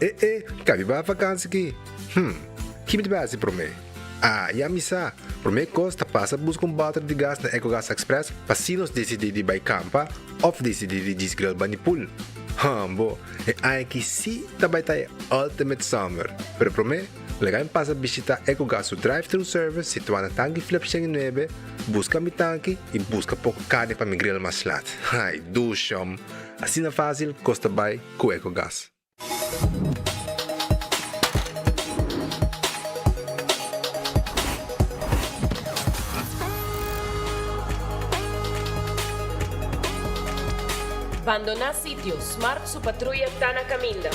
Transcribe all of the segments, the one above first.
E e, kabi ba vakansi ki? Hm, ki mi ta bai hasi promé? Ah, ya mi sa! Promé kos ta pasa buska un bòter di gas na Ecogas Express pa si nos disidí di bai kampa òf disidí di djis grill bani pool. Hambo, e aña ki sí ta bai ta e ultimate summer! Pero promé, laga mi pasa bishitá Ecogas su drive-thru service situá na Tanki Flip 109, buska mi tanki i buska poko karni pa mi grill mas lat. Ai, dushom! Asina fásil kos ta bai ku Ecogas. Bandoná sitio, Smart su patruya ta na kaminda.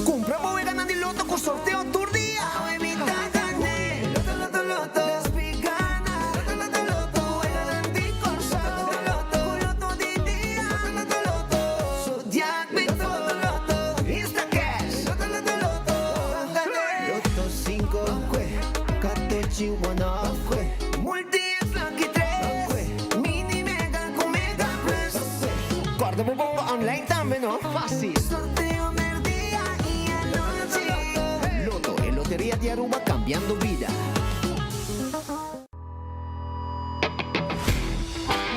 Kumpra bo weganan di loto ku sorteo tur dia! Awe mi ta gané! Loto loto loto! Despi gana! Loto loto loto! Weganan di Kòrsou! Loto loto! Ku loto di dia! Loto loto loto! Zodiac Big Four! Loto loto! Instacash! Loto loto loto! Ban gané! Loto sinku! Katochi one off! Multi X Lucky tres! Mini Mega ku Mega Plus! Kòrda bo bonga online tambe no! Fácil! Sorteo merdia y anochi. Lotto, e loteria di Aruba cambiando bida.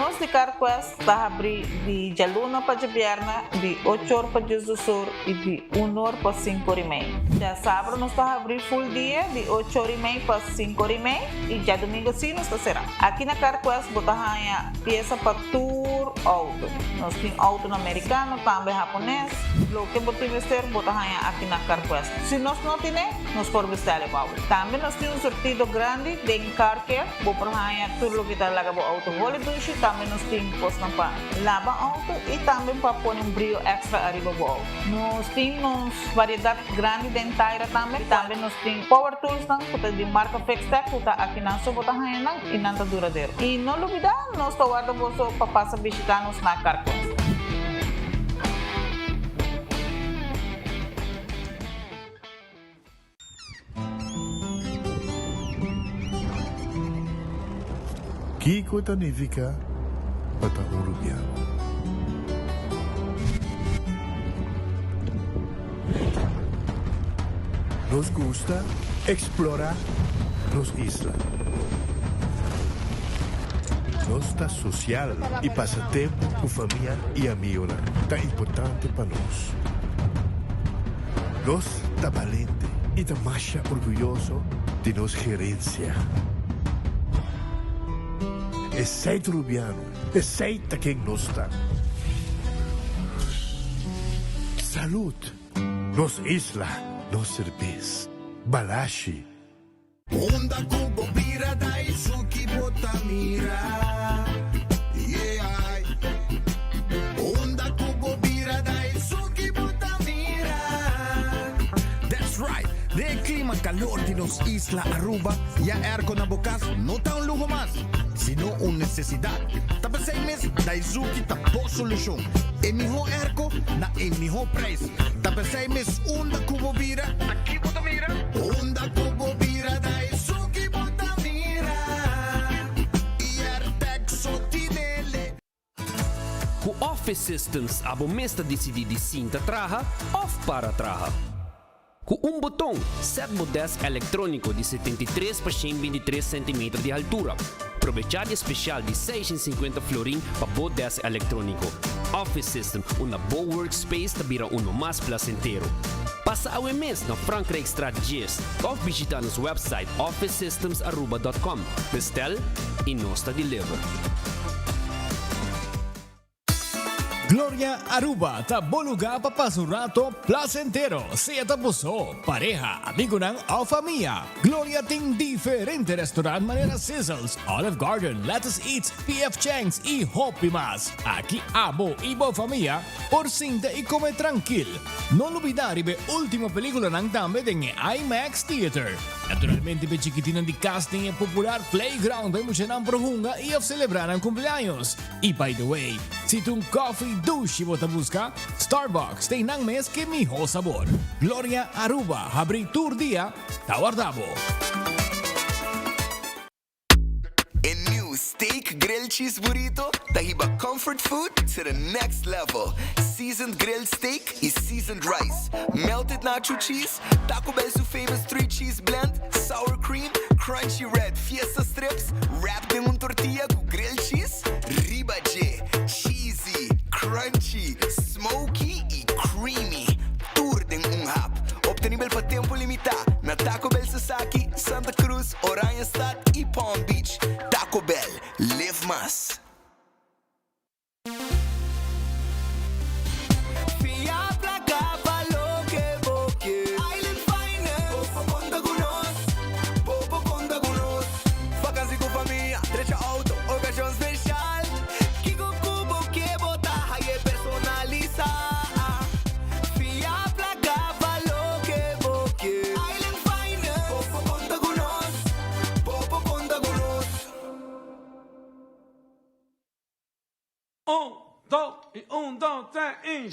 Nos di CarQuest ta habri di djaluna pa djabièrnè di ocho or pa diesdos or i di un or pa sinku or i mei. Djasabra nos ta habri full dia di ocho or i mei pa sinku or i mei i djadumingo si nos ta será. Aki na CarQuest bo ta haña piesa pa tur outo. Nos tin outonan merikano, tambe hapones. Loke bo tin mester bo ta haña aki na CarQuest. Si nos no tine, nos por bestèl e bou. Tambe nos tin un surtido grandi den Car Care. Bo por haña tur loke ta laga bo outo holi dushi. Tambe nos tin kosnan pa laba outo i tambe pa pone un brio èkstra ariba bo outo. Nos tin nos variedat grandi den taira tambe. Tambe nos tin power toolsnan ku ta di marka Fixtech ku ta akinan so bo ta haña nan i nan ta duradero. I no lubidá, nos ta warda boso pa pasa bishitá nos na Carquest. Kiko ta nifiká pa ta un rubiano? Nos gusta eksplorá nos isla. Nos ta sosial i pasa tempu ku famia i amigonan ta importante pa nos. Nos ta balente i ta masha orguyoso di nos gerensia. Esei ta Rubiano, esei ta ken nos ta. Salud! Nos isla, nos serbes. Balashi. Unda ku bo bira Daisuki bo ta mira Yeah Unda ku bo bira Daisuki bo ta mira That's right! Den e klima kalor di nos isla Aruba, ya airco na bo kas no ta un luho mas, sino un nesesidat. Ta p'esei mes Daizuki ta bo solushon. E mihó airco na e mihó prijs. Ta p'esei mes unda ku bo bira, Aki bo ta mira. Unda ku bo bira Daisuki bo ta mira. Airtec so tinele. Ku Office Systems abo mes ta disidí di sinta traha òf para traha. Ku un boton, sèt bo dèsk elektróniko di 73 pa 123 sentimeter di haltura. Probechá di e spesial di 650 florin pa bo dèsk elektróniko. Office System, unda bo workspace ta bira uno mas plasentero. Pasa awe mes na Frankrijkstraat 10 òf bishitá nos wèpsait officesystemsaruba.com. Bestel i nos ta deliver. Gloria Aruba ta bo lugar pa pasa un rato placentero, sea ta bo so, pareha, amigonan of famia. Gloria tin diferente restaurant manera Sizzles, Olive Garden, Lettuce Eats, PF Chang's y hopi mas. Aki abo y bo famia por sinta y come trankil. No lubida riba e ultimo peliculanan tambe den e IMAX Theater. Naturalmente p'e chikitinan di cas tin e popular playground pa e muchanan por hunga y of celebra nan cumpleaños. Y by the way, si ta un coffee dushi bo ta busca, Starbucks ta einan mes ke miho sabor. Gloria Aruba habri tur dia, ta warda bo. Grilled Cheese Burrito ta hiba comfort food to the next level. Seasoned grilled steak y seasoned rice, melted nacho cheese, Taco Bell su famous 3 cheese blend, sour cream, crunchy red fiesta strips, wrapped den un tortilla cu grilled cheese riba dje. Cheesy, crunchy, smoky y creamy. Tur den un hap. Obtenibel pa tempo limita na Taco Bell Sasaki, Santa Cruz, Oranjestad y Palm Beach. Taco Bell, live mas. Fia placa pa loke bo ke. Island Finance. Bo por conta cu nos. Bo por conta cu nos. Vakantie cu famia, drecha auto, ocasion special. Kico cu bo ke bo ta haye personalisa. Fia placa pa loke bo ke. Island Finance. Bo por conta cu nos. Bo por conta cu nos. Un, dos y un, dos, tres y.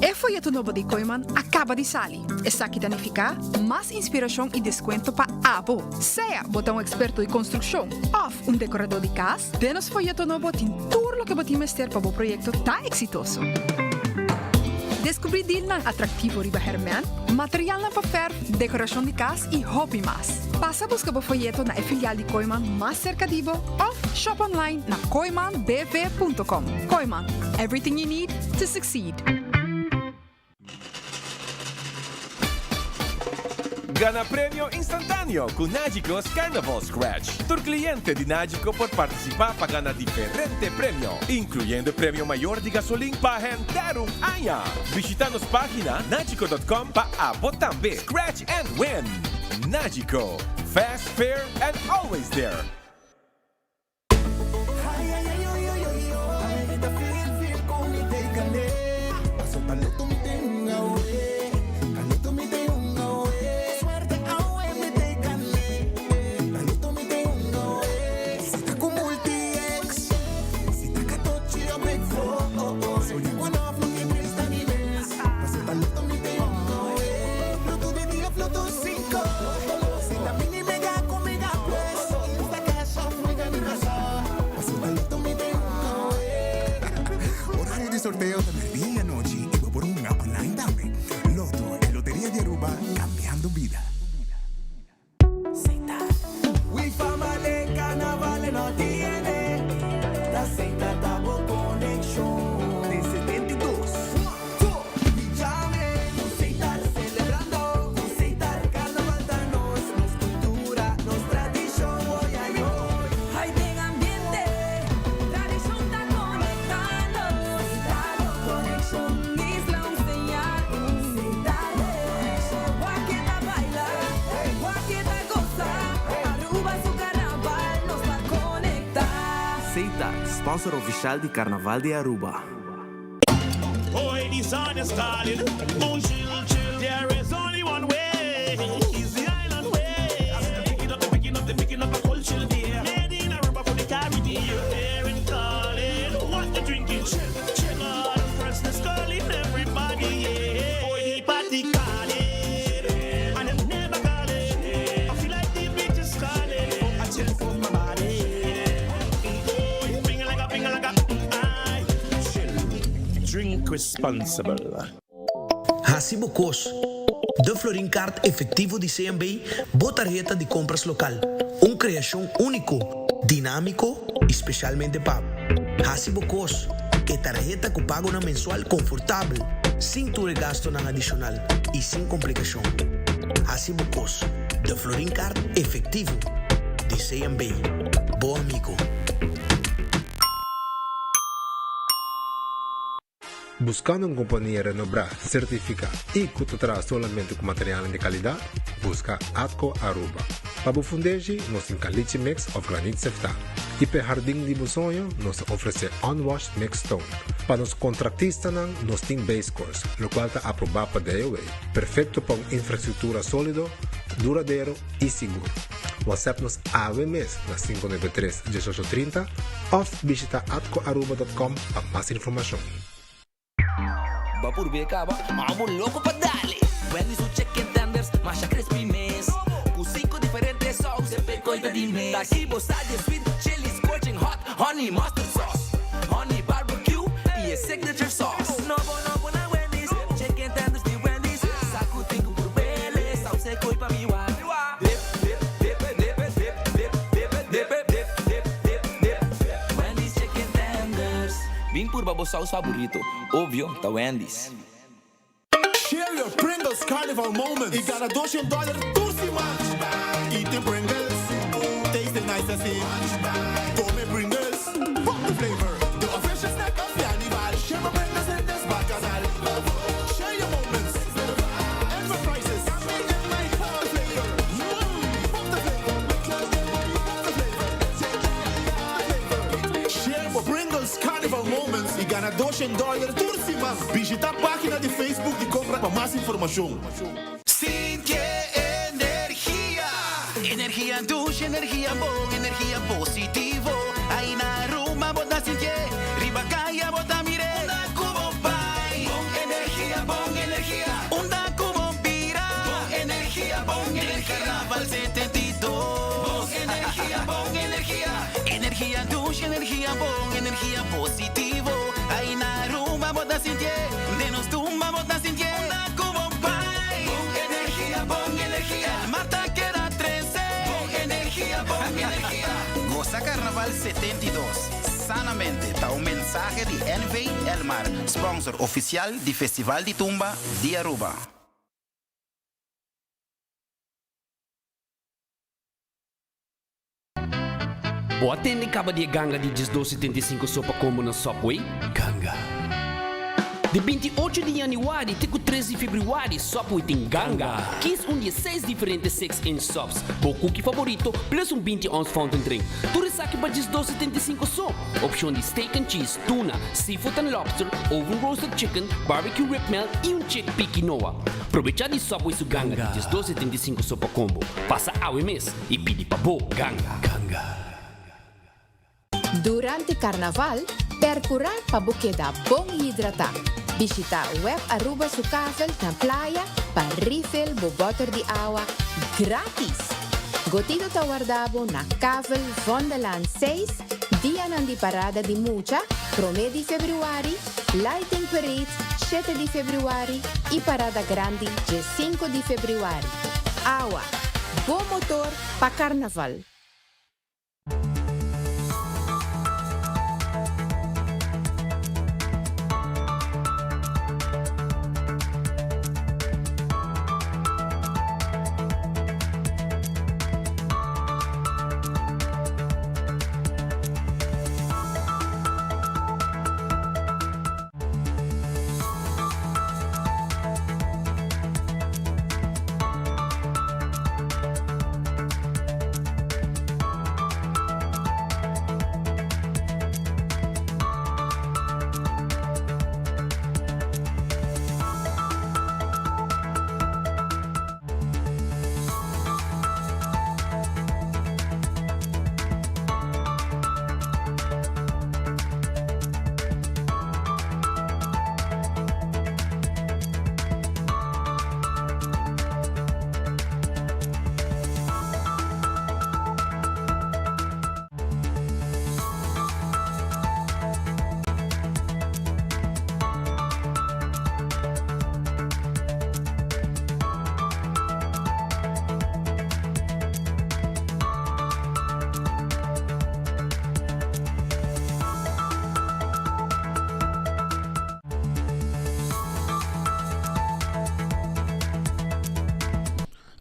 E foyeto nobo di Kooiman a kaba di sali. Esaki ta nifiká mas inspirashon i deskuento pa abo. Sea bo ta un eksperto di konstrukshon òf un dekoradó di kas, den nos foyeto nobo tin tur loke bo tin mester pa bo proyekto ta eksitoso. Deskubrí dilnan atraktivo riba hèrmènt, materialnan pa fèrf, dekorashon di kas i hopi mas. Pasa buska bo foyeto na e filial di Kooiman mas serka di bo òf shop online na kooimanbv punto com. Kooiman, everything you need to succeed. Gana premio instantáneo ku Nagico's Carnival Scratch. Tur kliente di Nagico por partisipá pa gana diferente premio, inkluyendo e premio mayor di gasolin pa henter un aña. Bishita nos página nagico dot com pa abo tambe scratch and win! Nagico, fast, fair and always there! Horario di sorteo ta merdia y anochi y bo por hunga online tambe. Lotto, e loteria di Aruba, cambiando bida. Seita, sponsor oficial di Carnaval di Aruba. Drink responsible. Hasi bo kos. De Florin Card Efectivo di CMB, bo tarheta di compras local. Un creacion unico, dinamico y specialmente pa bo. Hasi bo kos. E tarheta ku pagonan mensual konfortabel, sin tur e gastonan adishonal i sin komplikashon. Hasi bo kos. De Florin Card Efectivo di CMB. Bo amigo. Buscando un compania renombra, certifica y cu ta traha solamente cu materialnan di calidad? Busca Atco Aruba. Pa bo fundeshi, nos tin caliche mix of granit seftá. Y p'e hardin di bo soño, nos ta ofrece unwashed mixed stone. Pa nos contractistanan, nos tin base course, locual ta aproba pa DOW, perfecto pa un infrastructura solido, duradero y sigur. WhatsApp nos awe mes na 593 1830 of bishita atcoaruba.com pa mas informacion. Bo purbe caba, abo loco pa dale. Wendy's su chicken tenders, masha crispy mes. Cu cinco diferente saus, semper coy ta di mes. Taki bo sa di sweet chili, scorching hot, honey mustard sauce, honey barbecue y e signature sauce. Nobo nobo na Wendy's, chicken tenders di Wendy's. Sa cu tin cu purbele, saus e coy pa mi wak. Dip, dip, dip, dip, dip, dip, dip, dip, dip, dip, dip, dip. Wendy's chicken tenders. Bin purba bo saus favorito, obvio ta Wendy's. Share your Pringles Carnival moments y gana 200 dollar tur siman. Eat Pringles, taste nice asina. Come Pringles, pop the flavor. The official snack of Carnival. Share my Pringles in this bacchanal. Share your moments. And for prizes. Pop the flavor. Pop the flavor. Pop the flavor. Share bo Pringles Carnival moments y gana 200 dollar tur siman. Bishita pagina di Facebook di Compra pa mas informacion. Sinti energia. Energia dushi, energia bon, energia positivo. Ay na Aruba bo ta sinti, riba caya bo ta mire. Unda cu bo bay. Bon energia, bon energia. Unda cu bo bira. Bon energia, bon energia. Carnaval 72. Bon energia, bon energia. Energia dushi, energia bon, energia positivo. Ay na Aruba bo ta sinti, den nos tumba bo ta sinti. Unda cu bo bay. Bon energia, bon energia. El mar ta keda trece. Bon energia, bon energia. Goza Carnaval 72. Sanamente ta un mensahe di NV Elmar, sponsor oficial di Festival di Tumba di Aruba. Bo a tende caba di e ganga di 12,75 sopa combo na Subway? Ganga. Di 28 di januari te cu 3 di februari Subway tin ganga. Kies un di e seis diferente 6-inch subs, bo cookie favorito plus un 20 ounce fountain drink. Tur esaki pa 12,75 so. Opcion di steak and cheese, tuna, seafood and lobster, oven roasted chicken, barbecue rib melt y un chickpea quinoa. Probecha di Subway su ganga di 12,75 sopa combo. Pasa awe mes y pidi pa bo ganga. Ganga. Durante Carnaval, percura pa bo keda bon hidrata. Bishita Web Aruba su kavel na Playa pa refill bo boter di awa gratis! Gotito ta warda bo na Kavel Vondelaan 6, dianan di parada di mucha, prome di februari, Lighting Parade, shete di februari, y parada grandi, dje sinku di februari. Awa, bo motor pa Carnaval!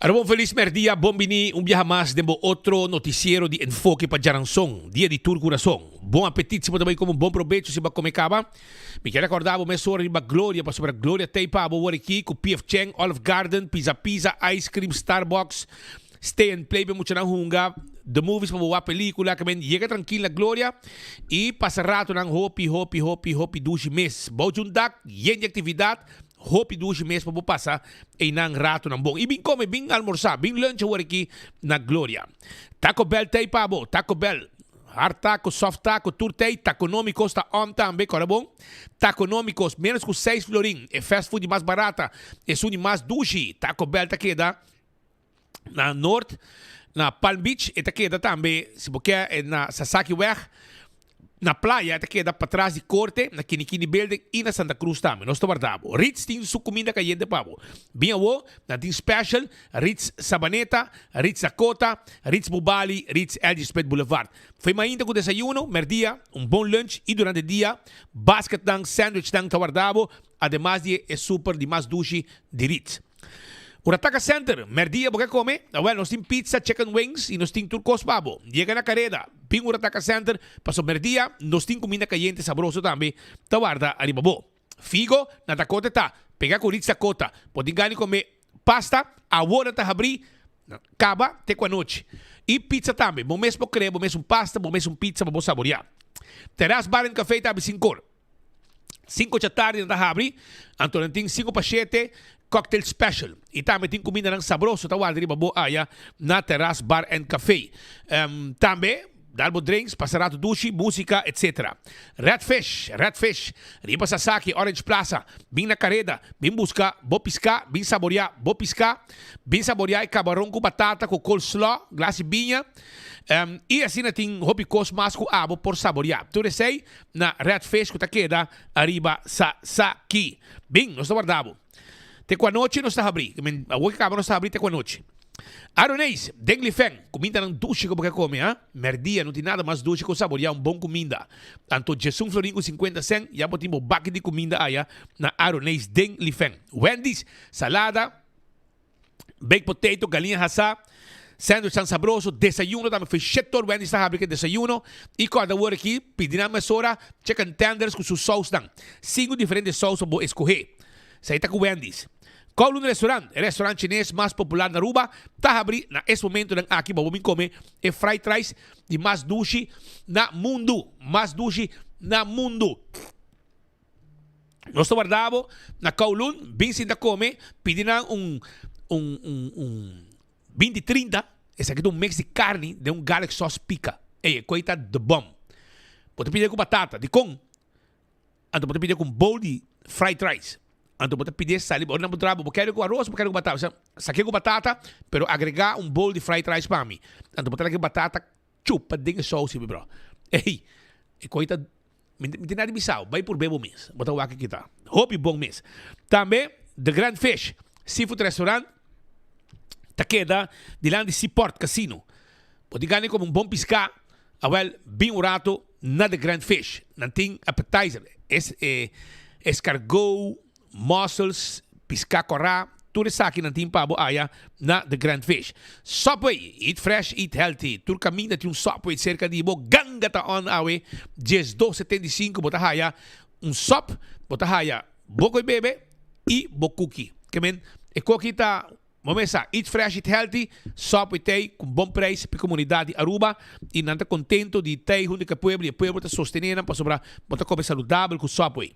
Ora bon felis merdia, bon bini un biaha mas den bo otro noticiero di Enfoke pa Djaranson, dia di tur curason. Bon apetit si bo ta bay come un bon probecho si bo a come caba. Mi kier recorda bo mesora riba Gloria pasobra Gloria t'ey pa bo wor aki cu PF Chang, Olive Garden, Pizza Pizza, Ice Cream, Starbucks, Stay and Play pa e muchanan hunga, The Movies pa bo wak pelicula, ke men yega trankil na Gloria y pasa ratonan hopi hopi hopi hopi dushi mes. Bou djun dak yen di actividad. Hopi dushi mes pa bo pasa einan ratonan bon. I bin kome, bin almorsá, bin lunch awor aki na Gloria. Taco Bell t'ei pa bo, Taco Bell. Hard taco, soft taco, tur t'ei. Taconomicos ta on tambe, kòrda bon. Taconomicos, ménos ku seis florin. E fast food di mas barata, esun di mas dushi. Taco Bell ta keda na Noord, na Palm Beach. E ta keda tambe, si bo ke, na Sasakiweg. Na playa e ta keda patras di korte, na Kinikini Building i na Santa Cruz tambe. Nos ta warda bo. Ritz tin su kuminda kayente pa bo. Bin awo, nan tin special, Ritz Sabaneta, Ritz Dakota, Ritz Bubali, Ritz LG Smith Boulevard. Fo'i mainta ku desayuno, merdia, un bon lunch i durante dia, basketnan, sandwichnan ta warda bo, ademas di e super di mas dushi di Ritz. Urataka Center, Merdia bo ke kome? Awel, nos tin pizza, chicken wings i nos tin tur kos pa bo. Yega na kareda, bin Urataka Center, paso merdia nos tin kuminda kayente sabroso tambe ta warda ariba bo. Figo na Dakota ta pega ku Ritz Dakota. Bo tin gana di kome pasta, awor nan ta habri, kaba te ku anochi. I pizza tambe, bo mes por krea bo mes un pasta, bo mes un pizza pa bo saboria. Terras Bar and Cafe ta habri sinkor. Cinco dja tardi nan ta habri, anto nan tin cinco pa shete cocktail special. Y tambe tin cumindanan sabroso ta warda riba bo aya na Terras Bar and Cafe. Tambe dal bo drinks, pasa rato dushi, musica, etc. Red Fish, Red Fish, riba Sasaki, Orange Plaza. Bin na careda, bin busca bo pisca, bin saboria bo pisca, bin saboria e cabaron cu batata cu coleslaw, glas di biña. Y asina tin hopi cos mas cu abo por saboria. Tur esey na Red Fish cu ta keda ariba Sasaki. Bin, nos ta warda bo. Te cu anochi nos ta habri. Awor ki caba nos ta habri te cu anochi. Aroneis, den Lifen, cumindanan dushi cu bo ke come, ha? Merdia, no tin nada mas dushi cu saboria un bon cuminda. Anto djesun florin cu cincuenta cent, ya bo tin bo baki di cuminda aya na Aroneis den Lifen. Wendy's, salada. Baked potato, galiña hasá, sandwichnan sabroso, desayuno tambe fue shetor Wendy's ta habri ke desayuno y kòrda awor aki pidi nan mesora chicken tenders ku su sausnan. Sinku diferente saus pa bo eskohé. Esei ta ku Wendy's. Kowloon Restaurant, e restaurant chines mas popular na Aruba, ta habri na es momentonan aki pa bo bin kome e fried rice di mas dushi na mundu. Mas dushi na mundu. Nos ta warda bo na Kowloon, bin sinta kome, pidi nan un un un un binti trinta, esaki ta un mix di karni den un garlic sauce pika. Ey, e koi ta the bomb. Bo ta pidi ku batata, dikon? Anto bo ta pidi ku un bowl di fried rice. Anto bo ta pidi sali, ora nan puntra bo, bo kere ku aros, bo kere ku batata? Bo bisa, sake ku batata, pero agrega un bowl di fried rice pa mi. Anto bo ta laga e batata chupa den e sauce, mi bro. Ey, e koi ta Mi mi tin nada di bisao, bai purbe bo mes, bo ta wak kita. Hopi bon mes. Tambe The Grand Fish Seafood Restaurant ta keda dilanti Seaport Casino. Bo tin gana di come un bon pisca, awel bin un rato na The Grand Fish. Nan tin appetizer, es e escargot, Mussels, piská kòrá, tur esaki nan tin pa bo aya na The Grand Fish. Subway, eat fresh, eat healthy. Tur kaminda tin un Subway serka di bo. Ganga ta on awe, 12 75 bo ta haya un sub, bo ta haya bo koe bebe i bo kuki. Ke men, e koki ta Bo mesa, eat fresh, eat healthy, Subway t'ei ku bon prijs p'e komunidat di Aruba i nan ta kontento di t'ei huntu ku e pueblo i e pueblo ta sostené nan pasobra bo ta kome saludabel ku Subway.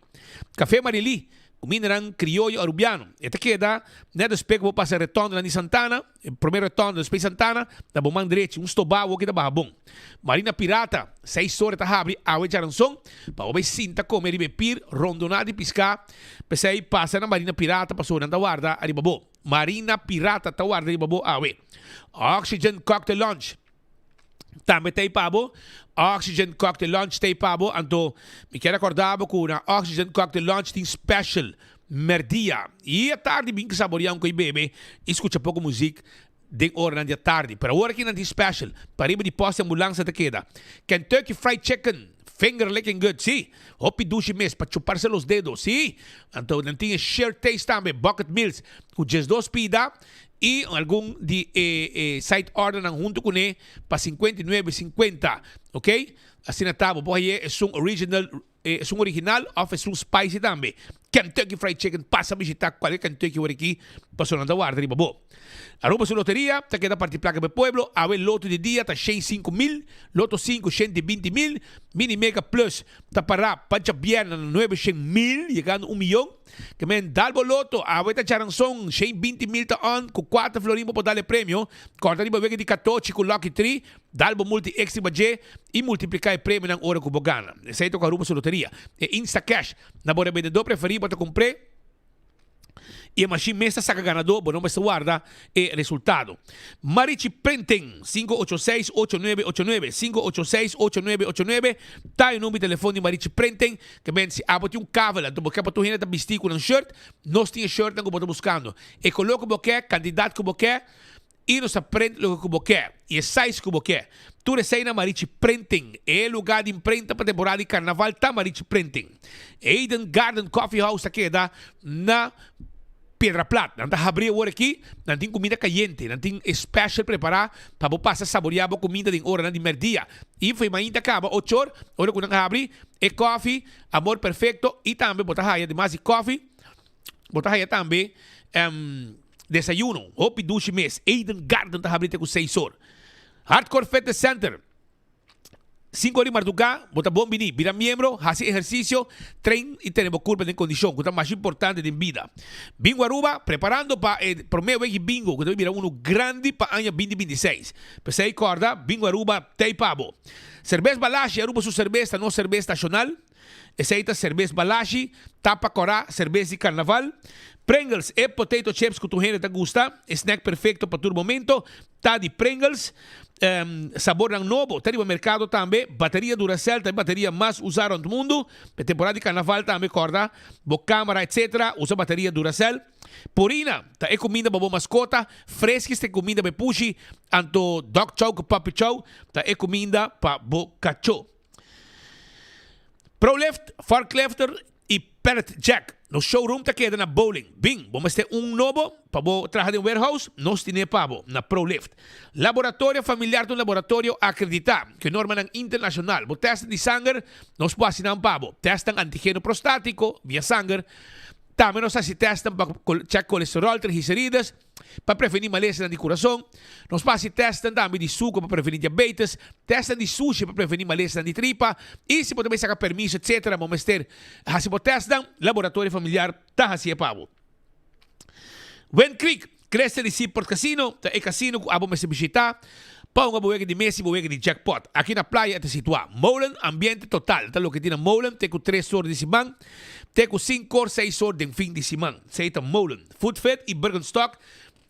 Café Marilí, kumindanan krioyo arubiano. E ta keda nèt despues ku bo pasa e retòndenan di Santana, e promé retònde despues di Santana, na bo man drechi, un stobá awor ki ta baha bon. Marina Pirata, seis ora ta habri awe djaranson pa bo bai sinta kome riba e pir rondoná di piská. P'esei pasa na Marina Pirata pasobra nan ta warda ariba bo. Marina Pirata ta warda riba bo awe. Oxygen Cocktail Lounge tambe ta ei pa bo. Oxygen Cocktail Lounge ta ei pa bo. Anto mi kier acorda bo cu na Oxygen Cocktail Lounge tin special merdia y atardi bin saboria un coi bebe y scucha poco muziek den oranan di atardi. Pero awor aki nan tin special. Pariba di post di ambulance ta keda. Kentucky Fried Chicken, finger licking good, si. Hopi dushi mes, pa chuparse los dedos, si. Anto nan tin e share taste tambe, bucket meals, cu 12 pida. I algun di e e side ordernan huntu kuné pa 59 50, ok? Asina ta, bo por haye esun original, esun original of esun spicy tambe. Kentucky Fried Chicken, pasa bishita kualke Kentucky wor aki pasobra nan ta warda riba bo. Aruba su loteria ta keda parti plaka pa e pueblo, awe loto di dia ta shen 5000, loto sinku 120 mil, mini mega plus ta para pa djabièrnè na 900 mil, yegando 1 miyon. Ke men dal bo loto, awe ta djaranson, 120 mil ta on, ku kuater florin bo por dal e premio, kòrta riba wega di katochi ku Lucky Tree, dal bo multi extra riba dje i multipliká e premionan ora ku bo gana. Esei ta ku Aruba su loteria. E Instacash na bo rebendedó preferí bo ta kumpr'é i e mashin mes ta saka ganadó, bo no mester warda e resultado. Marichi Printing, 586-8989, 586-8989, ta e number di telefon di Marichi Printing. Ke men si abo tin un kavel, anto bo ke pa tur hende ta bisti ku nan shirt, nos tin e shirtnan ku bo ta buskando. E koló ku bo ke, kantidat ku bo ke, i nos ta print loke ku bo ke, i e size ku bo ke. Tur esei na Marichi Printing. E lugá di imprenta pa temporada di karnaval ta Marichi Printing. Eden Garden Coffee House ta keda na Piedra Plat. Nan ta habri awor aki, nan tin kuminda kayente, nan tin e special prepará pa bo pasa saboriá bo kuminda den oranan di mèrdia. I fo'i mainta kaba ochor, ora ku nan habri, e kòfi, Amor Perfecto, i tambe bo ta haya demas di kòfi, bo ta haya tambe desayuno. Hopi dushi mes. Eden Garden ta habri te ku seis or. Hardcore Fitness Center. 5 or di mardugá, bo ta bon bini. Bira miembro, hasi ehersisio, train i tene bo kurpa den kondishon, ku ta mas importante den bida. Bingo Aruba, preparando pa e promé weki bingo, ku ta bira unu grandi pa aña 2026. P'esei kòrda, Bingo Aruba t'ei pa bo. Serbes Balashi, Aruba su serbes ta nos serbes nashonal. Esei ta serbes Balashi, tapa kòrá, serbes di karnaval. Pringles, e potato chips ku tur hende ta gusta, e snack perfekto pa tur momento. Ta di Pringles, sabornan nobo ta riba merkado tambe. Bateria Duracell ta e bateria mas usá rònt mundu. Pa e temporada di karnaval tambe kòrda bo kamera etc. Usa bateria Duracell. Purina ta e kuminda pa bo maskota. Friskies ta e kuminda pa e pushi. Anto Dog Chow ku Puppy Chow ta e kuminda pa bo kachó. Prolift, Forklifter i Pallet Jack. Nos showroom ta keda na Bowling. Bin, bo mester un nobo pa bo traha den warehouse? Nos tine pa bo na Prolift. Laboratorio Familiar ta un laboratorio akreditá ku e normanan internashonal. Bo tèstnan di sanger nos por hasi nan pa bo. Tèstnan antigeno prostátiko via sanger. Tambe nos ta hasi tèstnan pa chèk kolesteròl, triglicerides. Pa prevení malesanan di kurason, nos por hasi tèstnan tambe di suku pa prevení diabetes, tèstnan di sushi pa prevení malesanan di tripa i si bo ta bai saka permiso etsetera bo mester hasi bo tèstnan, Laboratorio Familiar ta hasié pa bo. Wind Creek, Crystal di Seaport Casino ta e kasino ku abo mester bishitá pa hunga bo wega di mesa i bo wega di jackpot. Aki na playa e ta situá. Molen, ambiente total ta loke tin na Molen te ku 3 or di siman te ku 5 or 6 or den fin di siman. Esei ta Molen. Foodfit i Birkenstock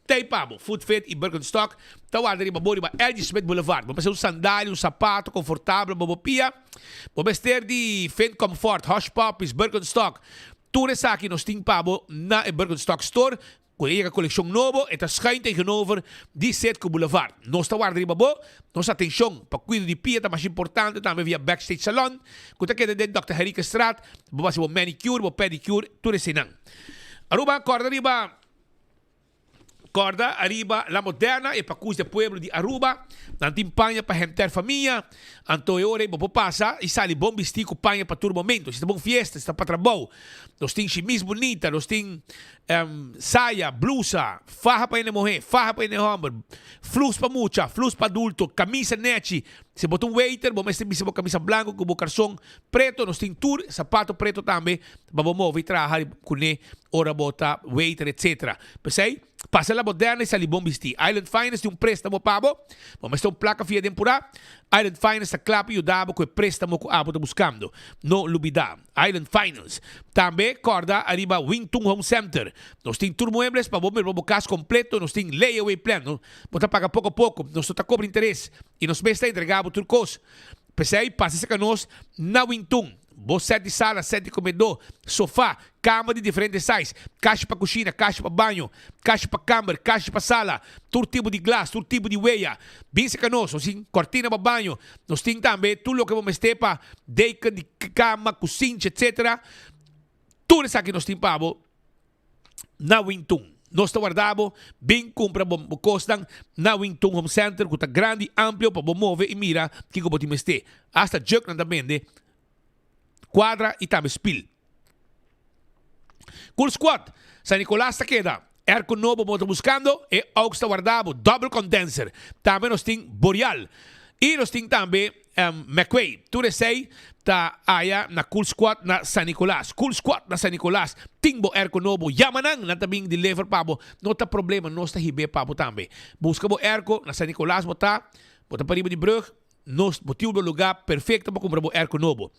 ta ei pa bo. Foodfit i Birkenstock ta warda riba bo riba LG. Smith Boulevard. Bo mester un sandalia, un sapato konfortabel pa bo pia. Bo mester di Fit Comfort, Hush Puppies, Birkenstock. Tur esaki nos tin pa bo na e Birkenstock Store. Ku e yega kolekshon nobo, e ta schuin tegenover di Citgo Boulevard. Nos ta warda riba bo. Nos atenshon pa kuido di pia ta mas importante tambe via Backstage Salon, ku ta keda den Dòkter Henriquezstraat. Bo por hasi bo manicure, bo pedicure, tur eseinan. Aruba corda riba Corda ariba La Moderna e pakus de pueblo di Aruba. Nan tin paña pa henter famia. Anto e ora ei bo por pasa i sali bon bisti ku paña pa tur momento. Si ta bon fiesta, si ta pa trabou. Nos tin shimis bunita, nos tin saya, blusa, faha pa hende muhé, faha pa hende hòmber, flus pa mucha, flus pa adulto, kamisa nechi. Si bo ta un waiter, bo mester bisti bo kamisa blanku ku bo karson preto. Nos tin tur sapato preto tambe pa bo move i traha kuné ora bo ta waiter etc. P'esei, pasa La Moderna i sali bon bistí. Island Finance tin un préstamo pa bo. Bo mester un plaka fia den purá? Island Finance ta kla pa yuda bo ku e préstamo ku abo ta buskando. No lubidá, Island Finance. Tambe kòrda ariba Wing Tun Home Center. Nos tin tur muebles pa bo mirba bo kas kompleto. Nos tin layaway plan. Bo ta paga poko poko. Nos no ta kobra interes i nos mes ta entregá bo tur kos. P'esei, pasa serka nos na Wing Tun. Bo sèt di sala, sèt di komedó, sofá, kama di diferente sais, kashi pa kushina, kashi pa baño, kashi pa kamber, kashi pa sala, tur tipo di glas, tur tipo di weya. Bin serka nos, nos tin kòrtina pa baño, nos tin tambe tur loke bo mester pa deken di kama, kusinchi, etsetera. Tur esaki nos tin pa bo na Wing Tun. Nos ta warda bo, bin kumpra bo kosnan na Wing Tun Home Center ku ta grandi i amplio pa bo move i mira kiko bo tin mester. Asta juknan ta bende kuadra i tambe spil. Cool Squad, San Nicolas ta keda. Airco nobo bo ta buskando? E Aux ta warda bo, double condenser. Tambe nos tin Boreal. I nos tin tambe McQuay. Tur esei ta aya na Cool Squad na San Nicolas. Cool Squad na San Nicolas. Tin bo airco nobo, yama nan, nan ta bin deliver pa bo. No ta problema, nos ta hib'é pa bo tambe. Buska bo airco na San Nicolas bo ta, bo ta pariba di brug. Nos bo tin un lugá perfecto pa cumpra bo airco nobo.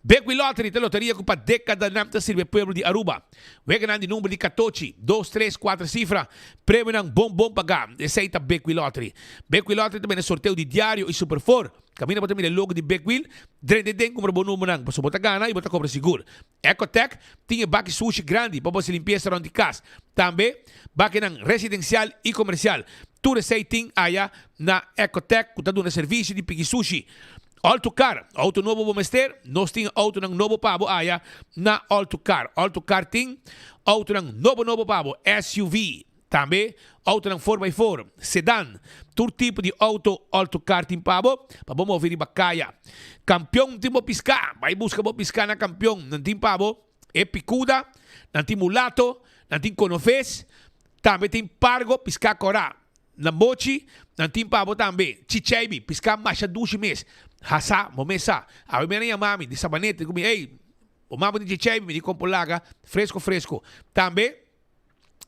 Bekwin Lottery ta loteria cu pa decadanan ta sirbi e pueblo di Aruba. Weganan di number di catochi, dos, tres, cuater cifra, premionan bon bon pagá. Esey ta Bekwin Lottery. Bekwin Lottery ta bende sorteo di diario y Super Four. Caminda bo ta mira e logo di Bekwin, drenta den cumpra bo numbernan, pasobra bo ta gana y bo ta cobra sigur. Ecotec tin e baki sushi grandi pa bo hasi limpiesa rond di cas. Tambe bakinan residencial y comercial. Tur esey tin aya na Ecotec cu ta duna servicio di piki sushi. All to Car, auto nobo bo mester? Nos tin autonan nobo pa bo aya na All to Car. All to Car tin autonan nobo nobo pa bo, SUV, Tambe autonan four by four, sedan, tur tipo di auto Alto Car tin pa bo, pa bo move riba kaya. Kampion tin bo piská, bai buska bo piská na Kampion, nan tin pa bo e pikuda, nan tin mulato, nan tin konofes, tambe tin pargo, piská kòrá. Na mochi, nan tin pa bo tambe chicheibi, piská masha dushi mes, hasá, bo mes sa. Awe mi a yama mi di Sabaneta, di ku mi, ey, bo mama tin chicheibi, mi di kon por laga fresco fresco. Tambe.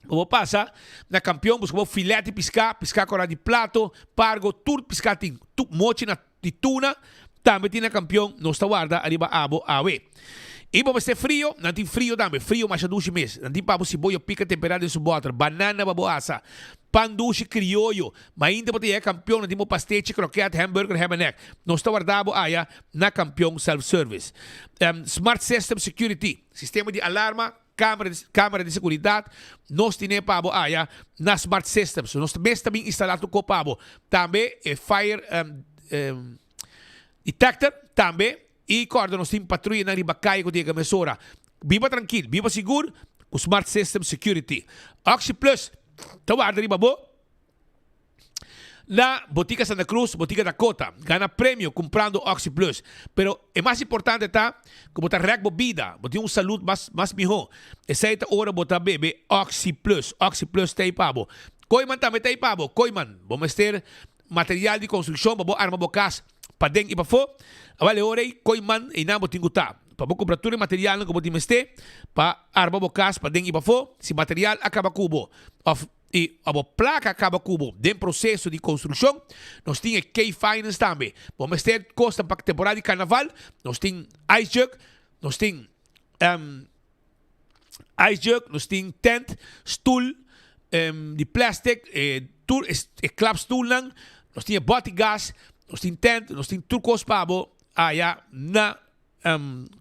Bo por pasa na Kampion buska bo filet di piská, piská kòrá di plato, pargo, tur piská tin. Tu mochi na di tuna tambe tin na Kampion, nos ta warda ariba abo awe. I bo mester frio, nan tin frio tambe, frio masha dushi mes. Nan tin pa bo siboyo pika temperá den su bòter, banana pa bo asa, pan dushi krioyo. Mainta bo ta yega Kampion, nan tin bo pastechi, kroket, hamburger, ham and egg. Nos ta warda bo aya na Kampion Self Service. Smart System Security, sistema di alarma. Camera di camera di seguridad nos tine pa bo aya na Smart Systems. Nos mes ta bin instala tur ko pa bo. Tambe e fire detector tambe y corda nos tin patruyanan riba caye cu ta yega mesora. Biba trankil, biba sigur cu Smart System Security. Oxi Plus ta warda riba bo. Na Botica Santa Cruz, Botica Dakota, gana premio cumprando Oxi Plus. Pero e mas importante ta cu bo ta rek bo bida, bo tin un salud mas mas miho. Esey ta ora bo ta bebe Oxi Plus. Oxi Plus ta ey pa bo. Kooiman tambe ta ey pa bo. Kooiman, bo mester material di construccion pa bo arma bo cas paden y pafo. Awel e ora ey Kooiman eynan bo tin cu ta pa bo cumpra tur e materialnan cu bo tin mester pa arma bo cas paden y pafo. Si material a caba cu bo of. I abo plaka kaba ku bo den proseso di konstrukshon, nos tin e K-Finance tambe. Bo mester kosnan pa temporada di karnaval, nos tin ice jug, nos tin ice jug, nos tin tent, stul di plastic, e tur e klapstulnan, nos tin e bòt di gas, nos tin tent, nos tin tur kos pa bo aya na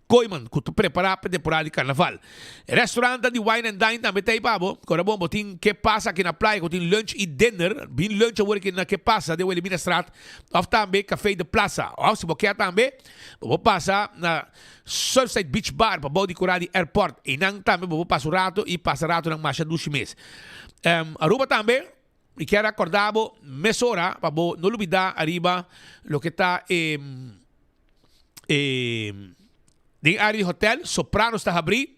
Kooiman ku ta prepará pa temporada di karnaval. E restaurantnan di Wine and Dine tambe ta ei pa bo. Kora bon, bo tin Ke Pasa aki na playa ku tin lunch i dinner. Bin lunch awor aki na Ke Pasa den Wilhelminastraat òf tambe Café de Plaza. Òf si bo kier tambe, bo por pasa na Surfside Beach Bar pa bou di kura di airport. Einan tambe bo por pasa un rato i pasa ratonan masha dushi mes. Aruba tambe. Mi kier a corda bo mesora pa bo no lubida ariba loke ta e e den area di hotel Sopranos ta habri.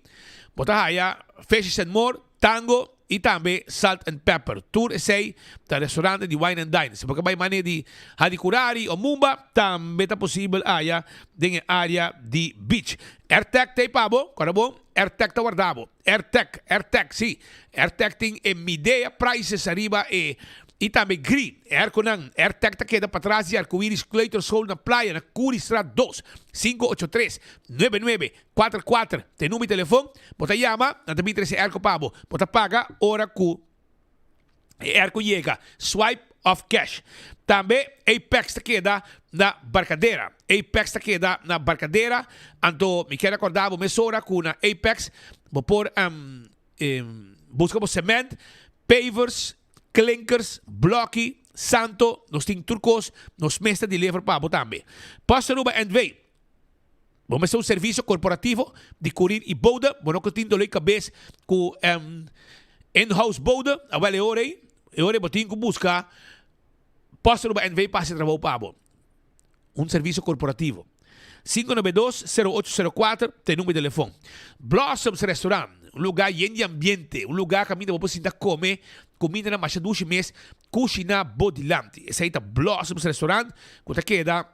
Bo ta haya Fishes and More, Tango y tambe Salt and Pepper. Tur esey ta restaurante di Wine and Dine. Si bo ke bay mane di Hadicurari o Mumba tambe ta posibel aya den e area di beach. Airtag ta ey pa bo, corda bo, Airtag ta warda bo. Airtag, Airtag, sí. Airtag tin e Midea Prices ariba e y tambe Gri. E airconan Airtag ta keda patras di Arcoiris Kleuterschool na Playa na Curiestraat dos, 583, 99, 44 ta e number di telefon. Bo ta yama, nan ta bin trece airco pa bo. Bo ta paga ora cu e airco yega. Swipe of cash. Tambe Apex ta keda na Barcadera. Apex ta keda na Barcadera. Anto mi kier recorda bo mesora cu na Apex bo por busca bo cement, pavers, klinkers, bloki, santo. Nos tin tur cos. Nos mes ta deliver pa bo tambe. Post Aruba NV. Bo mester un servicio corporativo di curir y bouda. Bo no cu tin dolor di cabes cu. In-house bode, awel e ora ei, e ora ei bo tin ku buska Post Aruba NV pa hasi trabou pa bo. Un servisio korporativo. 592 0804 ta e number di telefon. Blossoms Restaurant, un lugá yen di ambiente, un lugá kaminda bo por sinta kome kumindanan masha dushi mes kushiná bo dilanti. Esei ta Blossoms Restaurant ku ta keda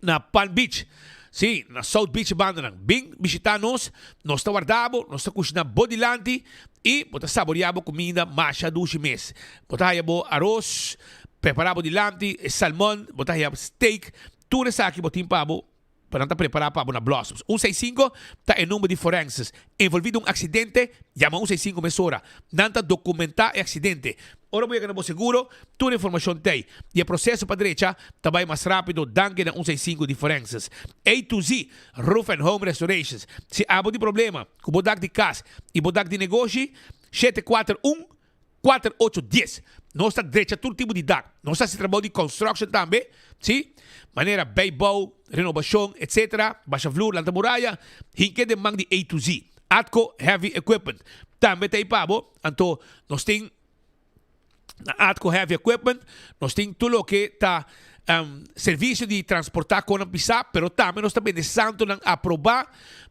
na Palm Beach. Sí, na South Beach bandanan. Bin bishitá nos, nos ta warda bo, nos ta kushiná bo dilanti i bo ta saboriá bo kuminda masha dushi mes. Bo ta haya bo aros prepará bo dilanti, e salmon, bo ta haya steak, tur esaki bo tin pa bo, pa nan ta prepará pa bo na Blossoms. Un seis sinku ta e number di forenses. Envolví den un aksidente, yama un seis sinku mesora. Nan ta dokumentá e aksidente. Ora bo yega na bo seguro, tur informashon t'ei. I e proseso pa drecha ta bai mas rápido danki na un seis sinku di Forenses. A to Z, Roof and Home Restorations. Si abo tin problema ku bo dak di kas i bo dak di negoshi, 741 4810. Nos ta drecha tur tipo di dak. Nos ta hasi trabou di construction tambe, si, manera bijbouw, renobashon, etc. Basha vloer, lanta muraya, hinke den man di A to Z. Atco Heavy Equipment tambe ta ei pa bo. Anto nos tin na Atco Heavy Equipment, nos tin tur loke ta servicio di transporta konan pisa, pero tambe nos ta bende santonan aproba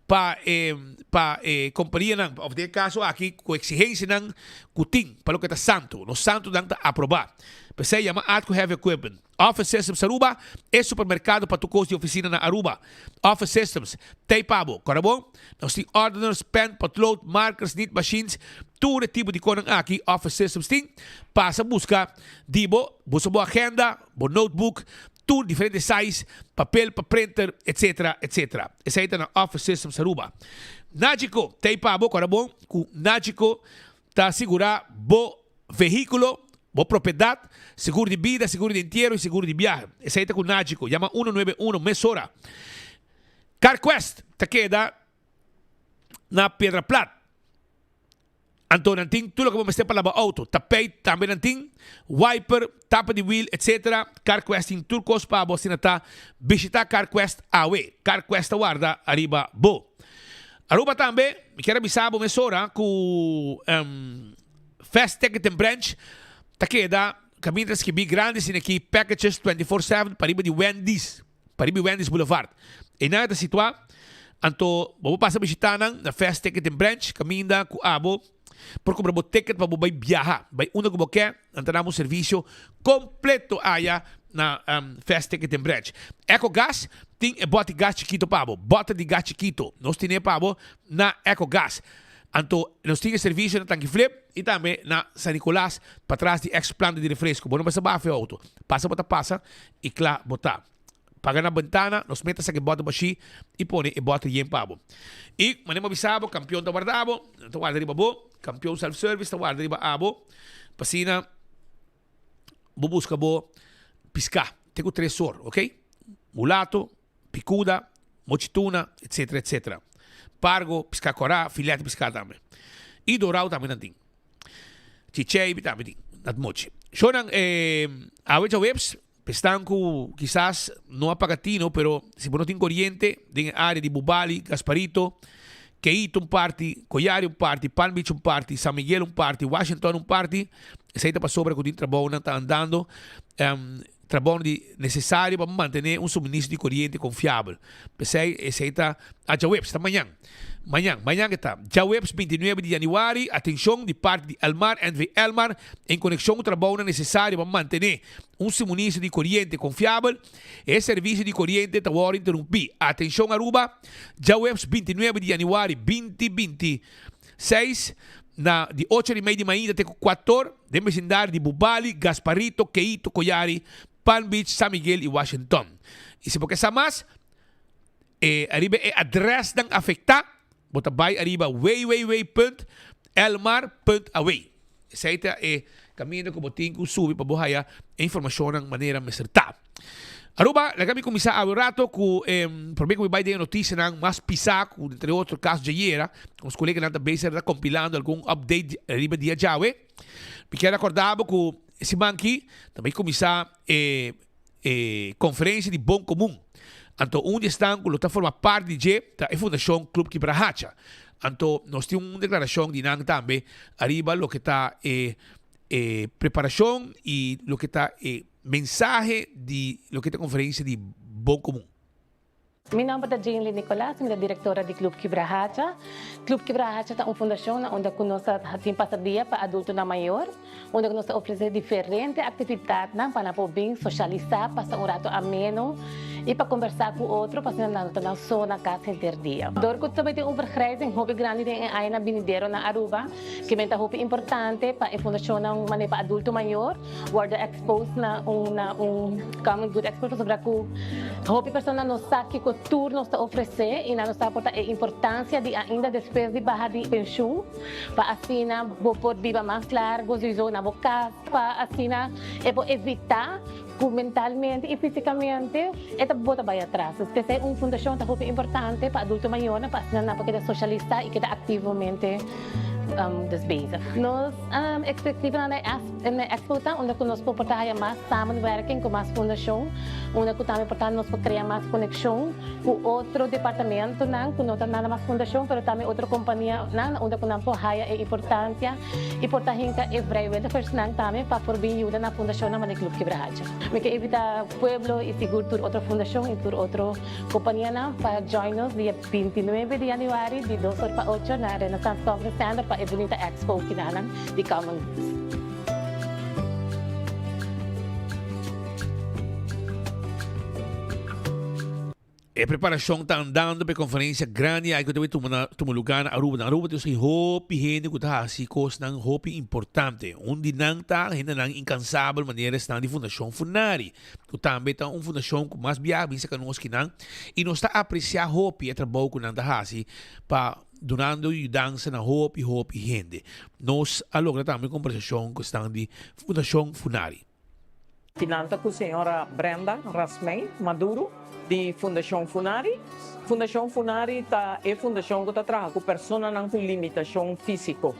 pa e pa e companianan, of den e caso aki cu exigencianan cu tin pa loke ta santo. Nos santonan ta aproba. P'esei yama Atco Heavy Equipment. Office Systems Aruba, e supermercado pa tur cos di oficina na Aruba. Office Systems, t'ei pa bo. Cora bon? Nos tin ordeners, pen, potlood, markers, nit machines, tur e tipo di conan aki Office Systems tin. Pasa busca di bo, busa bo agenda, bo notebook, tur diferente size, papel pa printer, etc. Etc. Esei ta na Office Systems Aruba. Nagico, t'ei pa bo. Cora bon? Cu Nagico ta sigura bo Vehíkulo, bo propiedat, seguro di bida, seguro di entiero i seguro di biahe. Esei ta ku Nagico. Yama 191 mesora. CarQuest ta keda na Piedra Plat. Anto nan tin tur loke bo mester pa laba outo. Tapijt tambe nan tin, wiper, tapa di wiel, etc. CarQuest tin tur kos pa bo asina ta. Bishita CarQuest awe. CarQuest ta warda ariba bo. Aruba tambe, mi kier a bisa bo mesora ku Fast Ticket and Branch ta keda kaminda ta skibí grandi asina aki Packages 24/7 pariba di Wendy's, pariba di Wendy's Boulevard. Einan e ta situá, anto bo por pasa bishitá nan na Fast Ticket and Branch kaminda ku abo por kumpra bo ticket pa bo bai biaha, bai unda ku bo ke, nan ta daba un servisio kompleto aya na Fast Ticket and Branch. Ecogas tin e bòt di gas chikito pa bo, bòter di gas chikito nos tine pa bo na Ecogas. Anto nos tin e servicio na Tanki Flip y tambe na San Nicolas patras di ex planta di refresco. Bo no mester baha fe auto. Pasa bo ta pasa y cla bo ta. Paga na bentana, nos meta saca e boter bashi y pone e boter yen pa bo. Y manera bo a bisa bo, Campeon ta warda bo, ta warda riba bo, Campeon Self Service ta warda riba abo, pa asina bo busca bo pisca te cu tres or, ok? Mulato, Picuda, mochi tuna, etcetera, etcetera. Pargo, pisca corá, filet pisca tambe. Y dorao tambe nan tin. Chicheibi tambe tin, nat mochi. Shonan, eh, awe djaweps, pestan cu kisas no a paga tino, pero si bo no tin coriente den e area di Bubali, Gasparito, Keito un parti, Koyari un parti, Palm Beach un parti, San Miguel un parti, Washington un parti, esey ta pasobra cu tin trabounan ta andando. Um, Trabou di nesesario pa mantené un suministro di koriente konfiabel. P'esei esei ta a djaweps, ta mañan. Mañan, mañan ke ta. Djaweps 29 di yanüari, atenshon di parti di Elmar, NV Elmar, en konekshon ku trabounan nesesario pa mantené un suministro di koriente konfiabel, e servisio di koriente ta wòrdu interumpí. Atenshon Aruba, djaweps 29 di yanüari 2026, na di ocho di mei di mainta te ku kuator, den besindario di Bubali, Gasparito, Keito, Koyari, Palm Beach, San Miguel i Washington. I si bo ke sa mas, e ariba e adrèsnan afektá, bo ta bai ariba www.elmar.aw. Esei ta e kaminda ku bo tin ku subi pa bo haya e informashonnan manera mester ta. Aruba, laga mi kuminsá awe un rato ku e promé ku mi bai den e notisianan mas pisá ku entre otro kaso djayera, nos koleganan ta bezig ta kompilando algun update riba dia djawe. Mi kier rekordá bo ku e siman aki ta bai kuminsá e e konferensia di Bon Komun. Anto un di esnan ku lo ta forma parti di dje ta e Fundashon Club Kibrahacha. Anto nos tin un declaracion di nan tambe ariba loke ta e e preparacion y loke ta e mensahe di loke ta conferencia di Bon Comun. Mi nomber ta Jane-Lee Nicolas, mi ta directora di Club Kibrahacha. Club Kibrahacha ta un fundacion na unda cu nos ta tin pasadia pa adultonan mayor, unda cu nos ta ofrece diferente actividadnan pa nan por bin socialisa, pasa un rato ameno y pa combersa cu otro pa asina nan no ta nan so na cas henter dia. Dor cu ta bay tin un vergrijzing hopi grandi den e añanan binidero na Aruba, kimen ta hopi importante pa e fundacionnan manera pa adulto mayor wordo expose na un na un common good expo pasobra cu hopi persona no sa kico tur nos ta ofrece y nan no sa por ta e importancia di ainda despues di baha di pensioen pa asina bo por biba mas largo sowieso na bo cas pa asina e por evita cu mentalmente y fisicamente e ta bo ta bay atras. P'esey un fundacion ta hopi importante pa adulto mayornan pa asina nan por keda socialisa y keda activamente dus bezig. Nos expectiva na e expo ta unda cu nos por por ta haya mas samenwerking cu mas fundacion, unda cu tambe por ta nos por crea mas conexion cu otro departamentonan cu no ta nada mas fundacion pero tambe otro companianan unda cu nan por haya e importancia y por ta hinca e vrijwilligersnan tambe pa por bin yuda na fundacionnan manera Club Kibrahacha. Mi ke invita pueblo y sigur tur otro fundacion y tur otro companianan pa join nos dia 29 di januari di dos or pa ocho na Renaissance Conference Center pa e bunita expo kinanan di Common Goods. E preparashon ta andando pa e konferensia grandi ai ku ta bai tuma na tuma lugá na Aruba. Na Aruba tin hopi hende ku ta hasi kosnan hopi importante. Un di nan ta hendenan inkansabel manera esnan di Fundashon Funari, ku tambe ta un fundashon ku mas biaha bin saka nos kinan i nos ta apresiá hopi e trabou ku nan ta hasi pa dunando yudansa na hopi hopi hende. Nos a logra tambe kombersashon ku esnan di Fundashon Funari. Final ta ku señora Brenda Rasmijn Maduro di Fundashon Funari. Fundashon Funari ta e fundashon ku ta traha ku personanan ku limitashon físiko.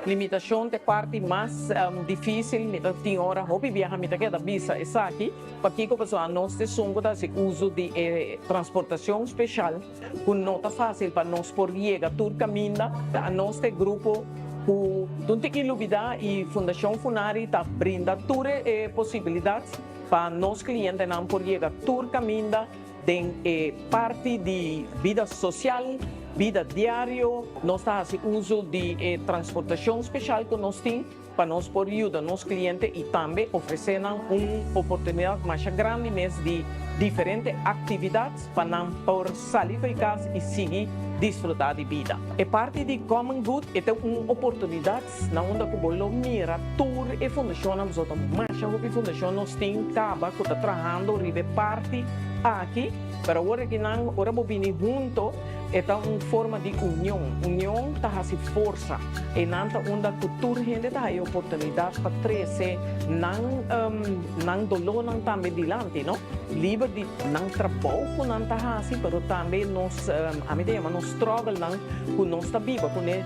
Limitashon ta e parti mas difísil, mi ta tin ora hopi biaha mi ta keda bisa esaki, pakiko pasobra nos ta esun ku ta hasi uso di e transportashon speshal ku no ta fásil pa nos por yega tur kaminda. Anos ta e grupo ku dun tin ilubidá i Fundashon Funari ta brinda tur e posibilidat pa nos klientenan por yega tur kaminda den e parti di bida sosial, bida diario. Nos ta hasi uso di e transportashon speshal ku nos tin pa nos por yuda nos kliente i tambe ofresé nan un oportunidat masha grandi mes di diferente aktividat pa nan por sali for e kas i sigui disfrutá di bida. E parti di Common Good e ta un oportunidat na unda ku bo lo mira tur e fundashonnan, pasobra ta masha hopi fundashon nos tin kaba ku ta trahando riba e parti aki, pero awor aki nan ora bo bini hunto e ta un forma di union. Union ta hasi forsa. Einan ta unda ku tur hende ta haya oportunidat pa trese nan nan dolónan tambe dilanti, no? Liber di nan trabou ku nan ta hasi, pero tambe nos, ami ta yama nos struggle-nan ku nos ta biba kuné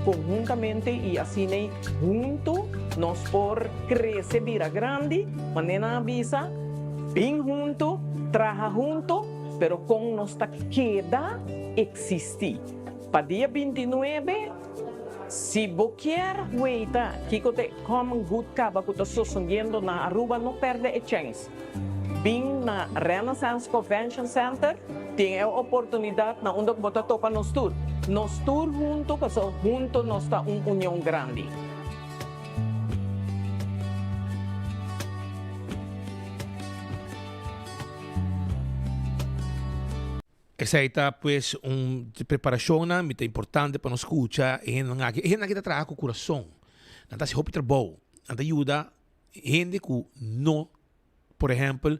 konhuntamente i asin'ei huntu nos por krese bira grandi, manera nan a bisa, bin huntu, traha huntu, pero kon nos ta keda eksistí. Pa dia bintinuebe, si bo kier weita kiko ta e common good caba cu ta sosodiendo na Aruba, no perde e chens. Bin na Renaissance Convention Center, tin e oportunidad na unda cu bo ta topa nos tur. Nos tur hunto, pasobra hunto nos ta un union grandi. Esei ta pues un preparashonnan mi ta importante pa nos skucha e hendenan aki. E hendenan aki ta traha ku kurason. Nan ta hasi hopi trabou. Nan ta yuda hende ku no, por ehèmpel,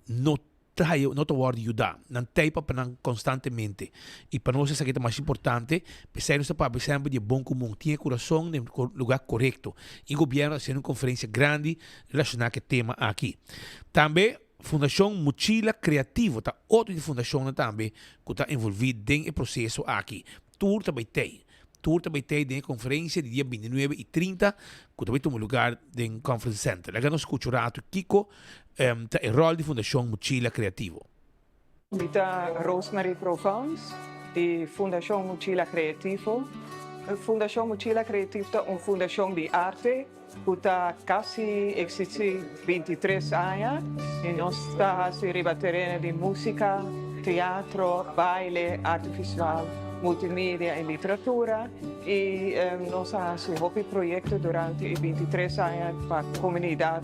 no ta haya, no ta wòrdu yudá. Nan tei pa nan konstantemente. I pa nos esaki ta mas importante. P'esei nos ta papia semper di e bon komun. Tin e kurason den e lugá korekto. I gobièrnu ta hasiendo un konferensia grandi relashoná ku e tema aki. Tambe. Fundashon Muchila Creativo ta otro di fundashonnan tambe ku ta envolví den e proseso aki. Tur ta bai tei. Tur ta bai tei den e konferensia di dia bintinuebe i trinta ku ta bai tuma lugar den Conference Center. Laga nos skucha un ratu kiko ta e ròl di Fundashon Muchila Creativo. Mi ta Roosmarie Provence. di Fundashon Muchila Kreativo. Fundashon Muchila Kreativo ta un fundashon di arte ku ta kasi eksistí 23 aña i nos ta hasi riba tereno di músika, teatro, baile, arte visual, multimedia i literatura. I nos a hasi hopi proyekto durante e 23 aña pa komunidat.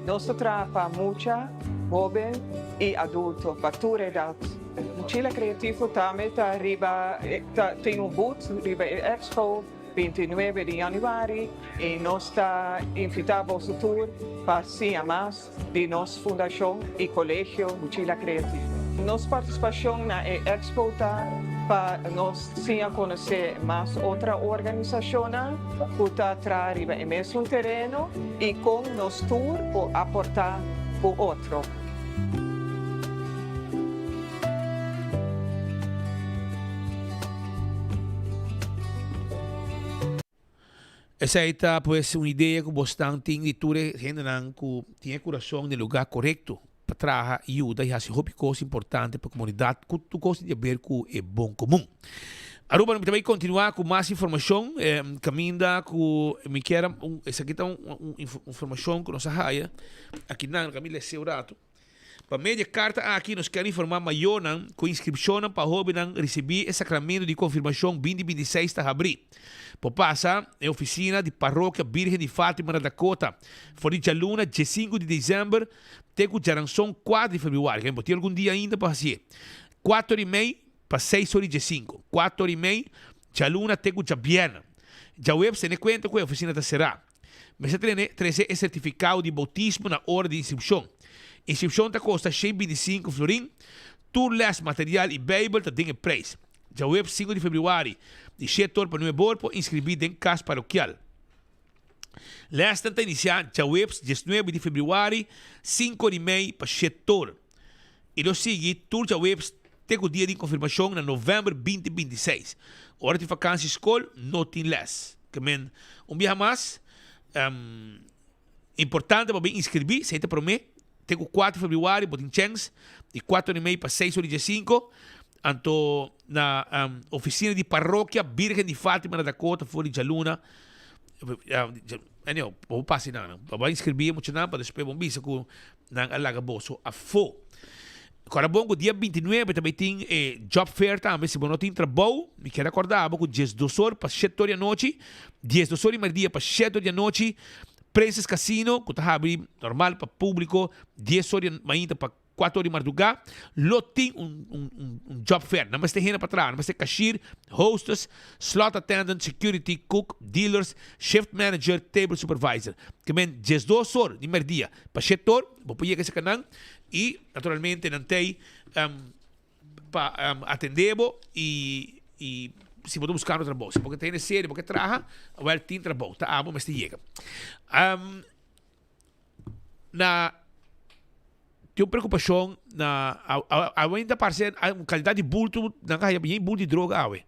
Nos ta traha pa mucha, hóben i adulto, pa tur edat. Mochila Creativo tambe ta riba ta tin un booth riba e expo 29 di januari y nos ta invita boso tur pa siña mas di nos fundacion y colegio Mochila Creativo. Nos participacion na e expo ta pa nos siña conoce mas otra organisacionnan cu ta traha riba e mesun tereno y con nos tur por aporta cu otro. Esei ta pues un idea ku bosnan tin di tur e hendenan ku tin e kurason den lugá korekto pa traha i yuda i hasi hopi kos importante pa komunidat ku tur kos tin di aber ku e bon komun. Aruba mi ta bai kontinuá ku mas informashon kaminda ku mi kier esaki ta un informashon ku nos a haya akinan mi lesa un ratu. Pa medio di e karta aki nos kier informá mayornan ku inskripshonnan pa hóbennan risibí e sakramento di konfirmashon binti 26 ta habrí. Por pasa e ofisina di Parokia Bírgen di Fátima na Dakota for di djaluna diesinku di desèmber te ku djaranson kuater di febrüari. Bo tin algun dia ainda pa hasié. Kuater i mei pa seis ora i diesinku. Kuater i mei djaluna te ku djabièrnè. Djaweps tene kuenta ku e ofisina ta será. Mester trene trese e sertifikado di boutismo na ora di inskripshon. Inskripshon ta kosta shen 25 florin. Tur lès, material i Beibel ta den e preis. Djaweps 5 di febrüari, di shete or pa nuebe or por inskribí den kas parokial. Lèsnan ta inisiá djaweps 19 di febrüari, sinku or i mei pa shete or. I lo sigui tur djaweps te ku dia di konfirmashon na novèmber 2026. Ora tin fakansi skol no tin lès. Ke men un biaha mas, importante pa bin inskribí, esei ta promé, te ku kuater febrüari bo tin chèns, di kuater ora i mei pa seis ora i diesinko, anto na ofisina di Parokia Birgen di Fatima na Dakota for di djaluna, anyhow, bo por pasa einan, bo bai inskribí e muchanan pa despues bo bisa ku Nan a laga boso afó. Kòrda bon ku dia 29 ta bai tin e job fair tambe. Si bo no tin trabou, mi kier rekòrda bo ku diesdos or pa shete or di anochi, diesdos or di merdia pa shete or di anochi, Princess Casino ku ta habri normal pa públiko dies or di mainta pa kuater or di mardugá, lo tin un un un job fair. Nan mester hende pa traha, nan mester kashir, hostess, slot attendant, security, cook, dealers, shift manager, table supervisor. Ke men diesdos or di merdia Pa shetor, bo por yega serka nan i naturalmente nan t'ei pa atendé bo i i si bo ta buskando trabou. Si bo ke ta hende serio, bo ke traha, wèl tin trabou, ta abo mester yega. Na tin un preokupashon na awe ta parse un kantidat di bulto nan a haya bien bulto di droga awe.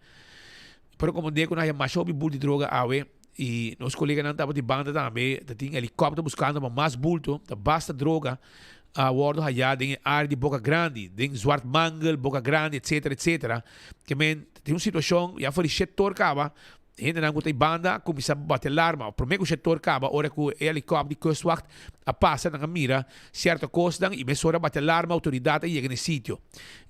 Por komprendé ku nan a haya masha hopi bulto di droga awe. Y nos coleganan tabata di banda tambe ta tin helicopter buscando pa mas bulto, ta basta droga a wordo haya den e area di Boca Grandi, den Zwart Mangel, Boca Grandi, etcetera, etcetera. Ke men tin un situacion ya for di shetor caba, hendenan cu ta di banda a cuminsa bati alarma. Prome cu shetor caba, ora cu e helicopter di Kustwacht a pasa, nan a mira cierto cosnan y mesora a bati alarma, autoridad a yega na e sitio.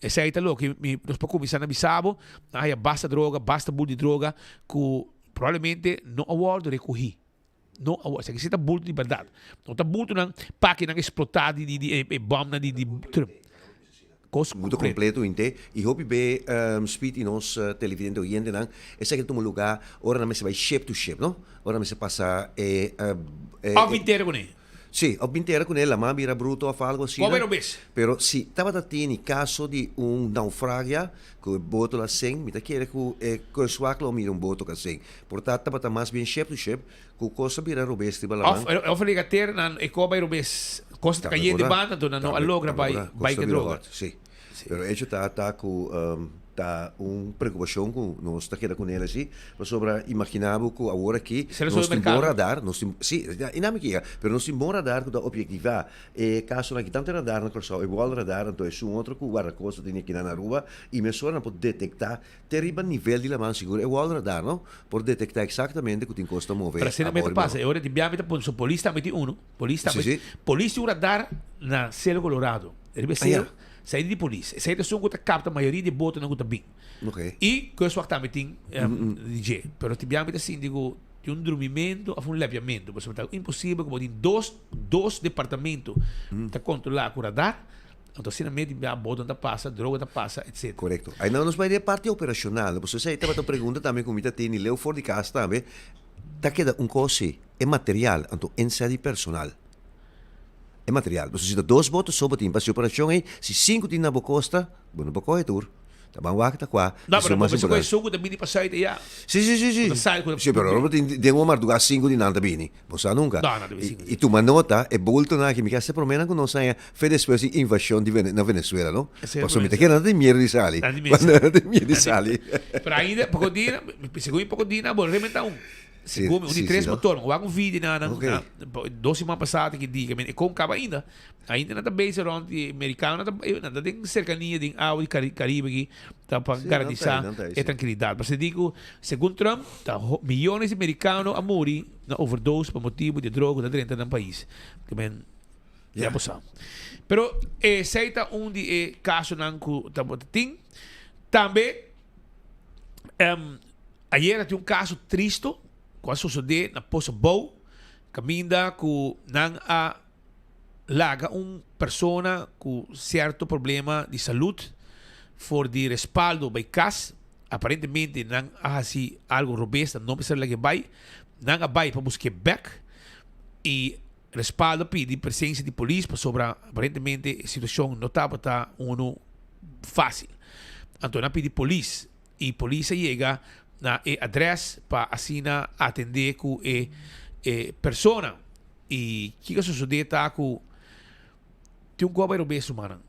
Esey ta loke mi nos por cuminsa na bisa bo, nan haya basta droga, basta bulto di droga cu Probablemente no a wòrdu rekohí. No a wòrdu. Esaki si ta bulto di bèrdat. No ta bultonan pakinan eksplotá di di di e bòmnan di di Trump. Kos Bulto kompleto. kompleto hinte. I hopi be Speed i nos televidente oyentenan, esaki ta tuma lugá ora nan mester bai ship to ship, no? Ora nan mester pasa e e Òf bin tera kuné. Sí, òf bin tera kuné, laman bira bruto òf algu asina. Kòm e robes? Pero si tabata tini kaso di un naufragia, Ku e boto la sink, mi ta kere ku e kustwacht lo mira un boto ka sink. Por ta tabata mas bien ship to ship ku kos a bira robes riba laman. Of of regater nan e ko bai robes. Kos ta kayente banda anto nan no a logra bai bai ke droga. Si. Pero hecho ta ta ku. Ta un preocupacion cu nos ta keda cu nel asi, pasobra imagina bo cu awor aki Sera nos sobre tin bon mercado. radar, nos tin, si, e nami ki yega, pero nos tin bon radar cu ta objectiva e casonan aki, tanto e radar na Corsou, e wall radar, anto esun otro cu Guardacosta tin aki na Aruba, y mesora nan por detecta te riba nivel di laman, sigur e wall radar, no, por detecta exactamente cu tin cos ta move Pero asina abou mester riba pasa, e ora di biaha mi ta pon, so polis tambe tin uno, polis Si, tambe, si. polis tin un radar na Cerro Colorado, riba e Ah, ya. cero, Esei di polis. Esei ta esun ku ta kapta mayoria di e botonan ku ta bin. Ok. I Kustwacht tambe tin di dje. Pero tin biaha mi ta sinti ku tin un drumimentu òf un lepiamentu. Pasobra ta imposibel ku bo tin dos dos departamento ta kontrolá ku radar. Anto asina mes tin biaha botonan ta pasa, droga ta pasa, etcetera. Korekto. Ai nan nos bai den e parti operashonal. Pasobra esei tabata un pregunta tambe ku mi ta teni leu for di kas tambe. Ta keda un kos si, e material, anto ensè di personal. E material. Pasobra si ta dos boto so bo tin pa si operashon ei, si sinku tin na bo kosta, bo no por kohe tur. Ta ban wak ta kua No, esun pero mas bo mester kohe importante. esun ku ta bini pa sait ayá. Si, si, si, si. Ku ta sali ku ta. Si, pero ora bo tin den un mardugá sinku di nan ta bini. Bo sa nunka. No, no ta bini sinku. I tuma nota, e bultonan aki, mi ke hasta e proménan ku nos haña fe despues di invashon di na Venezuela, no? Esei e Pasobra mi ta promé. kere nan tin miedu di sali. Nan tin miedu di Nan sali. tin miedu di sali. Pero ainda, poko dia, segun mi poko dia nan a bolbe rementa un. Sí, Segun mi, un di sí, tres sí, no? motor. Mi wak un video na nan, Ok. na, dos siman pasá ta ki di, ke men e kon kaba ainda. Ainda nan ta bezig rond di merikano, nan ta, nan ta den serkania den awa di Cari- Caribe aki, ta pa Sí, nan ta garantisá ahí, nan ta ahí, e sí. trankilidat. Pasobra di ku segun Trump, ta ho- miyones di merikano a muri na overdose pa motibu di e droga ku ta drenta nan pais. Ke men, ya Ya. bo sa. Pero esei ta un di e kasonan ku tabata tin. Tambe, em, Ayera tin un kaso tristo ku a sosodé na Pozo Bou, kaminda ku nan a laga un persona ku sierto problema di salud for di respaldo bai kas. Aparentemente nan a hasi algo robes, nan no mester lag'é bai. Nan a bai pa busk'é bèk i respaldo a pidi presensia di polis pasobra aparentemente e situashon no tabata unu fásil. Anto nan a pidi polis y polis a yega na e adres pa asina atende cu e e persona y kico a sosode ta cu tin un coba robes rumannan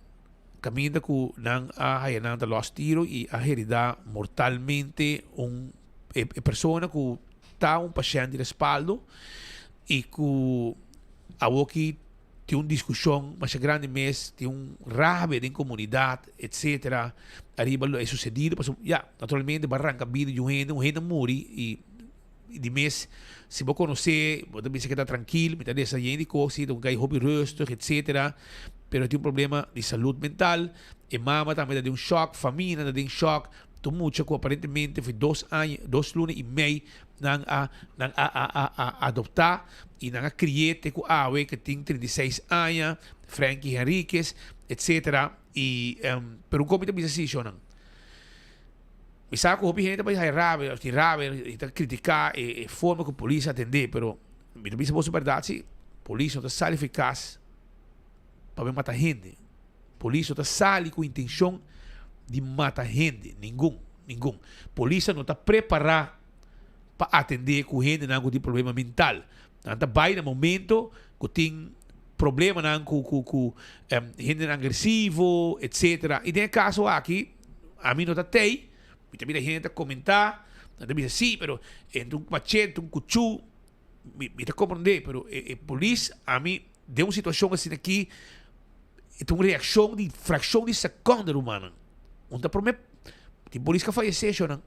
caminda cu nan a haya nan ta los tiro y a herida mortalmente un e persona cu ta un pashent di respaldo y cu awoki tin un discusion masha grandi mes, tin un rabia den comunidad, etcetera, ariba lo e sucedido, pasobra ya, naturalmente bo a ranca bida di un hende, un hende a muri y di mes si bo conoce, bo ta bisa keda trankil, mi ta lesa yen di cos, si ta un guy hopi rustig, etcetera, pero tin un problema di salud mental, e mama tambe ta den un shock, familianan ta den shock, tur mucha cu aparentemente for dos aña, dos luna y mei Nan a nan a a a a adoptá i nan a kri'é te ku awe ke tin 36 aña, Frankie Henriquez, etcetera. I pero un kos mi ta bisa si shownan. Mi sa ku hopi hende ta bai haya rabia, tin rabia i ta kritiká e e forma ku polis a atendé, pero mi ta bisa boso bèrdat si, polis no ta sali for e kas pa bai mata hende. Polis no ta sali ku intenshon di mata hende, ningun, ningun. Polis no ta prepará pa atendé ku hendenan ku tin problema mental. Nan ta bai na momento ku tin problemanan ku ku ku hendenan agresivo, etcetera. I den e kaso aki, ami no ta tei, mi ta mira hende ta komentá, nan ta bisa si, pero entre un machete, un kuchú, mi mi ta komprendé, pero e e polis ami den un situashon asina aki, e ta un reakshon di frakshon di sekònde rumannan. Un ta promé tin polis ku a fayesé shownan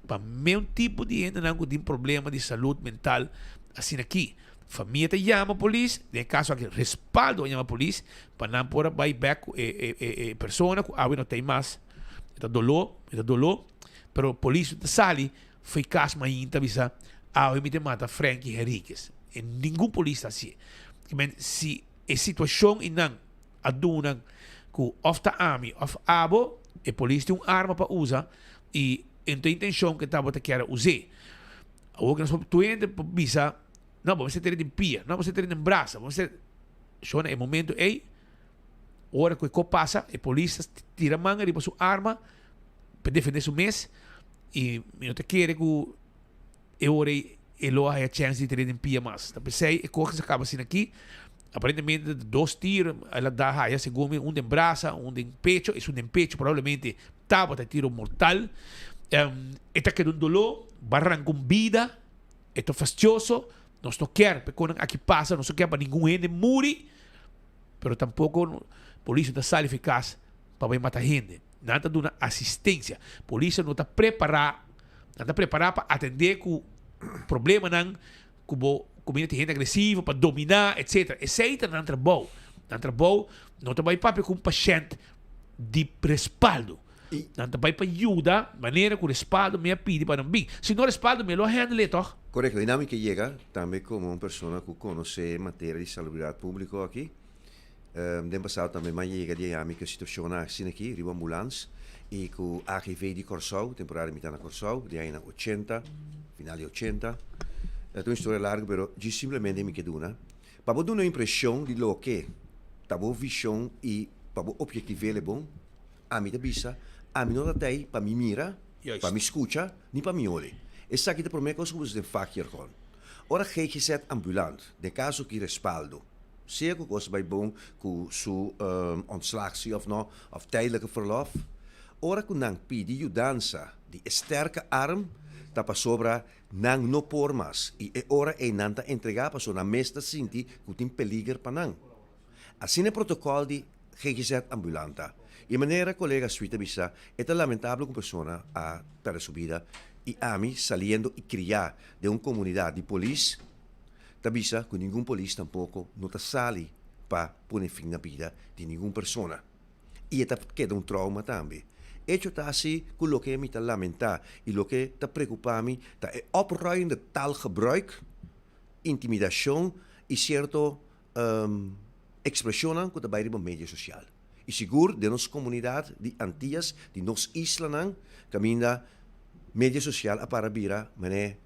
pa meun tipo di hendenan ku tin problema di salud mental asina aki. Famia ta yama polis, den e kaso aki respaldo a yama polis pa nan por a bai bèk ku e e e e persona ku awe no ta ei mas. E ta doló, e ta doló, pero polis no ta sali Fo'i kas mainta bisa awe mi ta mata Frankie Henriquez. E ningun polis ta hasié. Men si e situashon einan a duna ku òf ta ami òf abo, e polis tin un arma pa usa i e no ta intenshon ku e tabata kier a us'é. Awor ku nos por tur hende por bisa, no, bo mester tene den pia, no, bo mester tene den brasa, bo mester. Shona e momento ei, ora ku e kos pasa, e polis ta tira man riba su arma pa defende su mes i mi no ta kere ku e ora ei e lo a haya chèns di tene den pia mas. Ta p'esei e kos a kaba asina aki. Aparentemente ta dos tiro el a da haya segun mi, un den brasa, un den pecho. Esun den pecho probablemente. tabata e tiro mortal. E ta keda un doló, bo a ranka un bida, e ta fastioso, nos no kier pa e konan aki pasa, nos no kier pa ningun hende muri, pero tampoko polis no ta sali for e kas pa bai mata hende. Nan ta duna asistencia. Polis no ta prepara, nan ta prepara pa atende cu problemanan cu bo cu bini tin hende agresivo pa domina etc. Esey ta nan trabou. Nan trabou no ta bay papia cu un pashent di respaldo. Nan ta bay pa yuda manera cu respaldo mi a pidi pa nan bin. Si no respaldo mi lo a handle toch? Correcto. Y nan mi ke yega tambe como un persona cu conoce materia di salubridad publico aki. Den pasado tambe m'a yega di haña mi ku e situashonnan asina aki riba ambulans i ku AGV di Kòrsou, temporada mi ta na Kòrsou di añanan ochenta, final di ochenta. Ta un historia largu pero djis simplemente mi ke duna pa bo duna un impreshon di loke ta bo vishon i pa bo objektiv'é le bon. Ami ta bisa, ami no ta tei pa mi mira, pa mi skucha, ni pa mi ori. Esaki ta promé kos ku bo bisa den vakjargon. Ora GGZ ambulant, den kaso ki respaldo, Sea ku kos bai bon ku su ontslag si òf no, òf tijdelijke verlof, ora ku nan pidi yudansa di e sterke arm ta pasobra nan no por mas i e ora ei nan ta entregá pasobra nan mes ta sinti ku tin peliger pa nan. Asina e protokòl di GGZ ambulant ta. I manera kolega Sweet a bisa, e ta lamentabel ku un persona a pèrdè su bida i ami saliendo i kriá den un komunidat di polis, ta bisa ku ningun polis tampoko no ta sali pa pone fin na bida di ningun persona. I e ta keda un trauma tambe. Echo ta asi ku loke mi ta lamentá i loke ta preokupá mi ta e opruiende taalgebruik, intimidashon i sierto ekspreshonnan ku ta bai riba media sosial. I sigur den nos komunidat di Antias, di nos islanan, kaminda media sosial a para bira manera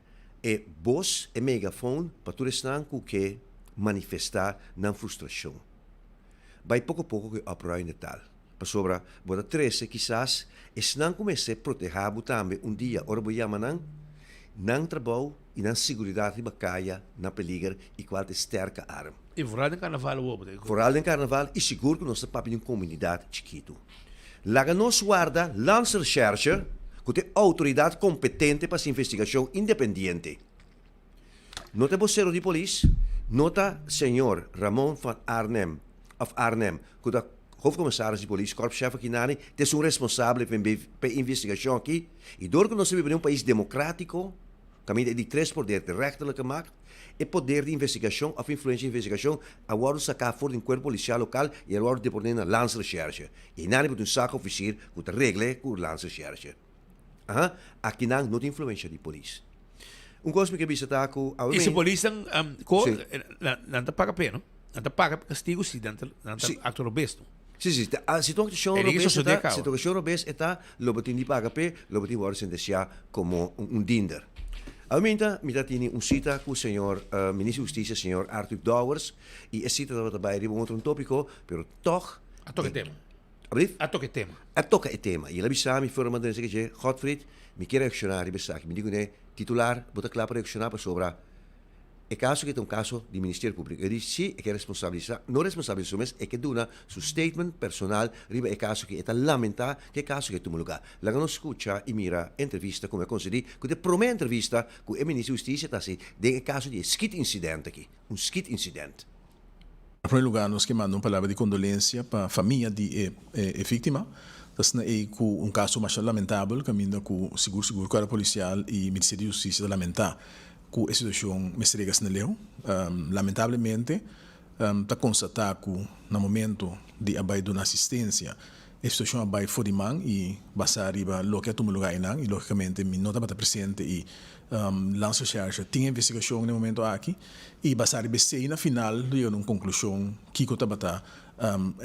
e bos, e megafon pa tur esnan ku ke manifestá nan frustrashon. Bai poko poko ku e opruimde tal, pasobra bo ta trese kisas esnan ku mester protehá bo tambe un dia ora bo yama nan, nan trabou i nan siguridat riba kaya na peliger i kual ta e sterke arm. I vooral den karnaval awor bo ta. Vooral den karnaval i sigur ku nos ta papia di un komunidat chikitu. Laga nos warda Landsrecherche, ku ta e outoridat kompetente pa hasi investigashon independiente. No ta e bosero di polis, no ta señor Ramon van Arnhem òf Arnhem, ku ta hoofdcommissaris di polis, korpschef aki nani, ta esun responsabel pa e investigashon aki. I dor ku nos ta biba den un pais demokratiko, kaminda e di tres poder, de rechterlijke macht, E poder di investigashon òf influensha di investigashon a wòrdu saká for di un kuerpo polisial lokal i a wòrdu deponé na Landsrecherche. I einan bo tin un zaakofficier ku ta regle ku Landsrecherche. Aha, akinan no tin influensha di polis. Un kos mi ke bisa ta ku awe I si mi. polisnan ko, Sí. nan ta paga p'e, no? Nan ta paga p'e kastigu si nan ta nan ta Sí. aktua robes, no? Sí, sí. Ta, si tu aktuashon E di robes e sosodé ta, kaba. si tu aktuashon robes e ta, lo bo tin di paga p'e, lo bo tin wòrdu sentensiá komo un, un dinder. Awe mi ta tini un sita ku señor Minister di Hustisia, señor Arthur Dowers, i e sita tabata bai riba un otro un tópiko, pero tòg. A toka e tema. Ablief? A toka e tema. A toka e tema. I el a bisa mi for manda esaki dje, Godfried, mi ke reakshoná riba esaki. Mi di kuné, Titular, bo ta kla pa reakshoná pasobra E kaso aki ta un kaso di Ministerio Públiko. E di si e ke responsabilisá, no responsabilisá su mes, e ke duna su statement personal riba e kaso aki. E ta lamentá ku e kaso aki a tuma lugá. Laga nos skucha i mira e entrevista ku mi a konsedí, ku ta e promé entrevista ku e Minister di Hustisia ta hasi den e kaso di e skitinsident aki, un skitinsident. Na primer lugar nos ke manda un palabra di kondolensia pa famia di e e víktima. Ta asina ei ku un kaso masha lamentabel kaminda ku sigur sigur Kuerpo Polisial i Ministerio di Hustisia ta lamentá ku e situashon mester yega asina leu. Lamentablemente ta konstatá ku na momento di a bai duna asistensia e situashon a bai for di man i basá riba loke a tuma lugá einan i lógikamente mi no tabata presente i Landsrecherche tin e investigashon na e momento aki i basá riba esei na final lo yega na un konklushon kiko tabata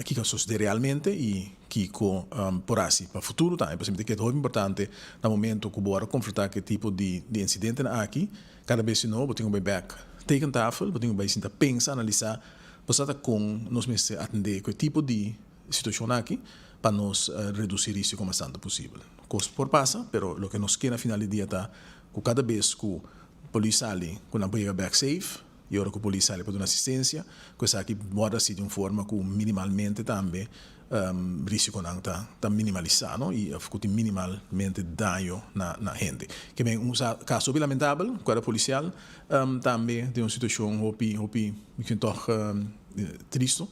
kiko a sosodé realmente i kiko por hasi pa futuro tambe. Pasobra mi ta kere ta hopi importante na momento ku bo wòrdu konfrontá ku e tipo di insidentenan aki, kada bes di nobo bo tin ku bai bèk tekentafel, bo tin ku bai sinta pensa, analisá bo sa ta kon nos mester atendé ku e tipo di situashon aki pa nos redusí risiko mas tantu posibel. Kos por pasa, pero loke nos ke na final di dia ta ku kada bes ku polis sali ku nan por yega bèk safe, I ora ku polis sali pa duna asistensia, ku esaki wòrdu hasi di un forma ku minimalmente tambe. Risikonan ta ta minimalisá no i of ku tin minimalmente daño na na hende. Ke men un kaso hopi lamentabel ku era polisial tambe den un situashon hopi hopi mi kin tòg tristu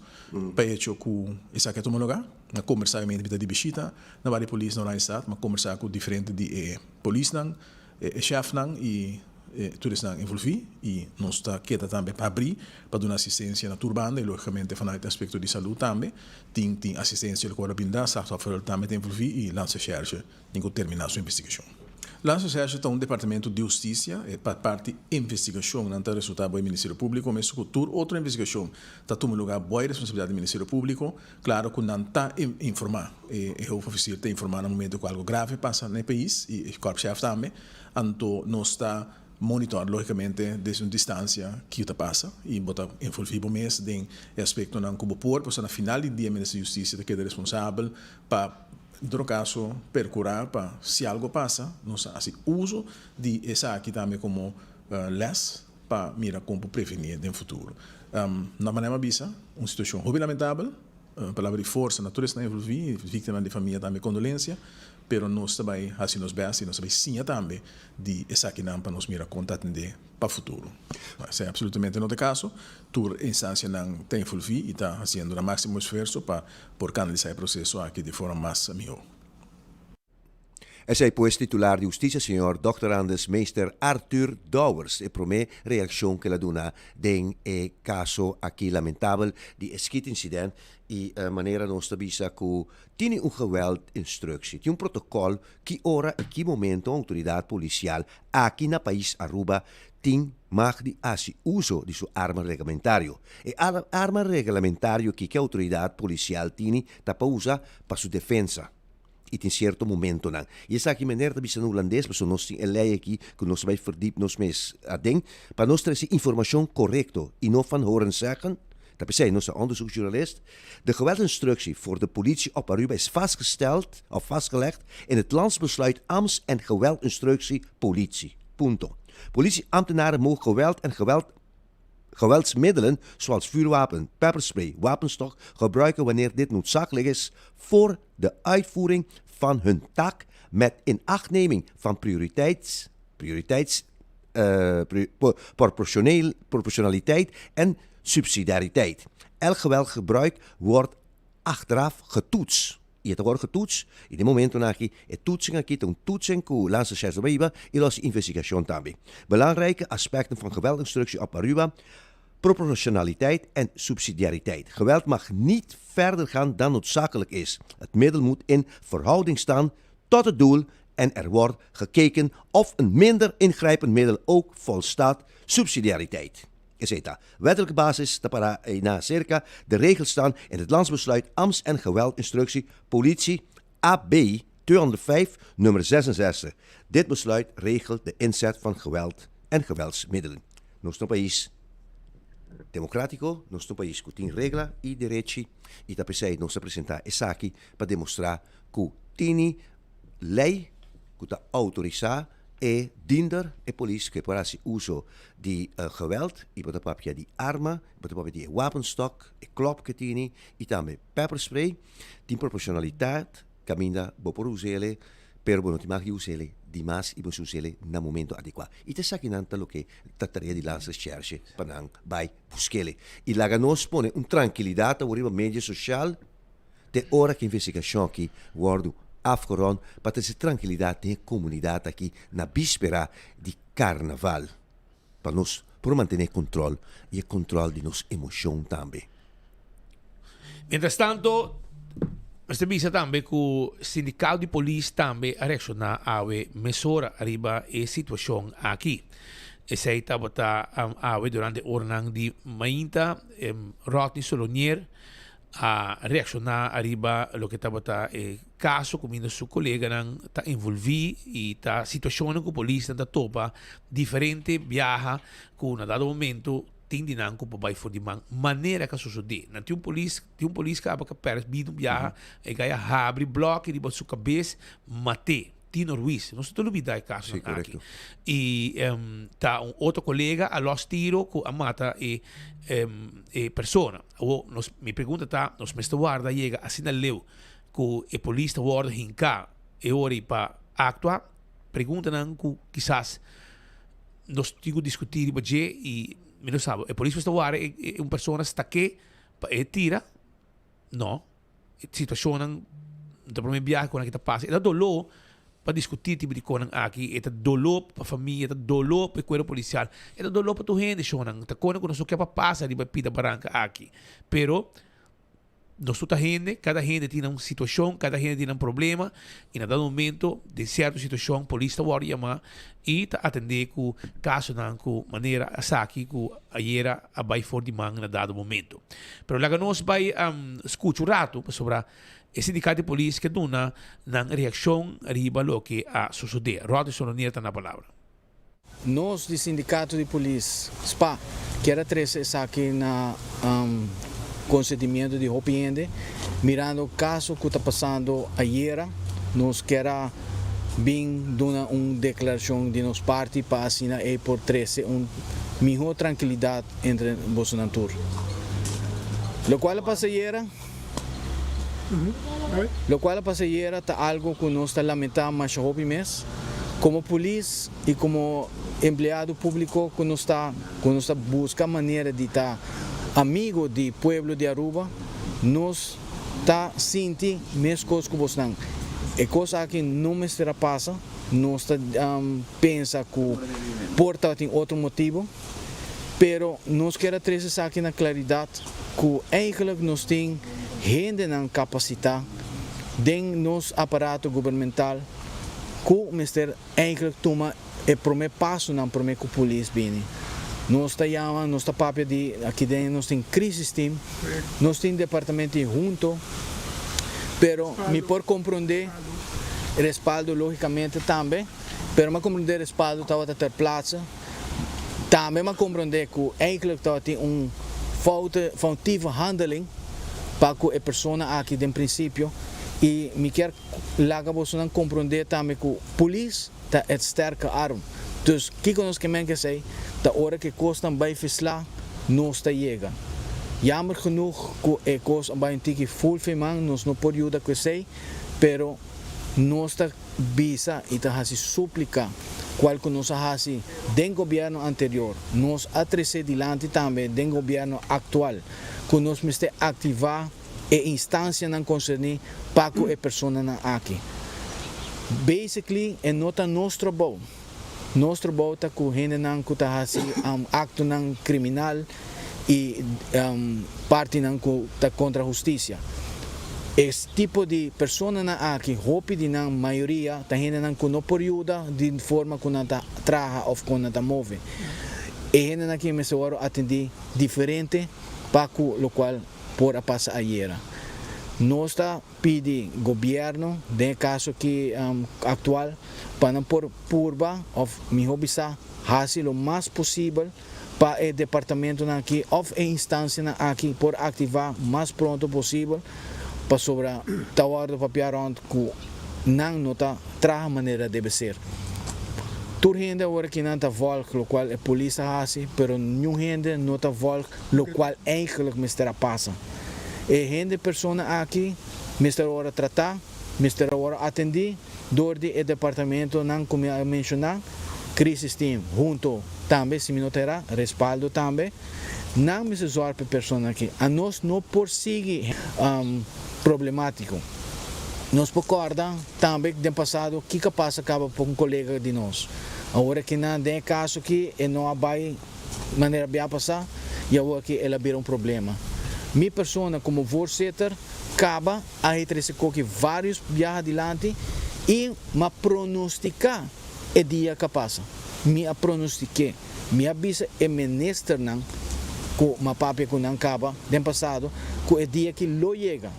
pa e hecho ku esaki a tuma lugá. Mi a kombersá obviamente mi ta di bishita na bario polis na Oranjestad, mi a kombersá ku diferente di e polisnan, e shèfnan i tur esnan envolví i nos ta keda tambe habrí pa duna asistensia na tur banda i lógikamente vanuit e aspekto di salú tambe tin tin asistensia loke wòrdu brindá. Slachtofferhulp tambe ta envolví i Landsrecherche tin ku terminá su investigashon. Landsrecherche ta un departamento di hustisia, e pa parti investigashonnan ta resultá bo e Ministerio Públiko mesun ku tur otro investigashon ta tuma lugá bo e responsabilidat di Ministerio Públiko. Klaro ku nan ta informá, e hoofdofficier ta informá na momento ku algo grave pasa na e pais i e korpschef tambe. Anto nos ta monitor logicamente desde un distancia kico ta pasa y bo ta envolvi bo mes den e aspectonan cu bo por, pasobra na final di dia Minister di Justicia ta keda responsabel pa en todo caso percura pa si algo pasa nos ta haci uso di esaki tambe como les pa mira con por preveni den futuro. Na manera mi a bisa un situacion hopi lamentabel. Palabra di forsa na tur esnan envolví, víktimanan di famia tambe kondolensia, pero nos ta bai hasi nos bèst i nos ta bai siña tambe di esakinan pa nos mira kon ta atendé pa futuro. Esei absolutamente no ta e kaso, tur e instansianan ta envolví i ta hasiendo nan máksimo esfuerso pa por kanalisá e proseso aki di forma mas mihó. Esei pues titular di Hustisia señor Dòkter Andes Meester Arthur Dowers e promé reakshon ku el a duna den e kaso aki lamentabel di e skietinsident i manera nos ta bisa ku tini un geweldinstruksie, tin un protokòl ki ora i ki momento un outoridat polisial aki na pais Aruba tin mag di hasi uso di su arma reglamentario. E arma reglamentario ki ki outoridat polisial tini ta pa usa pa su defensa. i tin sierto momentonan. I esaki meneer ta bisa na hulandes, pasobra nos tin e lei aki ku nos ta bai verdiep nos mes aden, pa nos trese informashon korekto i no van horen zeggen. Ta p'esei nos ta onderzoeksjournalist. De geweldinstructie voor de politie op Aruba is vastgesteld of vastgelegd in het landsbesluit Ambts en geweldinstructie politie. Punto. Politieambtenaren mogen geweld en geweld Geweldsmiddelen zoals vuurwapen, pepperspray, wapenstok gebruiken wanneer dit noodzakelijk is voor de uitvoering van hun taak met inachtneming van prioriteits, prioriteits, proportioneel, proportionaliteit en subsidiariteit. Elk geweldgebruik wordt achteraf getoetst. I e ta wòrdu getoets i den momentonan aki e toetsing aki ta un toetsing ku Landsrecherche ta hiba i los investigashon tambe. Belangrijke aspecten van geweldinstructie op Aruba, proportionaliteit en subsidiariteit. Geweld mag niet verder gaan dan noodzakelijk is. Het middel moet in verhouding staan tot het doel en er wordt gekeken of een minder ingrijpend middel ook volstaat subsidiariteit. Esei ta wettelijke basis ta para na serka de regels staan in het Landsbesluit Ambts en Geweldinstructie Politie AB 205 nummer 66. Dit besluit regelt de inzet van geweld en geweldsmiddelen. Nos ta un pais democratico, nos ta un pais cu tin regla y derechi y ta p'esei nos ta presenta esaki pa demostra cu tini lei ku ta outorisá e dinder, e polis, ku e por hasi uso di geweld i bo ta papia di arma, bo ta papia di e wapenstok, e klòp ku e tini i tambe pepperspray. Tin proporshonalitat kaminda bo por us'ele, pero bo no tin mag di us'ele dimas i bo mester us'ele na momento adekuá. I ta esakinan ta loke ta tarea di Landsrecherche pa nan bai busk'ele. I laga nos pone un trankilidat awor riba media sosial. Te ora ku e investigashon aki wòrdu afgerond pa trese trankilidat den e komunidat aki na bíspera di karnaval, pa nos por mantené kontrol i e kontrol di nos emoshon tambe. Mientras tanto, mester bisa tambe ku sindikato di polis tambe a reakshoná awe mesora riba e situashon aki. Esei tabata awe durante oranan di mainta, Rodney Solonier a reakshoná ariba loke tabata e kaso kuminda su koleganan ta envolví i ta situashonnan ku polisnan ta topa diferente biaha ku na dado momento tin di nan ku por bai for di man manera ku a sosodé. Nan tin un polis tin un polis kaba ku a pèrdè bida un biaha e gaya habri blòki riba su kabes mat'é. Tino Ruiz. Nos no ta lubida e kasonan aki. I ta un otro kolega a lòs tiro ku a mata e e persona. Awor nos mi pregunta ta, nos mester warda yega asina leu ku e polis ta wòrdu hinká e ora ei pa aktua? Preguntanan ku kisas nos tin ku diskutí riba dje i mi no sa. E polis mester warda e un persona stak'é pa e tira? No. E situashonnan no ta promé biaha ku nan aki ta pasa. E ta doló pa diskutí tipo di konan aki. E ta doló pa famia, e ta doló pa e kuerpo polisial, e ta doló pa tur hende shonnan. Ta konan ku nos no ke pa pasa riba e pida baranka aki. Pero nos tur ta hende, kada hende tin nan situashon, kada hende tin nan problema i na dado momento den sierto situashon polis ta wòrdu yamá i ta atendé ku kasonan ku manera esaki ku ayera a bai for di man na dado momento. Pero laga nos bai skucha un ratu pasobra e sindikat di polis ke duna nan reakshon riba loke a sosodé. Rodney Solonier ta na palabra. Nos di Sindikato di Polis, spa, kier a trese esaki na konsentimiento di hopi hende. Mirando kaso ku ta pasando ayera, nos kier a bin duna un deklarashon di nos parti pa asina ei por trese un mihó trankilidat entre bosonan tur. Lokual a pasa ayera, Lokual a pasa ayera ta algo ku nos ta lamentá masha hopi mes. Komo polis i komo empleado públiko ku nos ta, ku nos ta buska manera di ta amigo di pueblo di Aruba, nos ta sinti meskos ku bosnan. E kos aki no mester a pasa, nos ta pensa ku por tabatin otro motibu. Pero nos kier a trece esaki na claridad cu eigenlijk nos tin hendenan capacita den nos aparato gubernamental cu mester eigenlijk tuma e prome pasonan prome cu polis bini. Nos ta yama, nos ta papia di aki den nos tin crisis team, nos tin departamento di hunto, pero mi por comprende respaldo logicamente tambe, pero mi a comprende respaldo tabata ter plaatse. Tambe m'a komprondé ku eigenlijk tabatin un foute, foutieve handeling pa ku e persona aki den prinsipio i mi kier laga bosonan komprondé tambe ku polis ta het sterke arm. Dus kiko nos ke men ku esei? Ta ora ku e kosnan bai fislá nos ta yega. Jammer genoeg ku e kos a bai un tiki ful feman nos no por yuda ku esei pero nos ta bisa y ta haci suplica cual cu nos a haci den gobierno anterior, nos a trece dilanti tambe den gobierno actual cu nos mester activa e instancianan concerni pa cu e personanan aki. Basically e no ta nos trabou. Nos trabou ta cu hendenan cu ta haci actonan criminal y partinan cu ta contra husticia. E tipo di personanan aki, hopi di nan, mayoria, ta hendenan cu no por yuda di forma cu nan ta traha of con nan ta move. E hendenan aki mester worde atendi diferente pa cu locual por a pasa ayera. Nos ta pidi gobierno, den e caso aki actual, pa nan por purba of miho bisa haci lo mas posibel pa e departamentonan aki of e instancianan aki por activa mas pronto posibel pasobra ta wordo papia rond cu nan no ta traha manera debe ser. Tur hende awor aki nan ta volg locual e polis ta haci pero niun hende no ta volg locual eigenlijk mester a pasa. E hende persona aki mester ora trata, mester a wòrdu atendí dor di e departamentonan ku mi a menshoná, Crisis Team hunto tambe, si mi no ta erá, Respaldo tambe. Nan mester zòrg pa e persona aki. Anos no por sigui problemátiko. Nos por kòrda tambe den pasado kiko a pasa kaba pa un kolega di nos. Awor aki nan den e kaso aki e no a bai manera bia pasá i awor aki el a bira un problema. Mi persona komo voorzitter kaba a he trese koki varios biaha dilanti i m'a pronostiká e dia ka pasa. Mi a pronostik'é. Mi a bisa e ministernan ku m'a papia ku nan kaba den pasado ku e dia aki lo yega.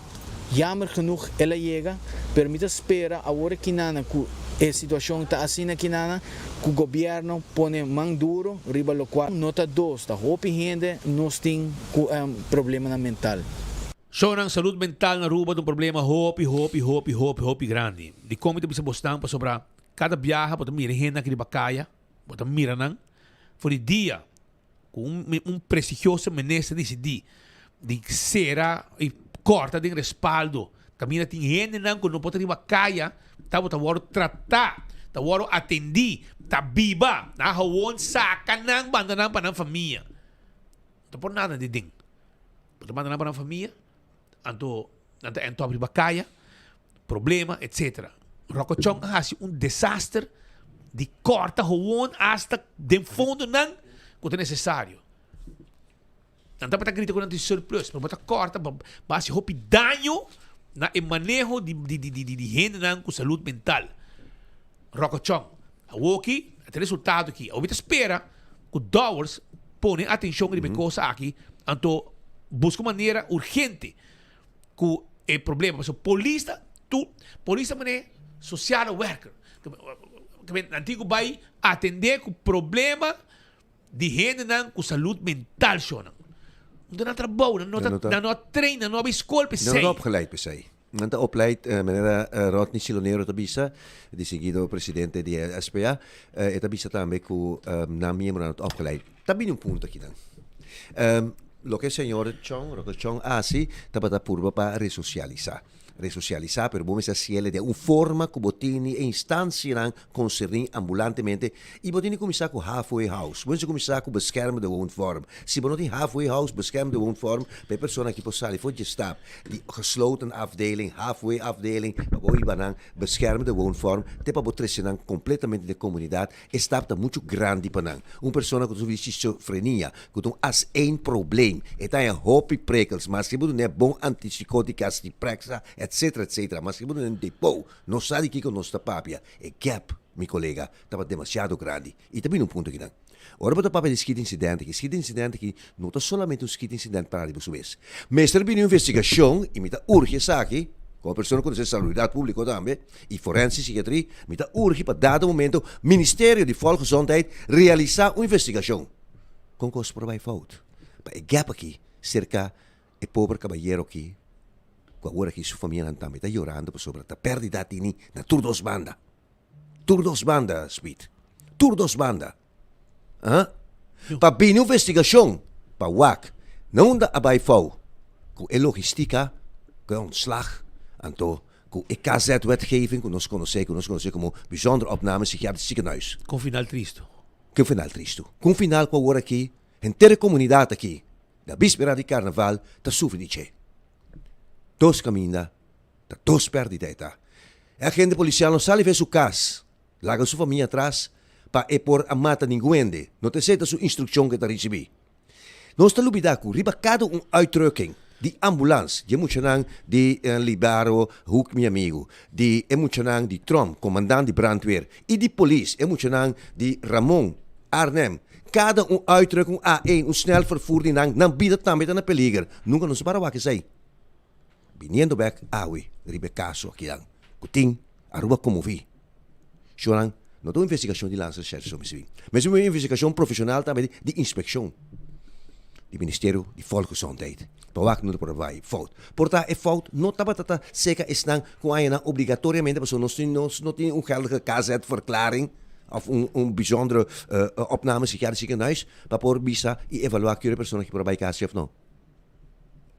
Jammer genoeg el a yega, pero mi ta spera awor kinana ku e situashon ta asina kinana ku gobierno pone man duro riba lokual no ta dos, ta hopi hende nos tin ku problemanan mental. Shownan salud mental na Aruba ta un problema hopi hopi hopi hopi hopi grandi. Dikon mi ta bisa bosnan pasobra. Kada biaha bo ta mira e hendenan aki riba kaya, bo ta mira nan for di dia ku un un prestigioso minister disidí di sera i kòrta den respaldo kaminda tin hendenan ku no por ta riba kaya tabata wòrdu tratá, ta wòrdu atendí, ta biba, nan a hawon saka nan banda nan pa nan famia. No ta por nada di den. Bo ta manda nan pa nan famia, anto nan ta end up riba kaya, problema, etcetera. Rokochon a hasi un desaster di kòrta howon asta den fondonan ku ta nesesario. Nan tabata grita ku nan tin surplus, pero bo ta kòrta bo hasi hopi daño na e maneho di di di di hendenan ku salud mental. Rokochon, awoki a tin resultado aki. Awo mi ta spera ku Dowers pone atenshon riba e kos aki, anto buska un manera urgente ku e problema. Pasobra polis ta tur, polis ta mane sociale werker. Nan tin ku bai atende ku problema di hendenan ku salud mental shownan. Nan ta trabou, nan no ta, nan no a train, nan no a bai skol pa esei. Nan no ta opgeleid pa esei. Nan ta opleid, manera Rodney Silonero ta bisa, distinguido presidente di e SPA, e ta bisa tambe ku nan miembronan no ta opgeleid. Ta bini un punto akinan. Loke señor Chong, Roque Chong a hasi tabata purba pa resosialisá. Resosialisá, pero bo mester hasiel den un forma ku bo tini e instancianan konserní ambulantemente i bo tini kuminsá ku halfway house. Bo mester kuminsá ku beschermde woonvorm. Si bo no tin halfway house, beschermde woonvorm, pa e persona aki por sali for dje stap di gesloten afdeling, halfway afdeling, pa bo hiba nan beschermde woonvorm te pa bo trese nan kompletamente den komunidat. E stap ta muchu grandi pa nan. Un persona ku ta sufri di schizofrenia, ku ta un as één probleem, e ta haña hopi prikkels, maske bo dun'é bon antipsikotika, Zyprexa, etcetera, etcetera, maske bo dun'é un depo, no sa di kiko nos ta papia. E gap, mi kolega, tabata demasiado grandi. I ta bini un punto akinan. Ora bo ta papia di skietinsident aki, skietinsident aki no ta solamente un skietinsident para riba su mes. Mester bini un investigashon, i mi ta urgi esaki, komo persona ku ta hasi salubridat públiko tambe, i forense psikiatri, mi ta urgi pa dado momento Ministerio di Volksgezondheid realisá un investigashon. Kon kos por a bai fout? Pa e gap aki serka e pober kabayero aki, ku awor aki su famianan tambe ta yorando pasobra ta pèrdida tini na tur dos banda. Tur dos banda, Speed. Tur dos banda. Aha. Pa bini un investigashon pa wak na unda a bai fout ku e logistika, ku e ontslag, anto ku e KZ-wetgeving ku nos konosé, ku nos konosé komo Bijzondere Opname Psychiatrisch Ziekenhuis. Ku un final tristu. Ku un final tristu. Ku un final ku awor aki henter e komunidat aki na bíspera di karnaval ta sufri di dje. Dos kaminda ta dos pèrdida e ta. E agente polisial no sali fen su kas, laga su famia atras pa e por a mata ningun hende. No ta esei ta su instrukshon ku e ta risibí. Nos ta lubidá ku riba kada un uitrukking di ambulans di e muchanan di Libaro Hoek mi amigu, di e muchanan di Tromp, komandant di brandweer, i di polis, e muchanan di Ramon, Arnhem, kada un uitrukking, un A1, un snelvervoer di nan, nan bida tambe ta na peliger. Nunka nos a para wak esei. Biniendo bek awe riba e kaso akinan ku tin Aruba konmoví. Shornan, no ta un investigashon di Landsrecherche so mester bin. Mester bin un investigashon profeshonal tambe di inspekshon di Ministerio di Volksgezondheid pa wak no ta por a bai fout. Por ta e fout no tabata ta seka esnan ku a haña nan obligatoriamente pasobra nos tin nos no tin un geldige KZ-verklaring of un un bijzondere opname psychiatrisch ziekenhuis pa por bisa i evaluá ki ora e persona aki por a bai kas si of no.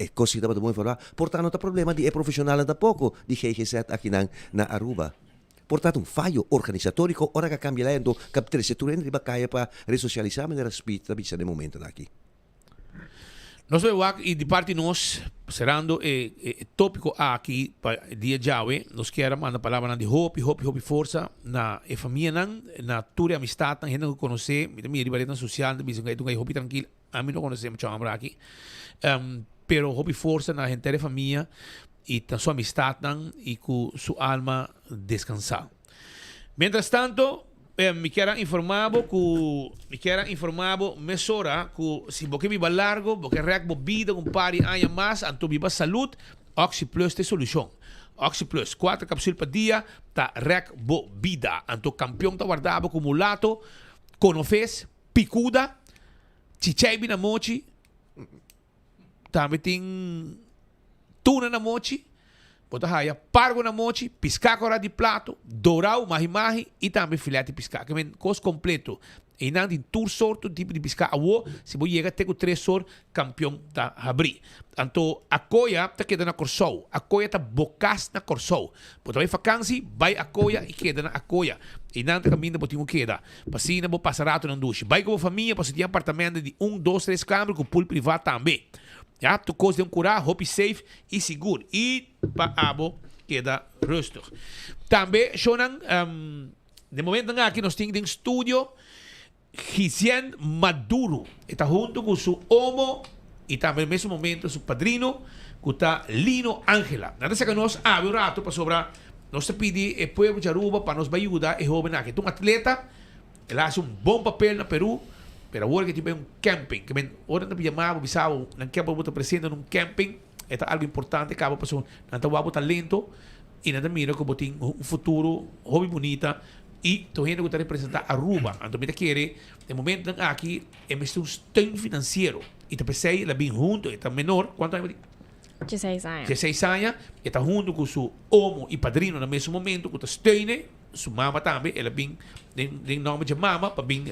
E kos aki tabata bon evaluá. Por ta no ta problema di e profeshonalnan tampoko di ggz akinan na Aruba. Por ta un fayo organisatorico ora cu a cambia ley anto cu a trece tur hende riba caya pa resocialisa manera Speed ta bisa den momentonan aki. Nos bay wak y di parti nos, cerando e e topico aki pa e dia djawe, nos kier a manda palabranan di hopi, hopi, hopi forsa na e famianan, na tur e amistadnan, hendenan cu conoce, mi ta mira riba rednan social, ta bisa cu e ta un guy hopi trankil, Ami no conoce mucho homber aki. Pero hopi forsa na henter e famia y ta su amistadnan y cu su alma descansa. Mientras tanto, mi kier a informa bo cu mi kier a informa bo mesora cu si bo ke biba largo, bo ke rek bo bida un par di aña mas, anto biba salud, Oxi Plus ta e solucion. Oxi Plus, cuatro capsul pa dia ta rek bo bida. Anto campeon ta warda bo cu mulato, conofes, Picuda, Chichai bina mochi, tambe tin tuna na mochi. Bo ta haya pargo na mochi, piská kòrá di plato, dorau, mahi mahi i tambe filet di piská. Ke men kos kompleto. Einan tin tur sorto tipo di piská. Awo si bo yega te ku tres or, kampion ta habrí. Anto Akoya ta keda na Kòrsou. Akoya ta bo kas na Kòrsou. Bo ta bai fakansi, bai Akoya i keda na Akoya. Einan ta kaminda bo tin ku keda. Pa asina bo pasa ratonan dushi. Bai ku bo famia pasobra tin apartamento di un, dos, tres kamber ku pool privá tambe. Ya, tur kos den kurá, hopi safe i sigur. I pa abo keda rustig. Tambe shownan, den momentonan aki nos tin den studio Gisien Maduro. E ta hunto ku su omo i tambe na mesun momento su padrino ku ta Lino Angela. Nan ta saka nos awe un rato pasobra nos ta pidi e pueblo di Aruba pa nos bai yuda e hoben aki. E ta un atleta. El a hasi un bon papel na Peru, pero awor ke tin bai un camping. Ke men, ora nan ta yama bo, bisa bo, nan ke pa bo ta presente na un camping, e ta algo importante kaba pasobra nan ta wak bo talento i nan ta mira ku bo tin un futuro hopi bunita i ta un hende ku ta representa Aruba. Anto mi ta kere den momentonan aki e mester un steun finansiero i ta p'esei el a bin hunto, e ta menor, kuantu aña bo tin? Dieseis aña. Dieseis aña, e ta hunto ku su omo i padrino na mesun momento ku ta steun'e. Su mama tambe, el a bin den den nomber dje mama pa bin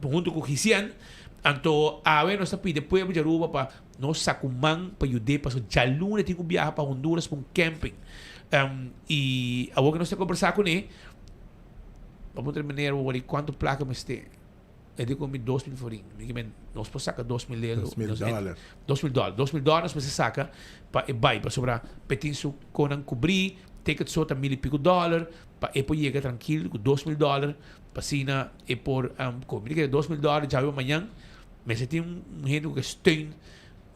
hunto ku Gisien. Anto awe nos ta pidi e pueblo di Aruba pa nos saku man pa yud'é pasobra djaluna e tin ku biaha pa Honduras pa un camping. I awor ku nos ta kombersá kuné, pa puntra meneer wor kuantu plaka mester. E di ku mi 2000 florin. Mi ki men, nos por saka 2000 euro. 2000 dòler. 2000 dòler. 2000 dòler nos mester saka pa e bai. Pasobra pa e tin su konan kubrí, ticket so ta mil i piku dòler, pa e por yega trankil ku 2000 dòler, pa asina e por komi. Mi ta kere 2000 dòler djawe pa mañan, mester tin un hende ku ke steun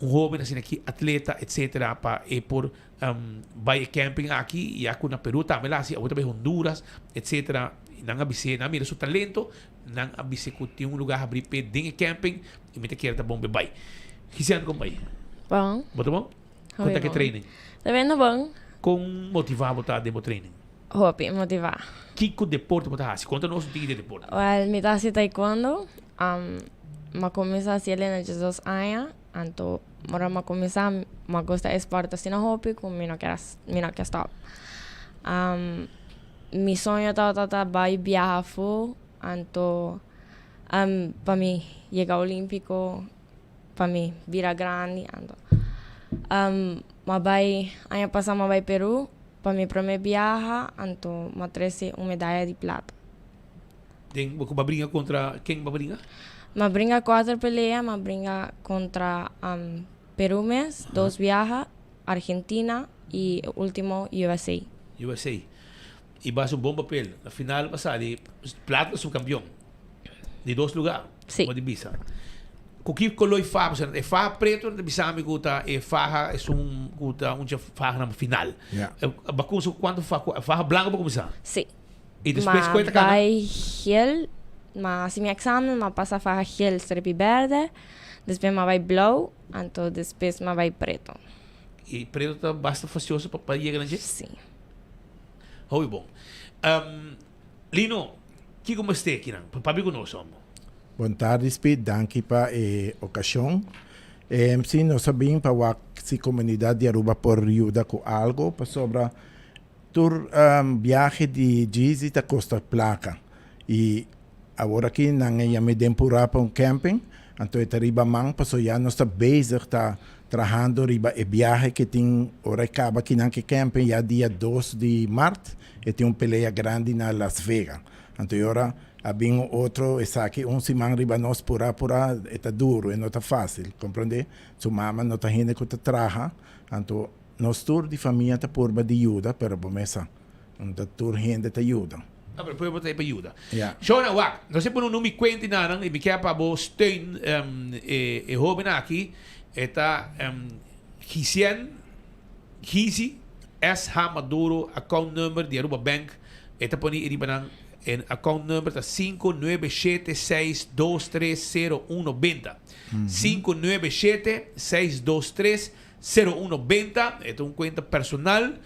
un hoben asina aki, atleta, etcetera, pa e por bai e camping aki, ya ku na Peru tambe el a hasi, awor ta bai Honduras, etcetera. Nan a bis'é, nan a mira su talento. Nan a bisa ku tin un lugá habrí p'e den e camping i mi ta kere ta bon p'e bai. Gisian kon bai? Bon. Bo ta bon? Kon ta ke training? Ta bendo bon. Kon motivá bo ta den bo training? Hopi motivá. Kiko deporte bo ta hasi? Konta nos un tiki di e deporte. Wèl, mi ta hasi taekwondo. M'a kuminsá hasi el na diesdos aña. Anto ora m'a kuminsá m'a gusta e spòrt asina hopi ku mi no kier mi no kier stòp. Mi soño tabata ta bai biaha afó, anto pa mi yega Olímpiko, pa mi bira grandi, anto m'a bai aña pasá m'a bai Perú pa mi promé biaha, anto m'a trese un medaya di plata. Den bo ku bo a bringa kontra ken bo a bringa? M'a bringa kuater pelea, m'a bringa kontra Perú mes dos biaha, Argentina y e ultimo USA. USA. Y bo haci un bon papel. Na final bo a sali plata subcampeon. Di dos lugar. Si. Bo di bisa. Cu ki color e faha? Pasobra e faha preto nan ta bisa mi cu ta e faha esun cu ta un dje fahanan final. Ja. Bo a cuminsa cu cuanto faha? Faha blanco bo a cuminsa? Si. Y despues Ma cu e ta cana? bai gel, ma haci mi examen, ma pasa faha gel strepi berde. Despues m'a bai blou, anto despues m'a bai preto. I preto ta basta fasioso pa pa yega na dje? Sí. Hopi bon. Um, Lino, kiko mester kinan? Papia ku nos, hombo. Bon tardi Speed, danki pa e okashon. Em, sí, nos a bin pa wak si komunidat di Aruba por yuda ku algo, pasobra tur um, biahe di Jeezy ta kosta plaka. I Awor aki nan e yam'é den purá pa un camping, anto e ta riba man paso ya nos ta bezig ta trahando riba e biahe ke tin ora e kaba kinan ke camping ya dia dos di mart e tin un pelea grandi na Las Vega. Anto e ora a bin un otro esaki un siman riba nos purá purá e ta duro e no ta fácil comprende su mama no ta hende ku ta traha anto nos tur di famia ta purba di yuda pero bo mes sa no ta tur hende ta yuda. Ah, pero pueblo ta ahí pa yuda. Ja. Shona, wak, nos e pone un numi cuenta nanan y mi kier pa bo steun um, e, e hoben aki. E ta um, Gisien, Gisi, SH Maduro, account number di Aruba Bank. E ta pone riba nan, en account number ta 5976230 1 597 623 01 benta. E ta un cuenta personal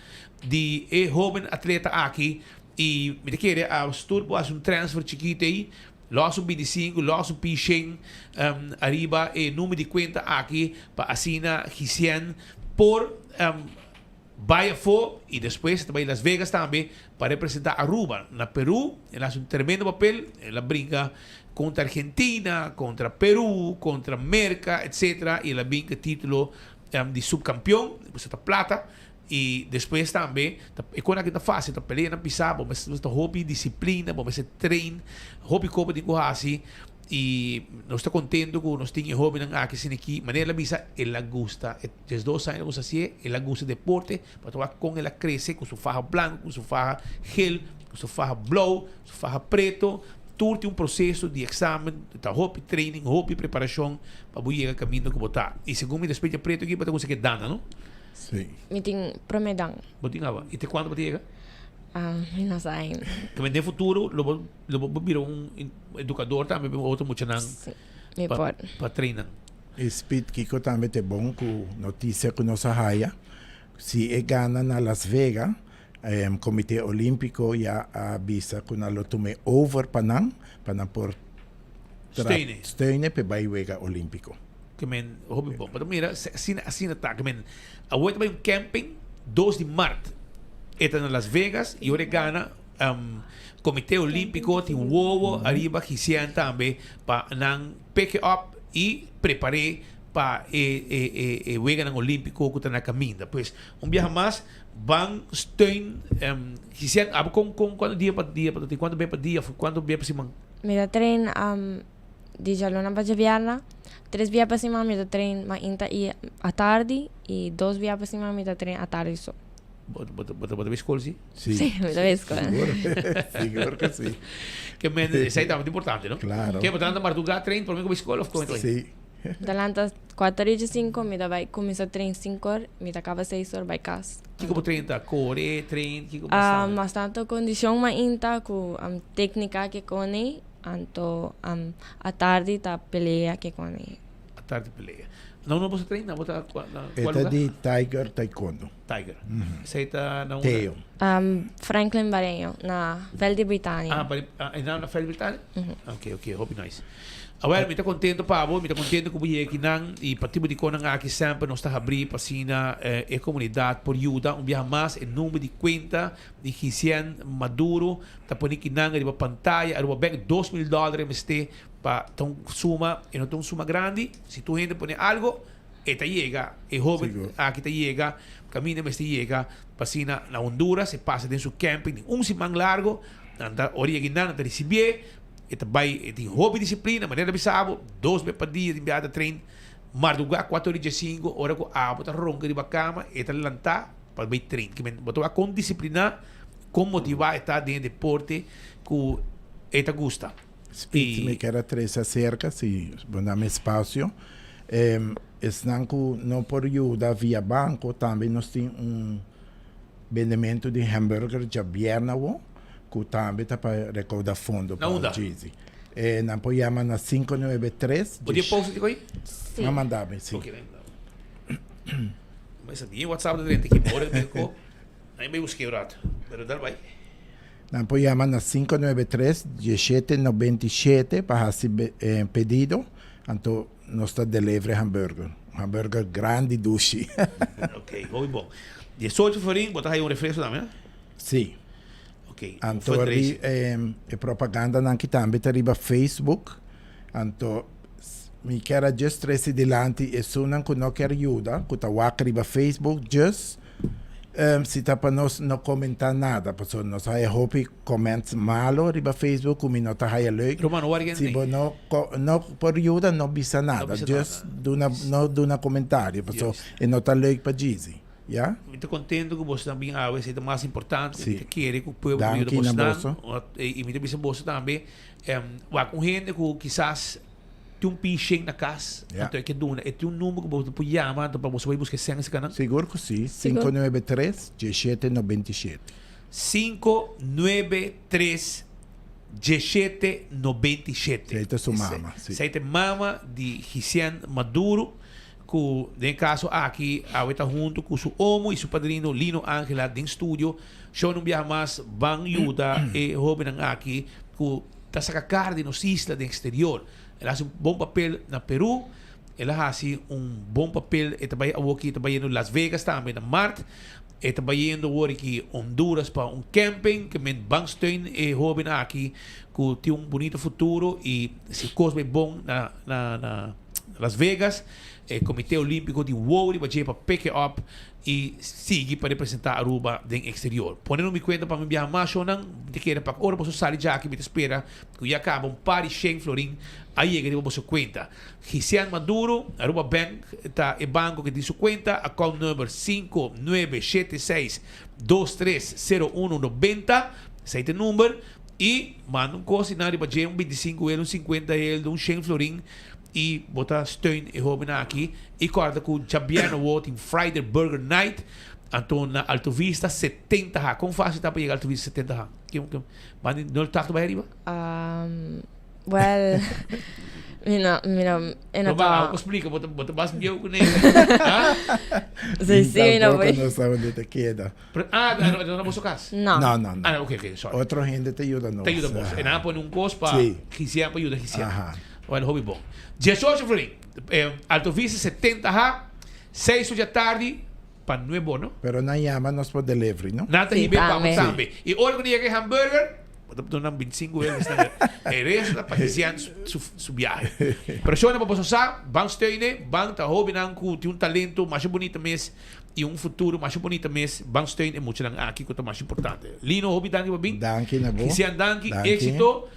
di e hoben atleta aki. I mi ta kere a stuur por hasi un transfer chikito ei, los un bintisinko, los un pishen, ariba e number di cuenta aki pa asina Gisien. por bai afó y despues e ta bai Las Vegas tambe pa representa Aruba. Na Peru el a haci un tremendo papel, el a bringa contra Argentina, contra Peru, contra Merca, etcetera y el a bin cu e titulo di subcampeon, cu ta plata. Y despues tambe ta e con aki ta facil ta pelea nan pisa bo mester ta hopi disciplina bo mester train hopi cosa bo tin cu haci y nos ta contento cu nos tin e hobennan aki asina aki manera el a bisa el a gusta e diesdos aña el a gusta hacié el a gusta deporte pa ta wak con el a crece cu su faha blanco cu su faha geel cu su faha blauw su faha preto tur tin un proceso di examen ta hopi training hopi preparacion pa bo yega caminda cu bo ta y segun mi despues dje preto aki bo ta cuminsa keda no. Sí. Mi tin prome dan. Bo tin awa. I te kuantu bo ta yega? Ah, mi no sa ainda. Ke men den futuro lo bo lo bo bira un edukador tambe pa otro muchanan. Sí, mi por. Pa train nan. E Speed Kiko tambe ta bon ku notisia ku nos a haya. Si e gana na Las Vega, Komite Olimpiko ya a bisa ku nan lo tum'é over pa nan, pa nan por Steun'é. Steun'é p'e bai wega Olimpiko. Ke men hopi bon. Pasobra mira, asina asina ta. Ke men awor ta bai un camping dos di mart. E ta na Las Vegas y ora e gana Comite Olimpico tin un wowo ariba Gisian tambe pa nan pick e up y prepare pa e e e e weganan olimpico cu ta na caminda. Pues un biaha mas ban steun Gisian. Abo con con cuanto dia pa dia pa ta tin? Cuanto bia pa dia of cuanto bia pa siman? Mi ta train Di djaluna pa djabièrnè, tres bia pa siman mi ta train mainta i atardi i dos bia pa siman mi ta train atardi so. Bo bo bo ta bai skol si? Si, mi ta bai skol. Sigur ku si. Ke men esei ta importante no? Klaro. Ke bo ta lanta mardugá train promé ku bai skol òf kon e ta bai? Si. Mi ta lanta kuater i djesinku mi ta bai kuminsá train sinku or mi ta kaba seis or bai kas. Kiko bo train ta? Kore, train, kiko mas tantu? Mas tantu kondishon mainta ku téknika ke kone. Anto atardi ta pelea ke con e. Atardi pelea. No no bo sa train na bo ta na cual lugar? E ta di Tiger Taekwondo. Tiger. Esey ta na unda? Teo. Franklin Bareño na Veld di Britania. Ah, e na Veld di Britania? Ok, ok, hopi nice. Awel, mi ta contento pa bo, mi ta contento cu bo yega akinan y pa tipo di conan aki semper nos ta habri pa asina e comunidad por yuda un biaha mas e number di cuenta di Gisien Maduro ta pone kinan riba pantaya Aruba Bank 2000 dollar e mester pa ta un suma e no ta un suma grandi si tur hende pone algo e ta yega e hoben aki ta yega kaminda mester yega pa asina na Honduras e pasa den su camping den un siman largo nan ta ora yega nan nan ta risibié e ta bai e tin hopi disiplina manera ta bisa abo dos bes pa dia tin biaha ta train marduga kuater ora i diesinko ora ku abo ta ronka riba kama e ta lanta Pa bay train. Ki men bo ta wak kon disipliná, kon motivá e ta den e deporte ku e ta gusta. Spits mi kier a trese aserka si bo dame espasio. Esnan ku no por yuda via banko tambe nos tin un bendementu di hamburger djabièrnè awo ku tambe ta pa rekouda fondo pa Jeezy. Nan por yama na 593. Bo tin e post aki? Si. Nan manda mi, si. Mesa di WhatsApp ta drenta ki ora mi ko. Ai bai buske un rato. Pero dal bai. Nan por yama na 593 1797 pa hasi pedido. Anto nos ta deliver hamburger. Un hamburger grandi dushi. Ok, hopi bon. 18 florin bo ta haya un refresco tambe, no? Si. Ok. Anto e propagandanan ki tambe ta riba Facebook. Anto Mi kier a just trece dilanti esunnan cu no kier yuda, cu ta wak riba Facebook, just si ta pa nos no comenta nada, pasobra nos haya hopi comments malo riba Facebook cu mi no ta haya leuk. Ruman, no wari Si bo no no por yuda, no bisa nada, just duna no duna comentario, pasobra e no ta leuk pa djisi, ya. Mi ta contento cu boso ta bin awe, esey ta mas importante, mi ta kere cu pueblo por yuda Danki na bosnan, boso. y mi ta bisa boso tambe, Wak un hende ku kisas tin un pishen na kas, anto e ke duna, e tin un number ku bo por yama anto pa boso bai buska e sèn esei kanan? Sigur ku si, 593 1797. 593 1797. Esei ta su mama, si. Esei ta e mama di Gisien Maduro, ku den e kaso aki awe ta huntu ku su omo i su padrino Lino Angela den studio. Shon un biaha mas ban yuda e hobennan aki ku ta saka kara di nos isla den eksterior. El a hasi un bon papel na Peru. El a hasi un bon papel. E ta bai awoki, e ta bayendo Las Vegas tambe na mart. E ta bayendo awor aki Honduras pa un camping. Ke men ban steun e hoben aki ku tin un bunito futuro i si kos bai bon na na na Las Vegas e Comite Olimpico di wou riba dje pa pick e up i sigui pa representa Aruba den exterior. Pone no mi cuenta pa mi biaha mas shownan, mi ta kere pa ora boso sali djaki mi ta spera cu ya caba un par di shen florin a yega riba boso cuenta. Gisian Maduro, Aruba Bank ta e banco cu tin su cuenta, account number sinku nuebe shete seis dos tres sero uno nobenta, esey ta e number, y manda un cos y nan riba dje un bintisinku el, un sinkuenta el, un shen florin y bo ta steun e hobennan aki y corda cu djabièrnè awo tin Friday Burger Night anto na Alto Vista 70 ha. Con facil ta pa yega Alto Vista 70 ha? Kin kin mandi nul tachtig bay ariba? Um, well, mi no, mi no, e no No, maar ta. bo splica, bo ta bo ta mas bieu cu ne. Ha? Sí, sí, mi no Tampoco voy. no sa unda ta keda. Pero, ah, no, no na boso cas? No. No, no, no. Ah, ok, ok, sorry. Otro hende ta yuda nos. Ta yuda bos. E nan a pone un cos pa Sí. Gisian, pa yuda Gisian. Aha. Bueno, hopi bon. 18 florin. Eh, Alto Vista 70 ha. 6 or di atardi pa nuebo, no? Pero nan yama nos por delivery, no? Nan ta Sí, hibe pa bo tambe. tambe. Y ora cu nan yega e hamburger, bo ta duna nan 25 euro. E resto ta pa Gisian su, su, su biahe. Pero shona pa boso sa, ban steune, ban ta hobennan cu tin un talento masha bunita mes. y un futuro masha bonita mes ban steun e muchanan aki cu ta masha importante. Lino hopi danki pa bin. Danki na bo. Gisian danki, Danki. exito.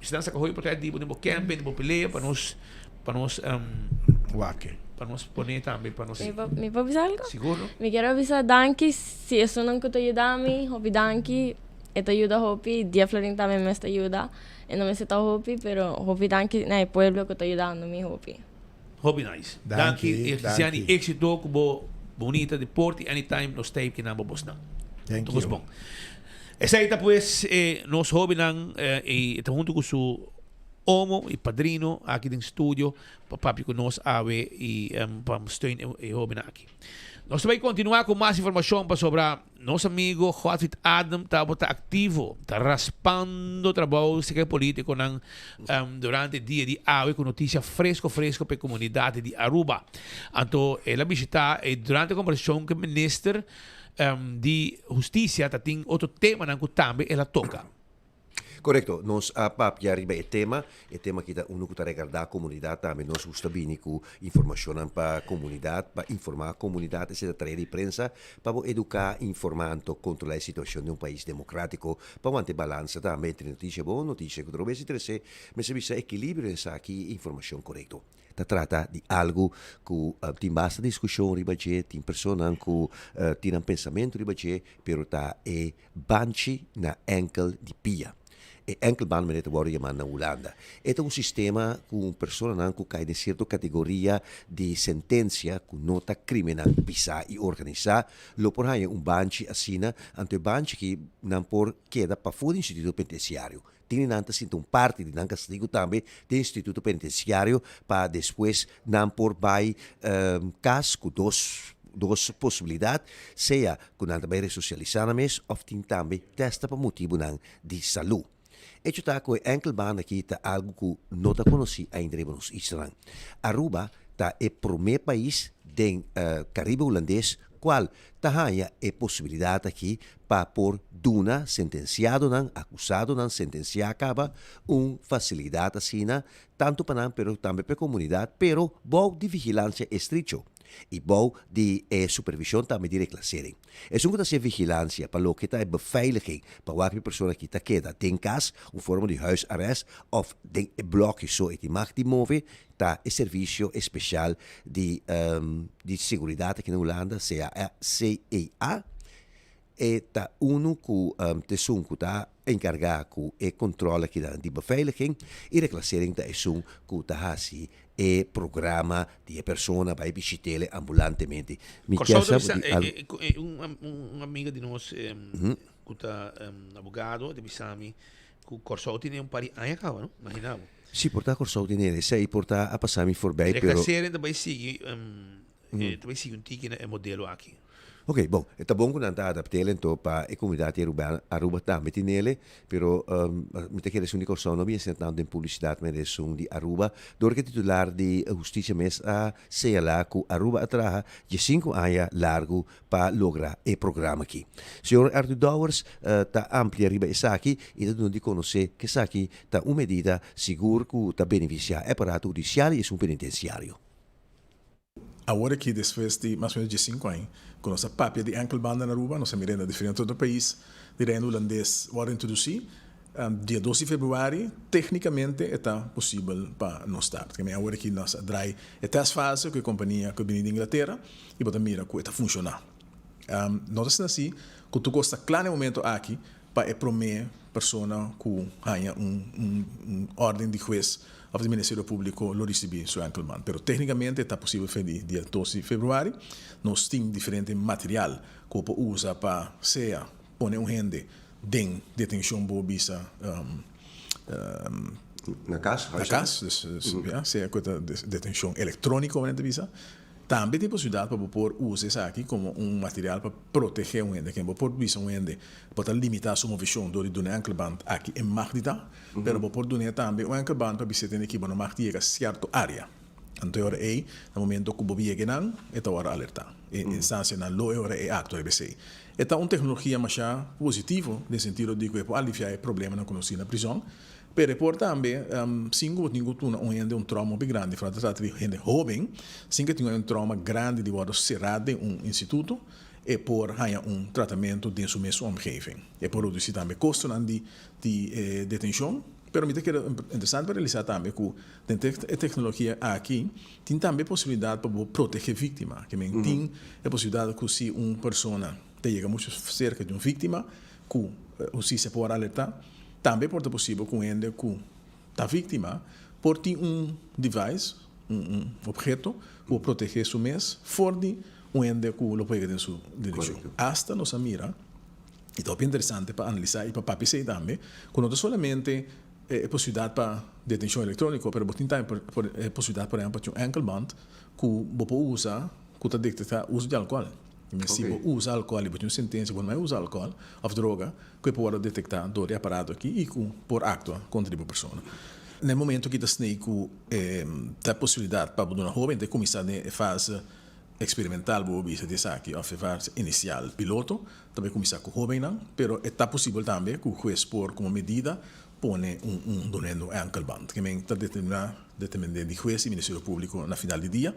Esnan saca hopi portret di bo den bo camping, den bo pelea pa nos pa nos Wak. pa nos pone tambe pa nos Mi por mi por bisa algo? Sigur no. Mi kier a bisa danki si esunnan cu ta yuda mi, hopi danki. E ta yuda hopi, Dia Florin tambe mes ta yuda. E no mester ta hopi, pero hopi danki na e pueblo cu ta yudando mi hopi. Hopi nice. Danki Gisiani exito cu bo bonita deporte anytime nos tape kinan bo bosnan. Thank you. Bon. Esey ta pues eh, nos hobennan eh, e ta hunto cu su omo y padrino aki den studio pa papia cu nos awe y um, pa steun e, e hobennan aki. Nos ta bay continua cu mas informacion pasobra Nos amigo Godfried Adam tabata activo, ta raspando trabou cerca e politiconan durante dia di awe cu noticia fresco fresco pa e comunidad di Aruba. Anto el a bishita e durante e conversacion cu e minister di Husticia ta tin otro temanan cu tambe el a toca. Korekto, nos a papia riba e tema. E tema aki ta unu ku ta regardá komunidat tambe. Nos gusta bini ku informashonnan pa komunidat, pa informá komunidat. Esei ta tarea di prensa pa bo eduká, informá anto kontrolá e situashon den un pais demokrátiko, pa wanta e balansa tambe entre notisia bon, notisia ku ta robes i trese mester bisa ekilibrio den esaki i informashon korekto. Ta trata di algu ku tin basta diskushon riba dje, tin personanan ku tin nan pensamentu riba dje, pero ta e Banchi na enkel di pia. E enkelband manera ta wòrdu yamá na Hulanda. E ta un sistema ku un personanan ku kai den sierto kategoria di sentensia ku no ta krimennan pisá i organisá lo por haña un banchi asina, anto e banchi aki nan por keda pafó di instituto penitensiario. Tin di nan ta sinta un parti di nan kastigu tambe den instituto penitensiario pa despues nan por bai kas ku dos dos posibilidat, sea ku nan ta bai resosialisá nan mes òf tin tambe tèsta pa motibunan di salú. Echo ta ku e enkelband aki ta algu ku no ta konosí ainda riba nos islanan. Aruba ta e promé pais den Karibe Hulandes kual ta haña e posibilidat aki pa por duna sentensiadonan, akusadonan sentensiá kaba, un fasilidat asina, tantu pa nan pero tambe pa e komunidat, pero bou di vigilansia estricho i bou di e supervishon tambe di reklasering. Esun ku ta hasi e vigilansia pa loke ta e beveiliging pa wak e persona ki ta keda den kas, un forma di huisarrest, òf den e blòki so e tin mag di move, ta e servisio espesial di di seguridat aki na Hulanda, CEA, e ta unu ku ta esun ku ta enkargá ku e kontrol akinan di beveiliging i reklasering ta esun ku ta hasi e programa di e persona bai bishit'el ambulantemente. Mi kier Kòrsou ta sa bisa bo di al. Un amiga di nos ku ta abogado ta bisa mi ku Kòrsou tene un par di aña kaba no, imagina bo. Si por ta Kòrsou tene esei por ta a pasa mi forbij pero. Reklasering ta bai sigui ta bai sigui un tiki na e modelo aki. Ok, bon, e ta bon ku nan ta adapt'el anto pa e komunidat di Aruba, Aruba tambe tin ele, pero mi ta kere esun di Kòrsou no bien sina tantu den publisidat manera esun di Aruba, dor ku e titular di hustisia mes a señalá ku Aruba a traha diesinku aña largu pa logra e programa aki. Señor Arthur Dowers ta amplia riba esaki i ta duna di konosé ku esaki ta un medida sigur ku ta benefisiá e aparato hudisial i esun penitensiario. Awor aki despues di mas o menos diesinku aña ku nos a papia di enkelbanda na Aruba, nos a mira na diferente otro pais di Reino Hulandes wòrdu introdusí. Dia dos di februari téknikamente e ta posibel pa nos start. Keme awor aki nos a drai e testfase ku e kompania ku a bini di Inglatera i bo ta mira ku e ta funshoná. No ta asina si ku tur kos ta kla na e momento aki pa e promé persona ku haña un un órden di hues òf di Ministerio Públiko lo risibí su enkelband. Pero téknikamente ta posibel fe di dia dos di februari. Nos tin diferente material ku bo por usa pa sea pone un hende den detenshon bo bisa Na kas, na kas, dus ya, sea ku ta detenshon elektróniko bo ta bisa. Tambe tin posibilidat pa bo por usa esaki komo un material pa protegé un hende. Ken bo por bisa un hende bo ta limitá su movishon dor di duna e enkelband aki e mag di ta, pero bo por dun'é tambe un enkelband pa bis'é tende ki bo no mag di yega sierto área. Anto e ora ei, na momento ku bo yega einan, e ta wòrdu alertá. E instansianan lo e ora ei aktua riba esei. E ta un teknologia masha positivo den sentido di ku e por aliviá e problemanan ku nos tin na prizòn, Pero e por tambe, sin ku bo tin ku tuna un hende un trauma hopi grandi, foral ta trata di hende hoben, sin ku e tin un trauma grandi di wòrdu será den un instituto, e por haña un tratamentu den su mesun omgeving. E por redusí tambe kostonan di di e detenshon. Pero mi ta kere interesante pa realisá tambe ku den e teknologia aki tin tambe e posibilidat pa bo protegé víktima. Ke men tin e posibilidat ku si un persona ta yega muchu serka di un víktima, ku hustisia por alertá. Tambe por ta posibel ku un hende ku ta víktima por tin un device, un obheto, ku por protegé su mes for di un hende ku lo por yega den su direkshon. Asta nos a mira, i ta hopi interesante pa analisá i pa papia esei tambe, ku no ta solamente e posibilidat pa detenshon elektróniko, pero bo tin tambe e posibilidat por ehèmpel pa tin un enkelband ku bo por usa ku ta detektá uso di alkohòl. Si bo usa alkohòl i bo tin un sentensia ku bo no mai usa alkohòl òf droga, ku e por wòrdu detektá dor di e aparato aki i ku por aktua kontra di bo persona. Na e momento ki ta snei ku ta posibilidat pa bo duna hóben ta kuminsá den e fase eksperimental bo por bisa di esaki òf e fase inisial piloto ta bai kuminsá ku hóbennan, pero e ta posibel tambe ku hues por komo medida pone un un dunendo enkelband. Ke men ta determiná determindé di hues i Ministerio Públiko na final di dia.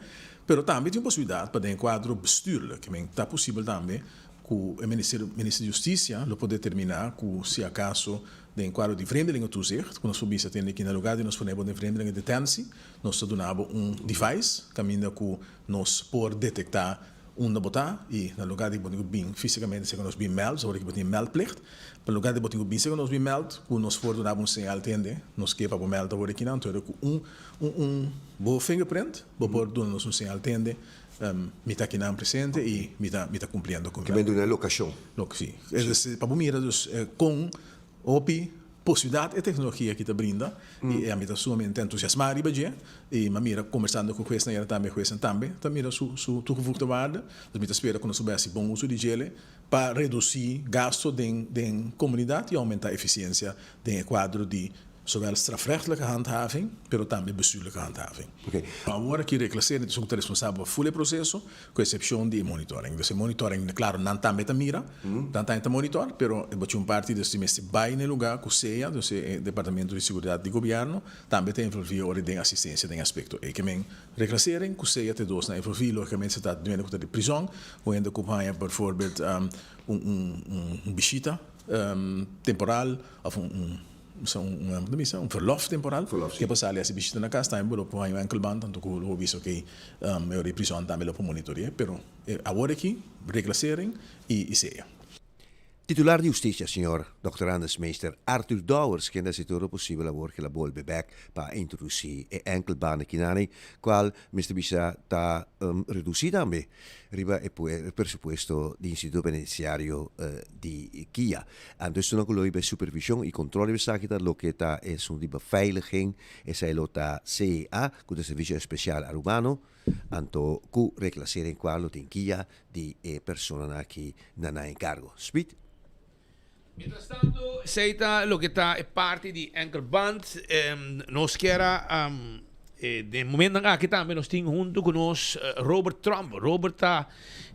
Pero tambe tin un posibilidat pa den e kuadro bestuurlijk. Ke men ta posibel tambe ku e Ministerio Minister di Hustisia lo por determiná ku si akaso den e kuadro di vreemdelingentoezicht ku nos por bisa tende ki na lugá di nos pone bo den vreemdelingendetentie nos ta duna bo un device kaminda ku nos por detektá Unda bo ta i na lugar di bo tin ku bin físikamente serka nos bin mèld, ora ki bo tin mèldplicht, pa lugar di bo tin ku bin serka nos bin mèld, ku nos por duna bo un señal tende, nos ke pa bo mèld awor aki nan, anto ku un un un bo fingerprint bo por duna nos un señal tende, mi ta akinan presente i mi ta mi ta kumpliendo ku mi Ke men duna e lokashon. Lok si. Es pa bo mira dus kon Hopi posibilidat e teknologia aki ta brinda i ami ta sumamente entusiasmá riba dje i mi a mira kombersando ku huesnan yera tambe huesnan tambe ta mira su su toegevoegde waarde. Dus mi ta spera ku nos lo bai hasi bon uso di djele pa redusí gasto den den komunidat i oumentá efisiensia den e kuadro di zowel strafrechtelijke handhaving pero tambe bestuurlijke handhaving. Awor aki Reclassering ta esun ku ta responsabel pa ful e proseso Ku esepshon di e monitoring. Dus e monitoring, klaro, nan tambe ta mira, nan tambe ta monitor, pero e bochi un parti dus di mester bai na e lugá ku sea, dus e departamento di seguridat di gobièrnu tambe ta envolví ora den asistensia den aspekto ei. Ke men reklasering ku sea te dosnan envolví, lógikamente se ta duende ku ta di prizòn, un hende ku haña bijvoorbeeld un un bishita temporal òf un un bisa un verlof temporal ke por sali hasi bishita na kas tambe bo lo por haña un enkelband tanto ku lo por bisa okey e ora di prison tambe lo por monitorea pero awor aki reclassering i sea. Titular di Husticia, señor Dòkter Anders Meester Arthur Dowers, kende a hasi tur lo posibel awor ke el a bolbe bek pa introduci e enkelbaan akinani, cual mester bisa ta reduci tambe riba e presupuesto di Instituto Penitenciario di kia. Anto estunan cu lo riba e supervision y control riba esaki ta loke ta esun di beveiliging, esai lo ta CEA, cu ta Servicio Especial Arubano, Anto ku reklaseren kua lo tin kia di e personanan aki na nan enkargo. Speed. Mientrastanto esei ta loke ta e parti di enkelband. Nos kier a den momentonan aki tambe nos tin hunto ku nos Robert Tromp. Robert ta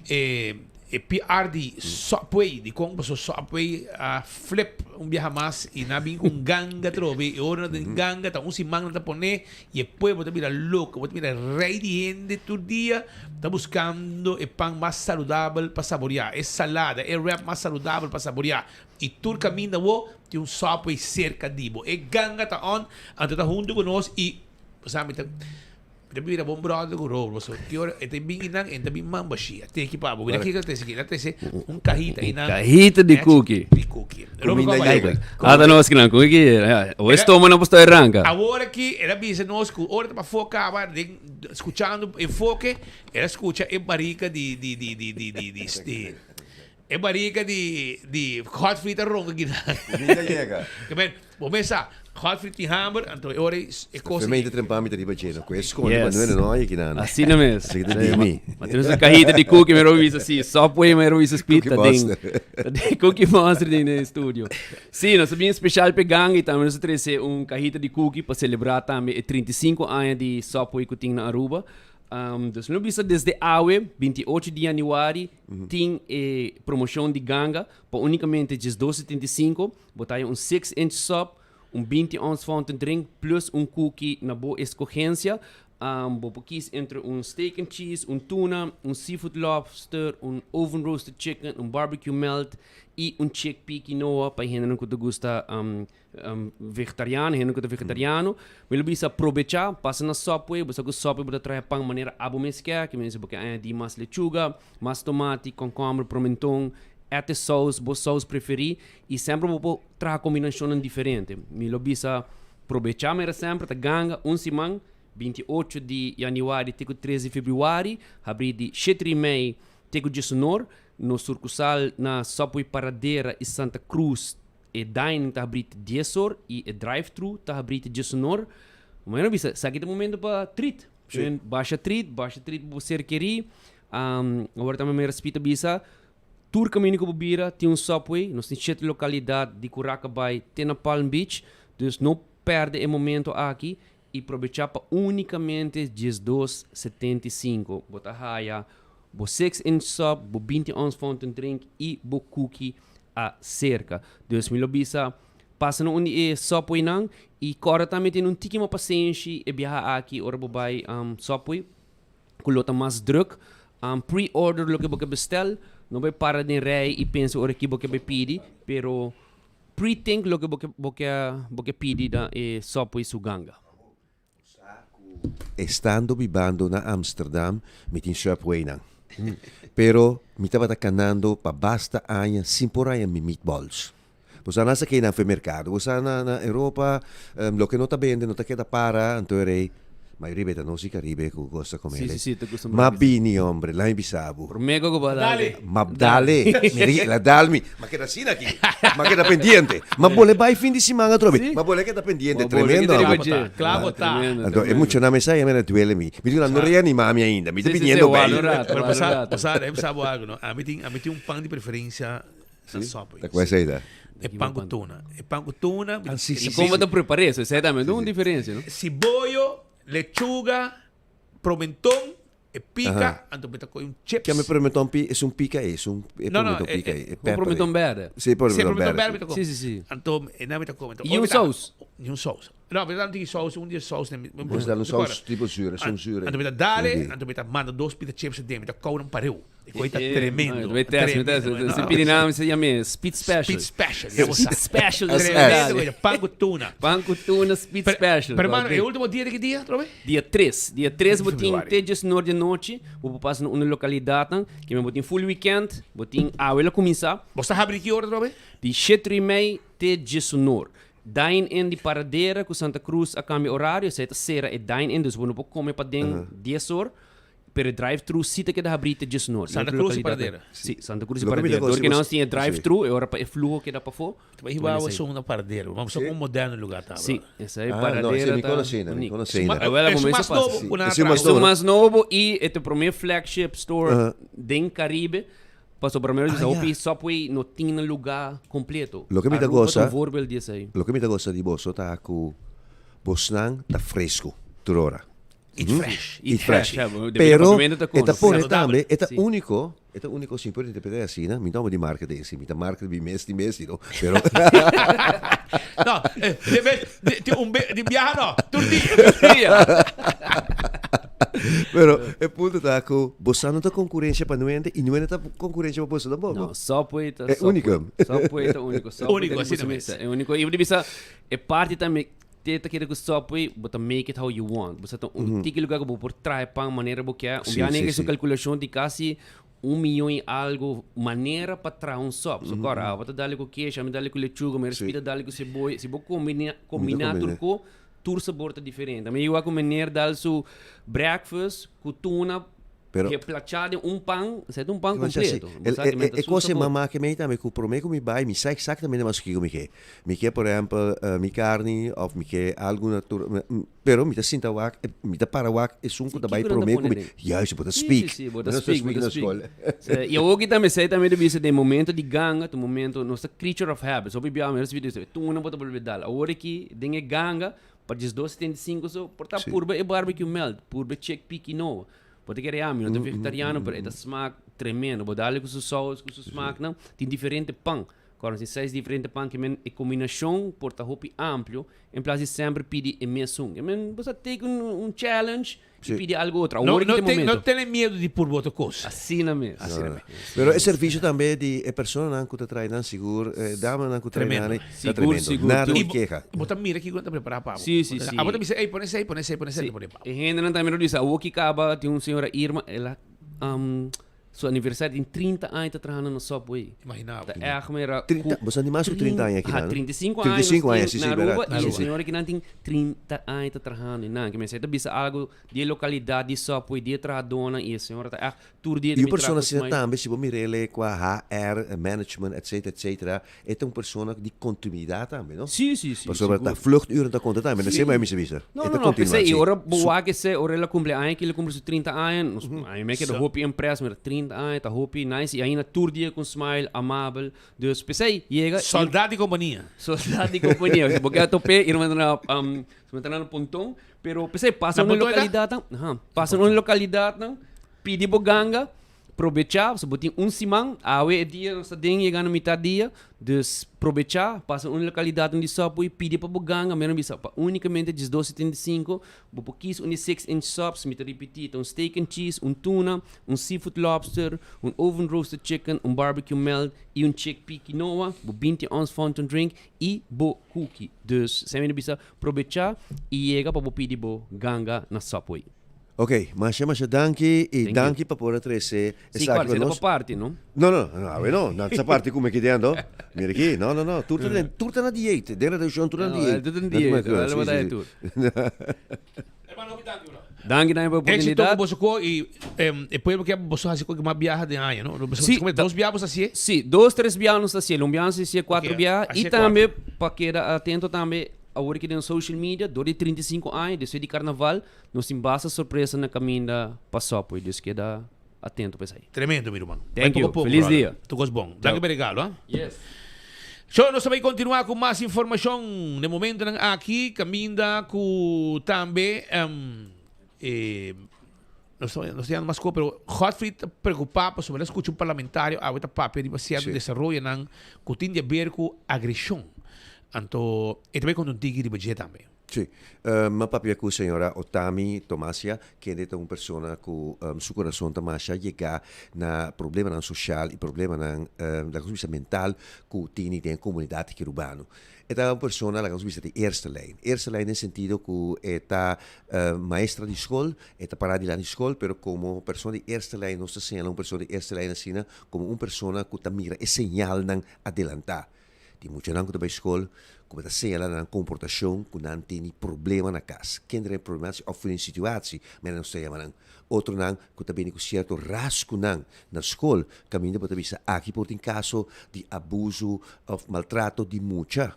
e E PR di Subway, dikon paso Subway a flip un biaha mas y nan a bin cu un ganga atrobe y ora nan tin ganga ta un siman nan ta pone y e pueblo ta bira loco, bo ta mira rey di hende tur dia ta buscando e pan mas saludabel pa saborea, e salada, e wrap mas saludabel pa saborea y tur caminda bo tin un Subway cerca di bo. E ganga ta on, anto ta hunto cu nos y bo sa mi ta. Mi ta bira bon brother ku Robert pasobra ki ora e ta bin einan e ta bin man bashia. Te ki pa bo. Mira kiko ta trese aki. El a trese un kahita einan. Kahita di cookie. Di cookie. Robert Kuminda kua yega. Ata nos kinan ku ki o estoma no por sta ranka. Awor aki el a bisa nos ku ora ta pafó kaba den skuchando enfoke el a skucha e barika di di di di di di di e barika di di Godfrey ta ronka kinan. Kuminda yega. Bo mes sa, Godfrey tin hamber, anto e ora e cos. Fermente trempa mi ta riba dje, no cu e sconde pa nuene no oye kinan. Asina mes. Así que ta di mi. Ma tin un cajita di cookie, mi ro bisa si, Subway, mi ro bisa speed, ta den. Ta den Cookie Monster den den studio. Si, nos ta bien special p'e ganga y tambe nos ta trece un cajita di cookie pa celebra tambe e 35 aña di Subway cu tin na Aruba. Dus mi lo bisa desde awe, 28 di januari, tin e promocion di ganga pa unicamente 12.75. Bo ta haña un six inch sub, un 20 ounce fountain drink plus un cookie na bo escogencia. Bo por kies entre un steak and cheese, un tuna, un seafood lobster, un oven roasted chicken, un barbecue melt y un chickpea quinoa pa e hendenan cu ta gusta vegetariano, hendenan cu ta vegetariano. Mi lo bisa probecha, pasa na Subway, bo sa cu Subway bo ta traha pan manera abo mes ke, ke mester bo ke añadi mas lechuga, mas tomati, concomber, promenton, ete saus, bo saus preferi. I semper bo por traha kombinashonnan diferente. Mi lo bisa probechá mera semper ta ganga un siman, 28 di yanüari te ku 3 di febrüari, habrí di shete di mei te ku diesunor. Nos surkusal na Subway Paradera i Santa Cruz e dining ta habrí te dies or i e drive-thru ta habrí te diesunor. Mi a bisa esaki ta momento pa treat. Basha treat, basha treat pa bo ser kerí. Awor tambe mi respita bisa. Tur kaminda ku bo bira tin un Subway. Nos tin shete lokalidat di Curaca bai te na Palm Beach. Dus no pèrdè e momento aki i probechá pa únikamente 12 75 bo ta haya bo six inch sub, bo 20 ounce fountain drink i bo cookie aserka. Dus mi lo bisa pasa na un di e Subwaynan i kòrda tambe tene un tiki mas pasenshi e biaha aki ora bo bai Subway. ku lo ta mas druk. Pre-order loke bo ke bestel. No bai para den rei i pensa ora ki bo ke bai pidi, pero pre-think loke bo ke bo ke bo ke pidi na e Subway su ganga. Estando bibando na Amsterdam mi tin Subwaynan. Pero mi tabata kanando pa basta aña sin por haña mi meatballs. Bo sa nan sa kei nan fe merkado. Bo sa na na Europa loke no ta bende no ta keda para anto e rei mayoria beta nos di Caribe ku gosta kome Si, si, si, ta kustumbrá Ma bisa. bini hombre, laat mi bisa bo. Promé ku bo a dale. Ma dale. Mira el a dal mi. Ma keda asina aki. Ma keda pendiente. Ma bole bai fin di siman atrobe. Si. Ma bole keda pendiente. Ma bole Tremendo keda riba hombre. dje. Kla bo ta. Tremendo, Anto e tremendo. muchanan mesa ya mira duele mi. Mi di nan no reanima mi ainda. Mi ta Si, si, si, biniendo wak bai. un rato, Pero wak un bo sa, rato. bo sa, bo sa bo algo no. Ami tin, ami tin un pan di preferencia Na Subway. Ta cual esey ta? E pan cu tuna. E pan cu tuna. Ah, si, si, Y como ta prepara eso? Esey también un diferencia, no? Siboyo, lechuga, promenton, e pica, anto bo ta coge un chips. Kiami promenton pi, es un pica ey, es un e No, no, promenton e, pica e, ey, e Un pepper promenton ey. berde. Si, Si, promenton promenton berde, berde mi ta si. come. Si, si, si. Anto e nan mi ta come. Anto Y un ora mi ta saus. Y un saus. No, mi ta dal un tiki saus, un di e saus. Bo ta dal un saus tipo zuur, esun zuur. Anto mi ta dale, anto mi ta manda dos pita chips aden, mi ta kou nan pareu. E koi ta tremendo. Mi test, mi test. Si pidi nan, mi sa yam'e speed special. Speed special, ya bo sa. Speed special. Tremendo koi, pan ku tuna. Pan ku tuna, speed special. Pero hermano, e ultimo dia di ki dia atrobe? Dia tres. Dia tres bo tin te diesnor di anochi, bo por pasa na un lokalidatnan, kimen bo tin full weekend, bo tin awe lo kuminsá. Bo sa habri di ki ora atrobe? Di sheter i mei te diesunor. Dine in di Paradera ku Santa Cruz a kambia orario, esei ta sera e dine in, dus bo no por kome paden dies or, pero e drive thru si ta keda habrí te diesunor. Santa Cruz i Paradera? Si, Santa Cruz i Paradera. Dor ku nos tin e drive thru, e ora pa e fluho keda pafó. Ta bai hiba awe esun na Paradera, bo sa kon moderno e lugar ta Si, esei Paradera ta unico. Esun mas nobo ku nan a traha. Esun mas nobo i e ta e prome flagship store den Caribe. Pasobra mi a bisa hopi Subway no tin nan luga completo. Loke mi ta Aruba ta gosa, un voorbeeld di esei. loke mi ta gosa di boso ta ku bosnan ta fresku tur ora. Eat fresh. Eat fresh. Ja, bo- de Pero papiamento ta e ta kono. pone Saludabel. tambe, e ta Sí. úniko, e ta úniko sin por interpreta asina, mi no amo di marketing si, mi ta marketing mi mes di mes, no, pero No, eh, de vez, di, di un be, di biaha no, tur dia. Pero e punto ta ku boso no ta konkurensia pa Nuente i Nuente ta konkurensia pa boso tampoco. No, Subway ta E Subway. único. Subway ta único. Subway Único, ta asina riba mes. su mesa. E único. I bo di bisa e parti tambe te ta kere ku Subway bo ta make it how you want. Bo sa ta un tiki lugar ku bo por traha e pan manera bo ke. Un Sí, biaha sí, nega su sí. kalkulashon di kasi un miyon i algo manera pa traha un sub. So kor abo ta dale ku kesh, ami dale ku lechuga, mi respita dale ku seboya. Si bo kombina kombina tur ko Tur sabor ta diferente. Mi igual ku meneer dal su breakfast ku tuna Pero, ke plachá den un pan, esei ta un pan Mas así, completo. el, Bo sa e, ke e, men ta e su cosa sabor. mama ke mei tambe ku promé ku mi bai mi sa exactamente mas kiko mi ke. Mi ke por ehempel eh, mi carni of mi ke algo natur pero mi ta sinta wak, eh, mi ta para wak esun ku Sí, ta bai kiko nan ta promé ku pone mi. den? Juist, bo ta Sí, sí, speak. sí, bo ta Nos ta speak, bo speak ta na speak. skol. Sí, i awor ki tambe esei tambe ta bisa den momento di ganga, ta un momento, nos ta creature of habit. Hopi biaha mi a recibi di tuna bo ta bolbe dal. Awor aki den e ganga pa diesdos setenta i sinku so por ta Sí. purba e barbecue melt, purba e chickpea quinoa. Bo ta kere, ah, mi no ta vegetariano, pero e ta smaak tremendo. Bo dal ku su saus, ku su smaaknan. Tin diferente pan. Kòrda tin seis diferente pan ke men e kombinashon por ta hopi amplio en plas di semper pidi e mesun. Ke men bo sa take un un challenge i Sí. pidi algo otro. No, Awor no, ki ta e ten, no momento. tene miedo di purba otro kos. Asina mes. Asina mes. Pero e servisio tambe di e personanan ku ta trae nan sigur, e damanan ku trae Tremendo. nan, ta Sigur, tremendo. sigur. Nada Tur. di I bo, keha. bo ta mira kiko nan ta prepara pa bo. Sí, sí, sí. Abo ta bisa, ey, pone esei, pone esei, pone esei, Sí. ta pone pa bo. E hendenan tambe lo bisa, awor ki kaba tin un señora Irma, el a su aniversario tin 30 aña ta trahando na Subway. Imagina bo. Ta erg mera ku 30, bo sa di mas ku 30 aña Ha, kinan? 35 aña 35 nos aña, tin sí, sí, na Aruba berdad. i Sí, e sí. señora kinan tin 30 aña ta trahando einan. Ke mester ta bisa algo di e lokalidat di Subway, di e trahadónan i e señora ta erg tur dia I ta un bin traha persona ku asina smile. tambe, si bo mir'el kua HR, management, etcetera, etcetera, e ta un persona di kontinuidat tambe, no? Sí, sí, sí, Pasobra ta sigur. vluchturen ta konta tambe, no Sí. esei mi a bisa. No, E no, ta no, kontinua, p'esei, i sí. ora bo Su wak esei, ora el a kumpli aña, ke el a kumpli su 30 aña, nos, ami me keda hopi impress, mira, 30 aña, ta hopi nice, i ainda tur dia ku un smile, amabel, dus p'esei, yega i. Soldat di kompania. Soldat di kompania, bo ke a top'é, i no manda na, su manda na Ponton, pero p'esei, pasa Na un Ponton e ta? lokalidatnan, aha, pasa un lokalidatnan, pidi bo ganga, Probechá, so bo tin un siman, awe e dia nos ta den yega na mitad dia, dus probechá, pasa un lokalidatnan di Subway, pidi pa bo ganga, mi a bisa pa unikamente diesdos 75, bo por kis un di six inch subs, mi ta ripití, ta un steak and cheese, un tuna, un seafood lobster, un oven roasted chicken, un barbecue melt i un chickpea quinoa, bo 20 ounce fountain drink i bo cookie. Dus, esei mi ta bisa, probechá i yega pa bo pidi bo ganga na Subway. Ok, masha masha danki y Thank you. danki pa por a trece Sí, esaki cual, pa sino pa nos. party, no? No, no, no, awe no, nan sa party cu me kidendo. Mira aki, no, no, no, tur ta den, tur ta na dieet, den redaccion tur ta na No, dieet. tur ta na Nan ta dieet, mester, wel sí, wat sí, hij sí. doet. Danki tambe pa e Éxito oportunidad. cu boso co y em, e pueblo ke boso haci cu mas biaha den aña, no? Boso Sí, come ta- dos biaha boso hacié? Sí, dos, tres biaha nos ta hacié. Un biaha nos ta hacié cuatro Ok, biaha. hacié Y tambe, pa keda atento tambe, awor ki den social media, dor di 35 aña, despues di carnaval, Nos tin basta sorpresa na caminda pa Subway, dus keda atento pa esai. Tremendo mi ruman. Thank Bai you. poco poco, Feliz brother. dia. Tu cos bon. Danki pa e regalo, ha. Yes. So, nos ta bai continua cu mas informacion den momentonan aki, caminda cu tambe e nos ta nos ta yanda mas cu, pero Godfried ta preocupa pasobra el a scucha un parlamentario awe ta papia riba cierto desaroyonan cu tin di haber cu agresion. Anto e ta bai conta un tiki riba dje tambe. Sí. Mi a papia ku señora Otami Tomasia, kende ta un persona ku su kurason ta masha yegá na problemanan soshal i problemanan, laga nos bisa mental, ku tini den e komunidat kirubano. E ta un persona, laga nos bisa, di eerste lijn. Eerste lijn den sentido ku e ta maestra di skol, e ta pará dilanti di skol, pero komo persona di eerste lijn nos ta señalá un persona di eerste lijn asina komo un persona ku ta mira e señalnan adelantá. Tin muchanan ku ta bai skol ku bo ta señalá na nan komportashon ku nan tene problema na kas. Kinderen problematie of in situatie, manera nos ta yama nan. Otronan ku ta bini ku sierto raskunan na skol kaminda bo ta bisa aki por tin kaso di abuso of maltrato di mucha.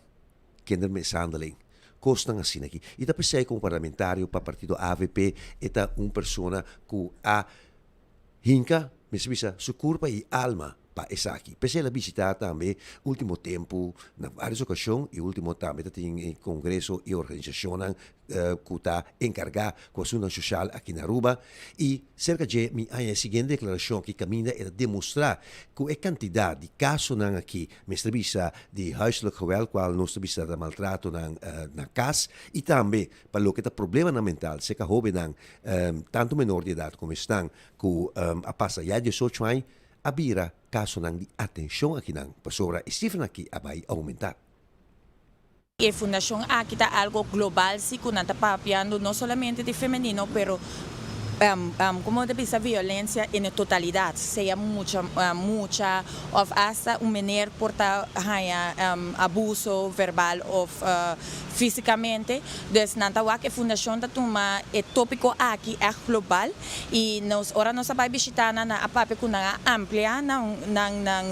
Kindermishandeling. Kosnan asina aki. I ta p'esei komo parlamentario pa partido avp e ta un persona ku a Hinka mester bisa su kurpa i alma pa esaki. P'esei el a bishitá tambe último tempu na vários okashon i último tambe ta tin e kongreso i organisashonnan ku ta enkargá ku asuntunan soshal aki na Aruba. I serka dje mi haña e siguiente deklarashon aki kaminda e ta demostrá ku e kantidat di kasonan aki mester bisa di huiselijk geweld kual nos ta bisa ta maltratonan na kas i tambe pa loke ta problemanan mental serka hóbennan tantu menor di edat komo esnan ku a pasa ya diesocho aña a bira kasonan di atenshon akinan pasobra e sifranan aki a bai oumentá. E fundashon aki ta algo global si ku nan ta papiando no solamente di femenino pero komo ta bisa violencia en e totalidat sea mucha mucha òf asta un mener por ta haña abuso verbal òf Físicamente, dus nan ta wak e fundacion ta tuma e tópico aki ègt global y nos ora nos a bai bishita nan nan a papia cu nan a amplia nan nan nan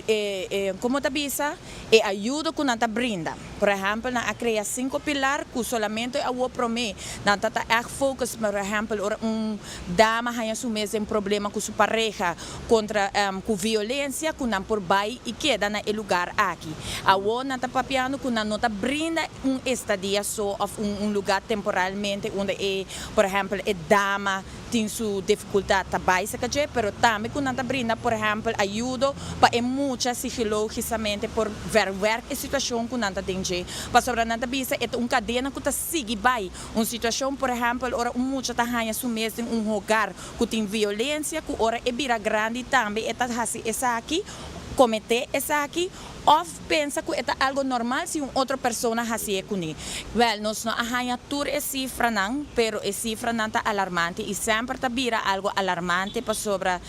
e e como ta bisa e ayudo cu nan ta brinda. Por ehempel nan a crea cinco pilar cu solamente awor prome nan ta ta ègt focus por ehempel ora un dama haña su mes den problema cu su pareha contra cu violencia cu nan por bay y keda na e lugar aki. Awor nan ta papiando cu nan no ta brinda un estadia so of un un lugar temporalmente unda e por ehempel e dama tin su dificultad ta bay cerca dje, pero tambe cu nan ta brinda por ehempel ayudo pa e mucha psichologisamente por verwerk e situacion cu nan ta den dje. Pasobra nan ta bisa e ta un cadena cu ta sigui bay. Un situacion por ehempel ora un mucha ta haña su mes den un hogar ku tin violensia ku ora e bira grandi tambe e ta hasi esaki, kometé esaki, òf pensa ku e ta algo normal si un otro persona hasié kuné. Wèl, nos no a haña tur e sifranan, pero e sifranan ta alarmante i semper ta bira algo alarmante pasobra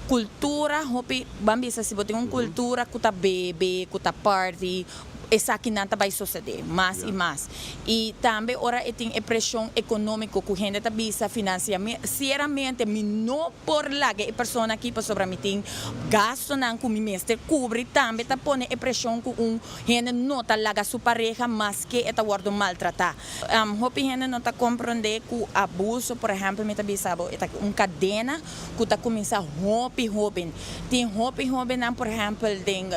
kultura hopi, ban bisa si bo tin un kultura ku ta bebe, ku ta party, Esakinan ta bai sosodé mas i mas. I tambe ora e tin e preshon ekonómiko ku hende ta bisa finansieramente mi no por laga e persona aki pasobra mi tin gastunan ku mi mester kubri tambe ta pone e preshon ku un hende no ta laga su pareha maske e ta wòrdu maltratá. Hopi hende no ta komprondé ku abuso por ehèmpel mi ta bisa bo e ta un kadena ku ta kuminsá hopi hóben. Tin hopi hóbennan por ehèmpel den.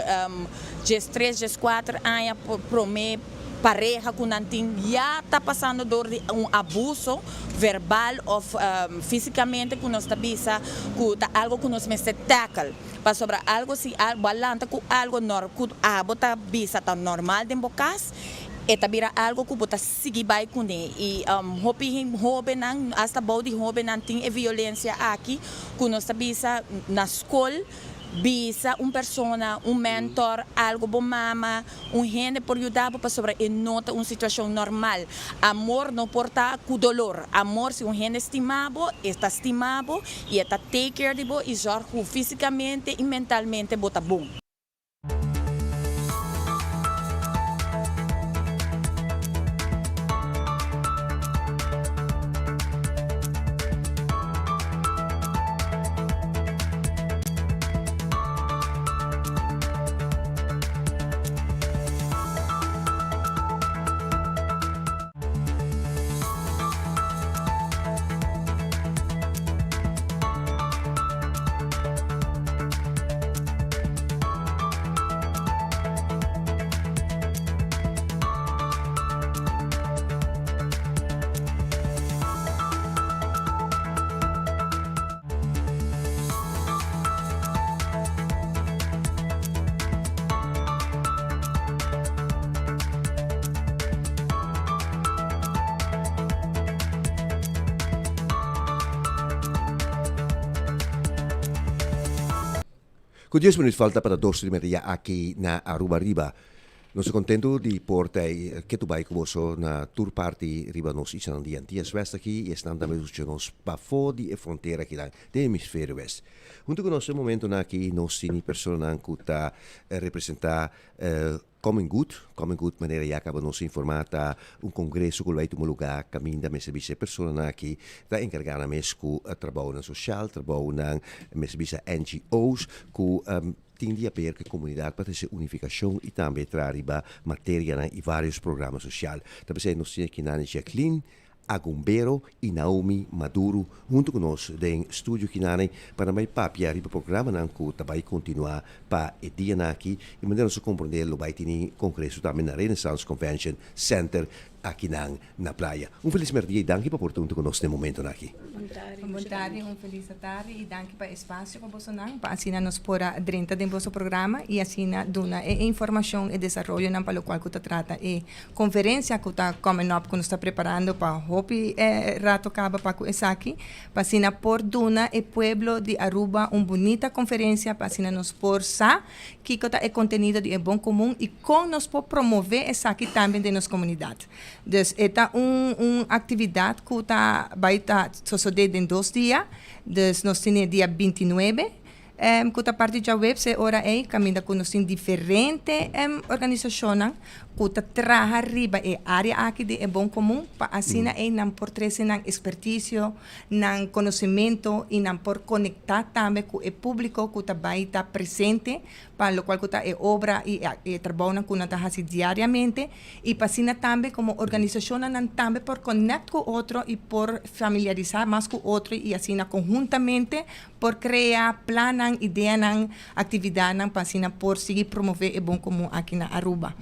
Djestres, djeskuater aña promé pareha ku nan tin ya ta pasando dor di un abuso verbal òf físikamente ku nos ta bisa ku ta algu ku nos mester tackle. Pasobra algu si bo a lanta ku algu ku abo ta bisa ta normal den bo kas, e ta bira algu ku bo ta sigui bai kuné. I hopi hóbennan, asta bou di hóbennan tin e violensia aki ku nos ta bisa na skol. Bisa un persona, un mentor, algo bo mama, un hende por yuda bo pasobra e no ta un situacion normal. Amor no por ta cu dolor. Amor si un hende stima bo, e ta stima bo y e ta take care di bo y zorg cu fisicamente y mentalmente bo ta bon. Ku dies minuut falta pa ta dos di merdia aki na Aruba Riba. Nos ta kontentu di por ta ketu bai ku boso na tur parti riba nos islanan di Antillas West aki i esnan tambe skucha nos pafó di e frontera akinan den hemisferio west. Huntu ku nos e momentonan aki nos tini personanan ku ta representá Common Good. Common Good manera ya kaba nos a informá ta un kongreso ku lo bai tuma lugá kaminda mester bisa e personanan aki ta enkargá nan mes ku trabounan sosial, trabounan mester bisa NGO's ku tin di haber ku e komunidat pa trese unifikashon i tambe traha riba materianan i vários programa sosial. Ta p'esei nos tin aki nan Jacqueline Agumbero i Naomi Maduro huntu ku nos den studio kinane pa nan bai papia riba programanan ku ta bai kontinuá pa e dianan aki i manera nos a komprondé lo bai tini kongreso tambe na Renaissance Convention Center akinan na Playa. Un felis merdia i danki pa por ta huntu ku nos den momentonan aki. Bon tardi, un felis atardi i danki pa e spasio ku bosonan pa asina nos por a drenta den boso programa i asina duna e informashon e desaroyonan pa lokual ku ta trata e Conferencia cu ta coming up cu nos ta preparando pa hopi rato caba pa cu esaki, pa asina por duna e pueblo di Aruba un bunita conferencia pa asina nos por sa kico ta e contenido di e bon comun y con nos por promove esaki tambe den nos comunidad. Dus e ta un un actividad cu ta bay ta sosode den dos dia, dus nos tene dia bintinuebe Cu ta parti djaweps e ora ey caminda cu nos tin diferente organisacionnan cu ta traha riba e area aki di e bon comun pa asina ey nan por trece nan experticio, nan conocimento y nan por conecta tambe cu e publico cu ta bay ta presente pa locual cu ta e obra y e trabounan cu nan ta haci diariamente y pa asina tambe como organisacionnan nan tambe por connect cu otro y por familiarisa mas cu otro y asina conhuntamente Por krea plannan, ideanan, aktividatnan pa asina por sigui promové e bon komun aki na Aruba.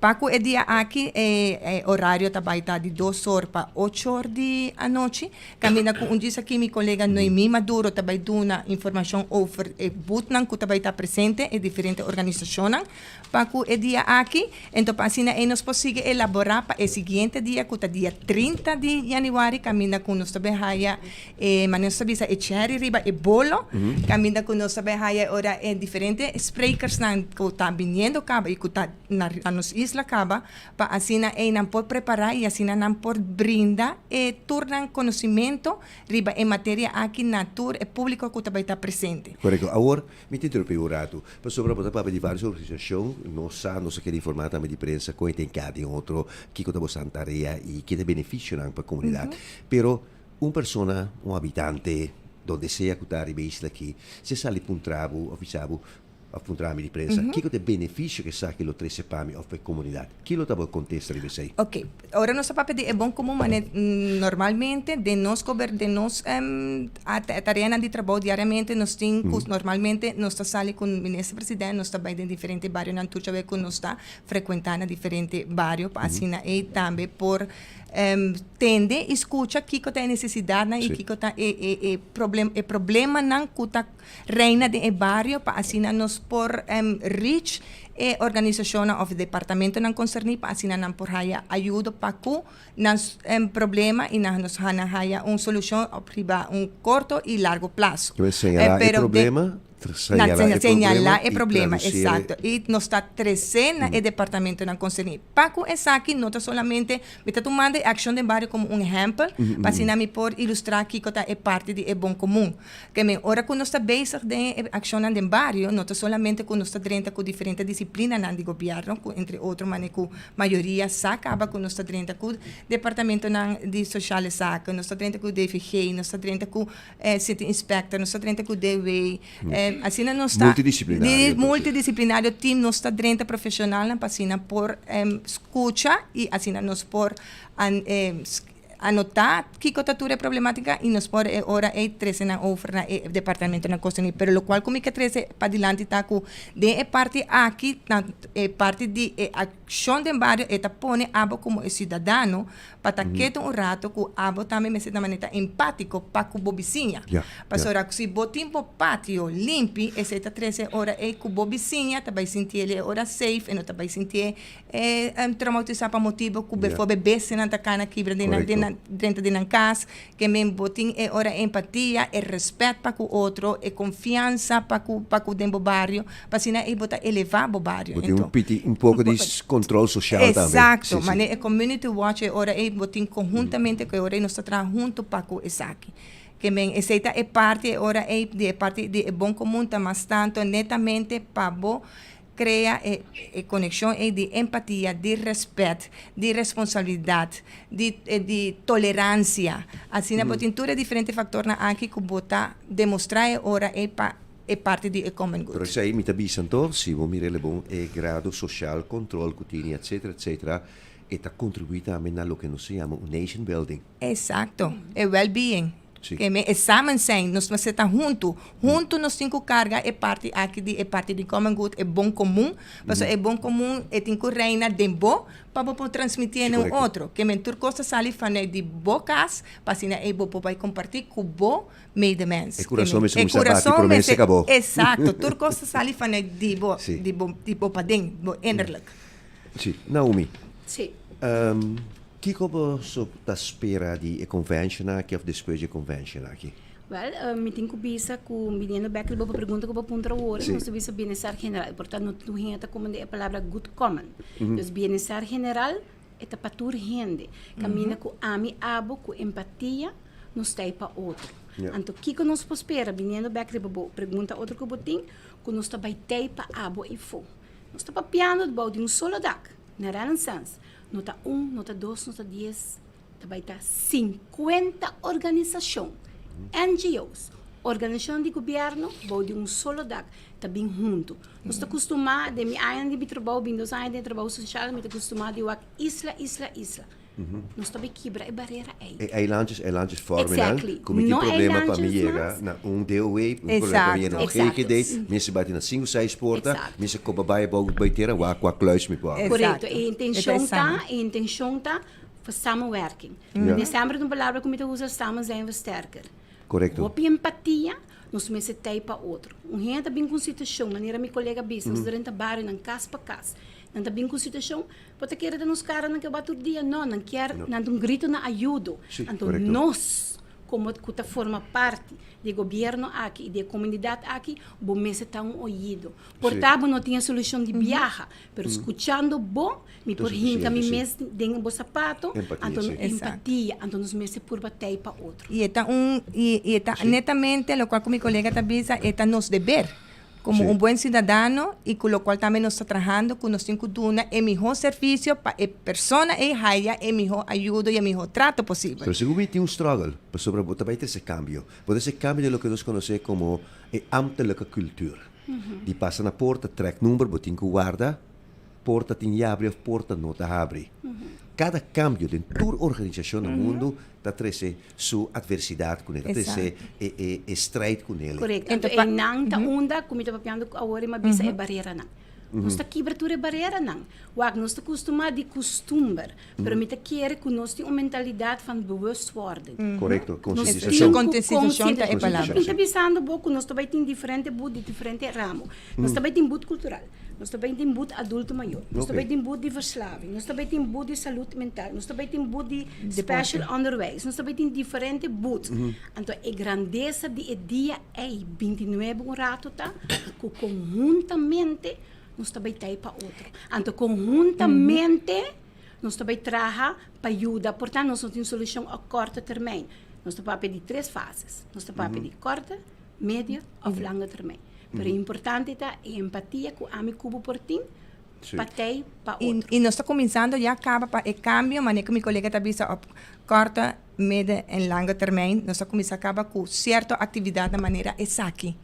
Pa ku e dia aki e orario ta bai ta di dos or pa ocho or di anochi. Kaminda ku un djis aki mi kolega Noemi Maduro ta bai duna informashon over e boothnan ku ta bai ta presente, e diferente organisashonnan pa ku e dia aki. Ento pa asina ei nos por sigui elaborá pa e siguiente dia ku ta dia 30 di yanüari kaminda ku nos ta bai haya E manera nos ta bisa e cherry riba e bolo, caminda cu nos ta bay haya ora e diferente sprekersnan cu ta biniendo caba y cu ta na nos isla caba, pa asina eynan por prepara y asina nan por brinda e tur nan conocimento riba e materia aki na tur e publico cu ta bay ta presente. Correcto. Awor, mi ta interrumpí un rato, pasobra bo ta papia di varios organisacion, nos sa, nos a kere informa tambe di prensa con e ta encarga den otro, kico ta bosan tarea y ki ta e beneficionan pa comunidad. Pero, Un persona, un habitante, donde sea ku ta riba e isla aki, si e sali puntra bo òf bisa bo, òf puntra mi di prensa, kiko ta e benefisio ku esaki lo trese pa mi òf pa e komunidat? Ki lo ta bo kontesta riba esei? Oke, ora nos ta papia di e bon komun, mane normalmente den nos gober, den nos tareanan di trabou diariamente nos tin ku normalmente nos ta sali ku minister president, nos ta bai den diferente barionan tur djawe ku nos ta frekuentá na diferente bario pa asina ei tambe por Tende i skucha kiko ta e nesesidatnan i kiko ta e e e problem e problemanan ku ta reina den e bario pa asina nos por reach e organisashonnan òf departamentonan konserní pa asina nan por haya ayudo pa ku nan problema i nan nos nan haya un solushon riba un korto i largo plaso. Señalá e problema Señalá e problema e problema, exacto. Y nos ta trece na e departamentonan concerni. Pa cu esaki no ta solamente, mi ta tumando e accion den bario como un ehempel, pa asina mi por ilustra kico ta e parti di e bon comun. Ke men ora cu nos ta bezig den e accionnan den bario, no ta solamente cu nos ta drenta cu diferente disciplinanan di gobierno, cu entre otro mane cu mayoria sa caba cu nos ta drenta cu departamentonan di sociale zaken, nos ta drenta cu DVG, nos ta drenta cu City Inspector, nos ta drenta cu DW, asina nos ta Multidisciplinario. Multidisciplinario team, nos ta drenta profesionalnan pa asina por scucha y asina nos por anota kico ta tur e problematica y nos por e ora ey trece nan over na e departamentonan concerni. Pero locual cu mi ke trece padilanti ta cu den e parti aki, e parti di e accion den bario e ta pone abo como e ciudadano Pa ta ketu un rato ku abo tambe mester ta manera empátiko pa ku bo bisiña. Pasobra si bo tin bo patio limpi, esei ta trese ora ei ku bo bisiña ta bai sinti el e ora safe, e no ta bai sinti e traumatisá pa motibu ku befo bebesnan ta kana kibra den nan den. na drenta di nan kas, ke men bo tin e ora empatia, e rèspèt pa ku otro, e konfiansa pa ku pa ku den bo bario, pa asina ei bo ta elevá bo bario. Bo tin un piti un poko di kontrol sosial tambe. Eksakto, manera e community watch e ora ei bo tin konhuntamente ku e ora ei nos ta traha huntu pa ku esaki. Ke men esei ta e parti e ora ei di e parti di e bon komun ta mas tantu netamente pa bo Krea e e konekshon ei di empatia, di rèspèt, di responsabilidat, di di toleransia. Asina bo tin tur e diferente faktornan aki ku bo ta demostrá e ora ei pa e parti di e common good. Pero esei mi ta bisa anto, si bo mira el bon e grado social control ku tini etcetera etcetera, e ta kontribuí tambe na loke nos ta yama un nation building. Exacto, e well being. Sí. Ke men e samen zijn, nos mester ta huntu. Huntu nos tin ku karga e parti aki di e parti di common good, e bon komun. Pasobra e bon komun e tin ku reina den bo pa bo por transmitié na un otro. Ke men tur kos ta sali vanuit di bo kas pa asina ei bo por bai kompartí ku bo medemens. E kurason mester kuminsá bati promé se kabó. Exacto, tur kos ta sali vanuit di bo, di bo, di bo paden, bo innerlijk. Sí. Naomi. Sí. Kiko bo so ta spera di e convention aki of despues di e convention aki? Wel, mi tin ku bisa ku biniendo bek riba bo pregunta ku bo puntra awor, nos ta bisa bienestar general. Por tanto, no tur hende ta komprende e palabra good common. Dus bienestar general e ta pa tur hende. Kaminda ku ami, abo ku empatia nos ta ei pa otro. Anto kiko nos por spera biniendo bek riba bo pregunta otro ku bo tin, ku nos ta bai tei pa abo ei fo. Nos ta papiando bou di un solo dak, na Renaissance. No ta un, no ta dos, no ta dies, ta bai ta sinkuenta organisashon, NGO's, organisashon di gobièrnu bou di un solo dak ta bin huntu. Nos ta kustumá, den mi añanan di mi trabou, bin dos aña den trabou sosial, mi ta kustumá di wak isla, isla, isla. Nos ta bai kibra e barera ei. E eilandjes, eilandjes vormen nan, ku mi tin problema pa mi yega na un DOW, mi tin problema pa mi yega na un GGD, mi mester bati na sinku seis porta, mi mester koba bai abou bai tera wak kua kluis mi por abri. Korekto, e intenshon ta, e intenshon ta pa samenwerking. Mi semper ta un palabra ku mi ta usa, samen zijn we sterker. Korekto. Hopi empatia, nos mester tei pa otro. Un hende ta bin ku un situashon, manera mi kolega bisa, nos ta drenta barionan kas pa kas, nan ta bin ku un situashon, Bo ta kere ta nos kara nan ke wak tur dia? No, nan kier, nan ta un grito na ayudo. Anto nos, komo ku ta forma parti di e gobierno aki i di e komunidat aki, bo mester ta un oido. Por ta bo no tin e solushon di biaha, pero skuchando bo, mi por hinka mi mes den bo sapato, anto empatia, anto nos mester purba tei pa otro. I e ta un, i e ta netamente lokual ku mi kolega ta bisa, e ta nos deber. Como un buen ciudadano y cu locual tambe nos ta trahando cu nos tin cu duna e miho servicio pa e persona ey haya e miho ayudo y e miho trato posibel. Pero segun mi tin un struggle pasobra bo ta bay trece cambio. Bo ta trece cambio den loke nos conoce como e ambtelijke cultuur. Di pasa na porta trek number bo tin cu warda porta tin yabri of porta no ta habri. Cada cambio den tur organisacion na mundo ta trece su adversidad cu ne, ta trece e e strijd cu nele. Correcto. Anto einan ta unda cu mi ta papiando cu awor e mi a bisa e bareranan. Nos ta kibra tur e bareranan. Wak, nos ta custuma di custumber, pero mi ta kere cu nos tin un mentalidad van bewustwording. Correcto, concientisacion. Concientisacion ta e palabra. Mi ta bisando bo cu nos ta bay tin diferente boet di diferente ramo. Nos ta bay tin boet cultural. Nos ta bai tin but adulto mayor, nos ta bai tin but di verslaving, nos ta bai tin but di salud mental, nos ta bai tin but di special onderwijs, nos ta bai tin diferente but. Anto e grandesa di e dia ei, bintinuebe un rato ta ku konhuntamente nos ta bai tei pa otro. Anto konhuntamente nos ta bai traha pa yuda. Por tanto nos no tin solushon a korte termijn. Nos ta papia di tres fases. Nos ta papia di korte, medio of lange termijn. Pero e importante ta e empatia ku ami ku bo por tin pa tei pa otro. I nos ta kuminsando ya kaba pa e kambio, manera ku mi kolega ta bisa op korte, midden en lange termijn, nos ta kuminsá kaba ku sierto aktividatnan manera esaki.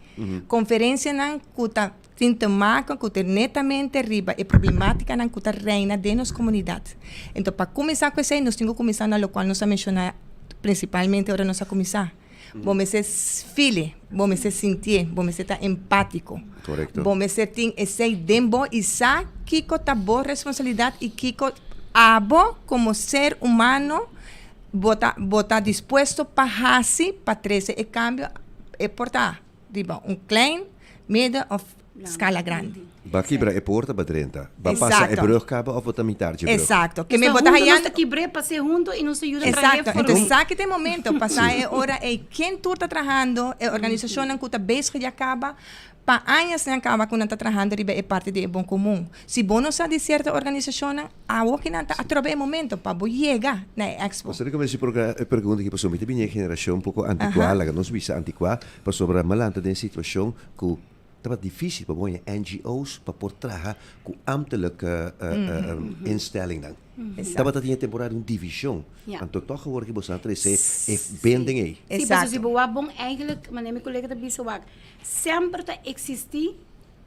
Konferensianan ku ta tin te maken ku ta netamente riba e problemátikanan ku ta reina den nos komunidat. Enton pa kuminsá ku esei nos tin ku kuminsá na lokual nos a menshoná prinsipalmente ora nos a kuminsá. Bo mester feel, bo mester sintié, bo mester ta empátiko. Korekto. Bo mester tin esei den bo i sa kiko ta bo responsabilidat i kiko abo komo ser humano bo ta bo ta dispuesto pa hasi pa trese e kambio, e por ta riba un klein, midden òf skala grandi. Ba kibra e porta ba drenta. Ba pasa e brug kaba of bo ta mitar dje brug. Exacto. Ke Nos men ta bo ta hunto, nos hayando ta kibr'é pas'é hunto i nos ta yuda traha Exacto. for Entonces un. sa ki ta e momento pasa e ora ei ken tur ta trahando, e organisacionnan ku ta bezig ya kaba, pa añas nan kaba ku nan ta trahando riba e parti di e bon komun. Si bo no sa di sierto organisacionnan, awo ki nan ta atrobe e momento pa bo yega na e expo. Pasobra mi kuminsá progra e pregunta aki pasobra mi ta bini e generashon poko antikuá, laga nos bisa antikuá, pasobra mi a lanta den situashon ku Tabata difícil pa bo haña NGO's pa por traha ku ambtelijke instellingnan. Tabata tin e temporada un divishon. Anto tòg awor ki boso a trese e bending ei. Sí, pasobra si bo wak bon eigenlijk, manera mi kolega ta bisa wak, semper ta eksistí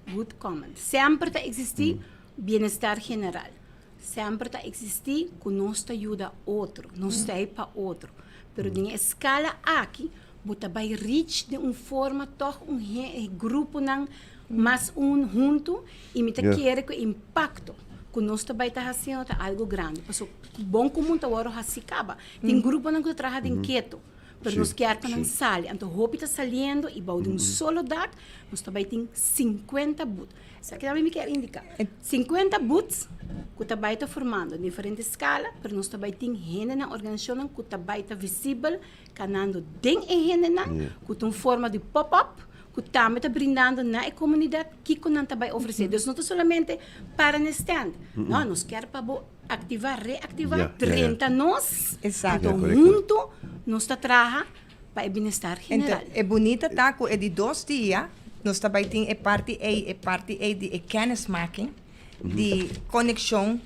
good common, semper ta eksistí bienestar general, semper ta eksistí ku nos ta yuda otro, nos ta ei pa otro. Pero den e skala aki Bo ta bai reach den un forma tòg un e gruponan mas un huntu i mi ta kere ku e impakto ku nos ta bai ta hasiendo ta algu grandi. Pasobra bon komun ta wòrdu hasi kaba. Tin gruponan ku ta traha den keto, pero nos kier pa nan sali. Anto hopi ta saliendo i bou di un solo dak nos ta bai tin sinkuenta but. Esaki tambe mi kier indiká. Sinkuenta buts ku ta bai ta formando diferente skala, pero nos ta bai tin hendenan, organisashonnan ku ta bai ta visibel Kanando den e hendenan ku ta un forma di pop-up ku tambe ta brindando na e komunidat kiko nan ta bai ofresé. Dus no ta solamente para na e stand. No, nos kier pa bo aktivá, reaktivá, drenta nos, anto huntu nos ta traha pa e bienestar general. E bunita ta ku e di dos dia nos ta bai tin e parti ei, e parti ei di e kennismaking, di konekshon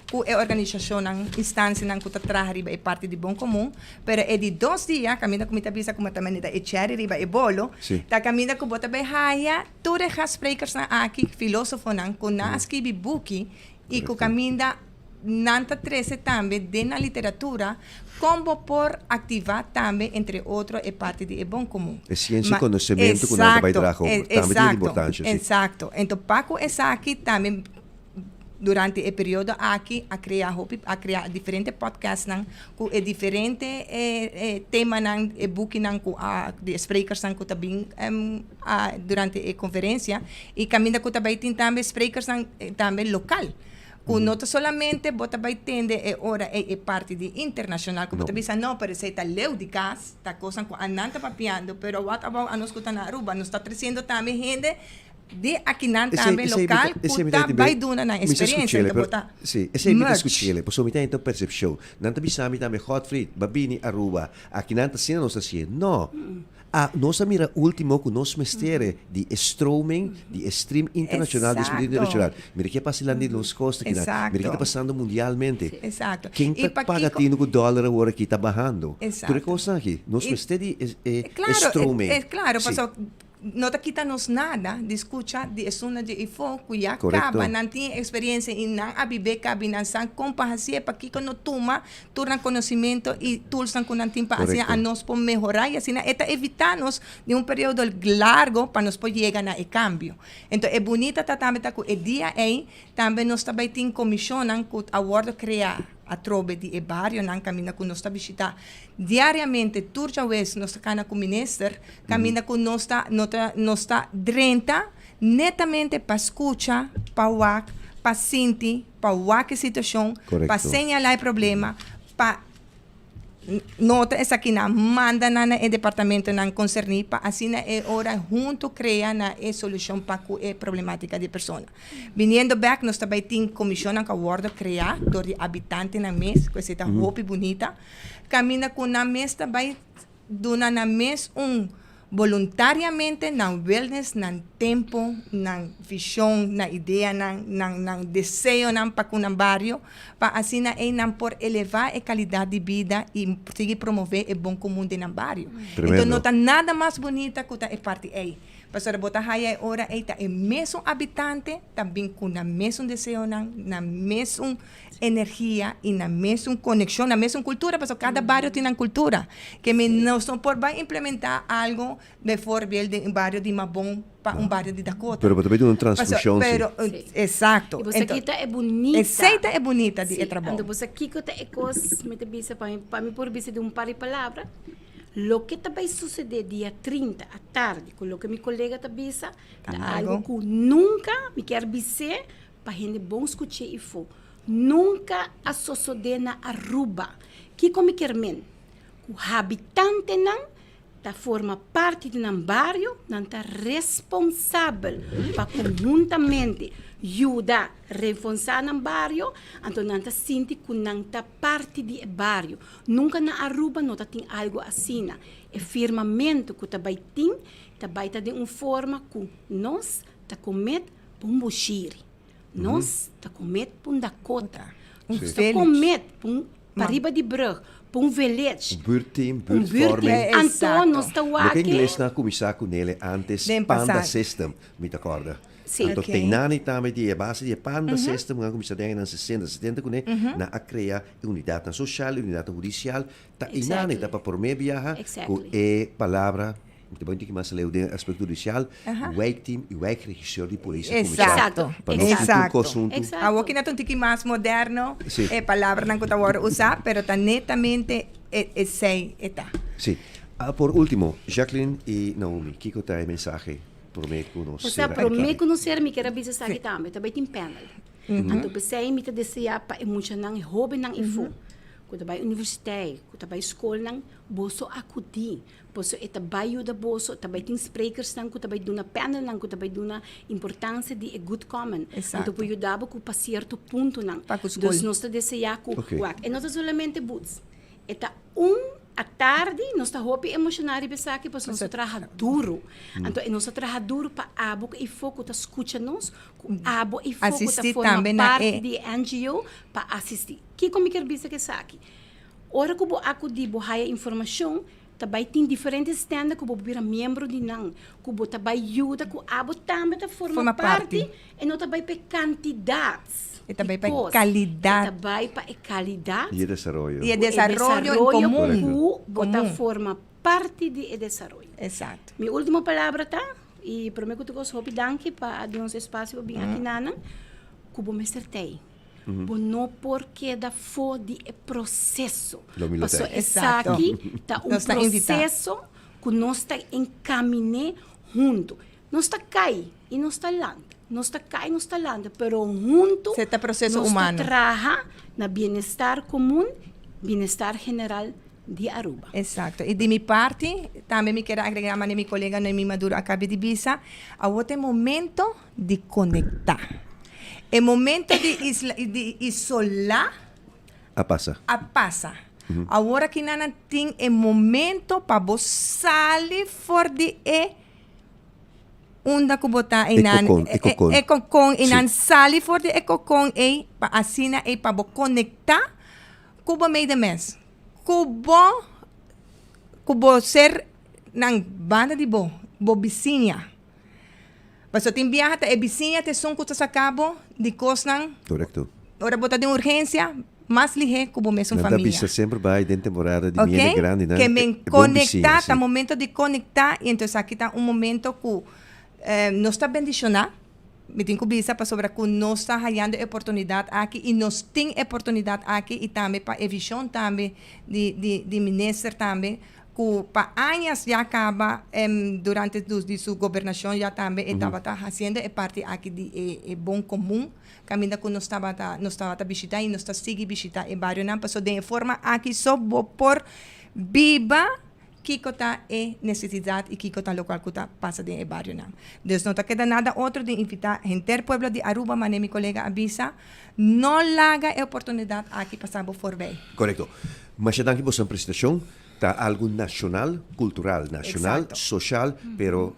ku e organisashonnan, instansianan ku ta traha riba e parti di bon komun, pero e di dos dia, kaminda ku mi ta bisa ku mi ta manera e cherry riba e bolo, ta kaminda ku bo ta bai haya tur e gastsprekersnan aki, filosofonan ku nan a skibi buki i ku kaminda nan ta trese tambe den nan literatura kon bo por aktivá tambe entre otro e parti di e bon komun. E siensia i konosementu ku nan ta bai traha over tambe tin importansha, si. Eksakto. Ento pa ku esaki tambe Durante e periodo aki a crea hopi a crea diferente podcastnan cu e diferente temanan e bukinan cu a di e sprekersnan cu ta bin durante e conferencia y caminda cu ta bay tin tambe sprekersnan tambe local cu no ta solamente bo ta bay tende e ora ey e parti di internacional cu bo ta bisa no pero esey ta leu di cas ta cosnan cu anan ta papiando pero what about anos cu ta na Aruba nos ta treciendo tambe hende Di akinan tambe lokal ku ta bai duna nan eksperensia ta bo ta Si, esei mi ta merch. skuch'el, pasobra mi ta henter persepshon. Nan ta bisa mi tambe, Godfried, ba bini Aruba, akinan ta asina nos ta hasié. No! A nos a mira último ku nos mester di e stroming, di e stream internashonal, di e spiritu internashonal. Mira ke pasa dilanti di nos kosta akinan. Mira ke ta pasando mundialmente. Ken ta paga tinu ku dòler awor aki ta bahando? Tur e kosnan aki. Nos mester di e stroming. Klaro, pasobra No ta kita nos nada di scucha di esunnan dje ifo cu ya caba nan tin e experiencia y nan a bibe cabi nan sa con pa hacié, pakico no tuma tur nan conocimento y toolsnan cu nan tin pa hacia a nos por mehora y asina e ta evita nos di un periodo largo pa nos por yega na e cambio. Enton e bunita ta tambe ta cu e dia ey tambe nos ta bay tin comisionnan cu a wordo crea atrobe di e barionan caminda cu nos ta bishita diariamente tur djawes nos ta cana cu minister Kaminda ku nos ta no ta nos ta drenta netamente pa skucha, pa wak, pa sinti, pa wak e situashon, pa señalá e problema, pa nota esakinan, manda nan na e departamentonan konserní pa asina e ora huntu krea na e solushon pa ku e problematika di e persona. Biniendo bèk nos ta bai tin komishonnan ku a wòrdu kreá dor di abitantenan mes, ku esei ta hopi bunita, kaminda ku nan mes ta bai Duna nan mes un boluntariamente nan wellness, nan tempo, nan vision, nan ideanan, nan nan deseonan pa cu nan bario, pa asina ey nan por eleva e calidad di bida y sigui promove e bon comun den nan bario. Tremendo. Enton no ta nada mas bunita cu ta e parti ey. Pasobra bo ta haya e ora ey ta e mesun habitante ta bin cu nan mesun deseonan, nan mesun energia y nan mesun conexion, nan mesun cultura, pasobra cada bario tin nan cultura. Ke mi nos no por bai implementa algo bijvoorbeeld den un bario di Mabon pa un bario di Dakota. Pero bo ta bay duna un transfusion si. Pero, exacto. Y bo sa ki ta e bunita. Esey ta e bunita di e trabou. Anto bo sa kiko ta e cos, mi ta bisa, pa mi, pa mi por bisa den un par di palabra. Loke ta bai sucede dia 30 atardi cu loke mi colega ta bisa ta algo cu nunca mi kier bis'é pa hende bon scuch'é ifo. Nunca a sosode na Aruba. Kico mi kier men? Cu habitantenan ta forma parti di nan bario, nan ta responsabel pa conhuntamente yuda reforsa nan bario, anto nan ta sinti cu nan ta parti di e bario. Nunca na Aruba no ta tin algo asina. E firmamento cu ta bay tin, ta bay ta den un forma cu nos ta comet pa un Bushiri, nos ta comet pa un Dakota, nos ta comet pa un pariba di brug, pa un village. Un buurtteam, Un buurtteam. buurtvorming. Anto nos ta wak Loke ingles nan a cuminsa cu nele antes, Den Panda pasado. System, mi ta corda. Sí. Anto Ok. teinani tambe di e base di e Panda System cu nan a cuminsa den añanan sesenta, setenta cune, nan a crea e unidadnan social, e unidadnan hudicial, ta einani Exactly. ta pa prome biaha cu Exactly. e palabra, mi ta bai un tiki mas leu den aspecto hudicial, wijkteam y wijkregisseur di polis a cuminsa Exacto. pa nos tin tur Exacto. cos hunto. Exacto. Awor ki na ta un tiki mas moderno Sí. e palabranan cu ta worde usa, pero ta netamente e esey e ta. Sí. Ah, por ultimo, Jacqueline y Naomi, kico ta e mensahe prome cu nos Osea, cera prome aki? cu nos cera mi kier a bisa esaki tambe, ta bay tin panel. Anto p'esey mi ta desea pa e muchanan, e hobennan efo, cu ta bay universiteit, cu ta bay scolnan, boso acudi. Boso e ta bai yuda boso, ta bai tin sprekersnan ku ta bai duna panelnan ku ta bai duna importansia di e good common. Anto por yuda bo ku pa sierto puntonan. Pa ku skol. Dus nos ta deseá ku wak e no ta solamente boots. E ta un atardi, nos ta hopi emoshoná riba esaki pasobra nos ta traha duru. Anto e nos ta traha duru pa abo ku ifo ku ta skucha nos, ku abo ifo ku ta forma parti di e NGO pa asistí. Kiko mi kier bisa ku esaki? Ora ku bo akudí bo haya informashon, ta bai tin diferente stènda ku bo por bira miembro di nan, ku bo ta bai yuda ku abo tambe ta forma parti, e no ta bai pa e kantidat E ta bai di pa e kos, kalidat. e ta bai pa e kalidat. I e desaroyo. I e desaroyo en komun. Ku bo ta forma parti di e desaroyo. Esakto. Mi último palabra ta, i promé ku tur kos hopi danki pa a duna nos espasio pa bin aki nanan, ku bo mester tei. Bo no por keda for di e proseso. Paso esaki ta un proseso ku nos ta enkaminé huntu. Nos ta kai i nos ta lanta, nos ta kai i nos ta lanta, pero huntu nos ta traha na bienestar komun, bienestar general di Aruba. Exacto. Y di mi parti, tambe mi kier agrega manera mi colega Noemi Maduro a caba di bisa, awor ta e momento di conecta. E momento di isla, di isola A pasa. a pasa. Awor aki nan tin e momento pa bo sali for di e unda ku bo ta E einan, kokon, e kokon. e kokon, Sí. einan sali for di e kokon ei pa asina ei pa bo conecta ku bo medemens, ku bo ku bo ser nan banda di bo, bo bisiña. Pasobra tin biaha ta e bisiña ta esun ku ta saka bo di kosnan. Korekto. Ora bo ta den urgensia, mas lihé ku bo mesun Nan ta famia. bisa semper bai den temporada di Ok? miene grandinan, Ke men e bon bisiña, konektá, si. ta momento di konektá i entonces aki ta un momento ku nos ta bendishoná. Mi tin ku bisa pasobra ku nos ta hayando e oportunidat aki i nos tin e oportunidat aki i tambe pa e vishon tambe di di di minister tambe ku pa añas ya kaba durante di su gobernashon ya tambe e tabata hasiendo e parti aki di e e bon komun kaminda ku nos tabata nos tabata bishita i nos ta sigui bishita e barionan pasobra den e forma aki so bo por biba Kiko ta e nesesidat i kiko ta lokual ku ta pasa den e barionan. Dus no ta keda nada otro di invitá henter pueblo di Aruba, manera mi kolega a bisa, no laga e oportunidat aki pasa bo forbei. Korekto. Masha danki boso presentashon. Ta algu nashonal, kultural, nashonal, soshal, pero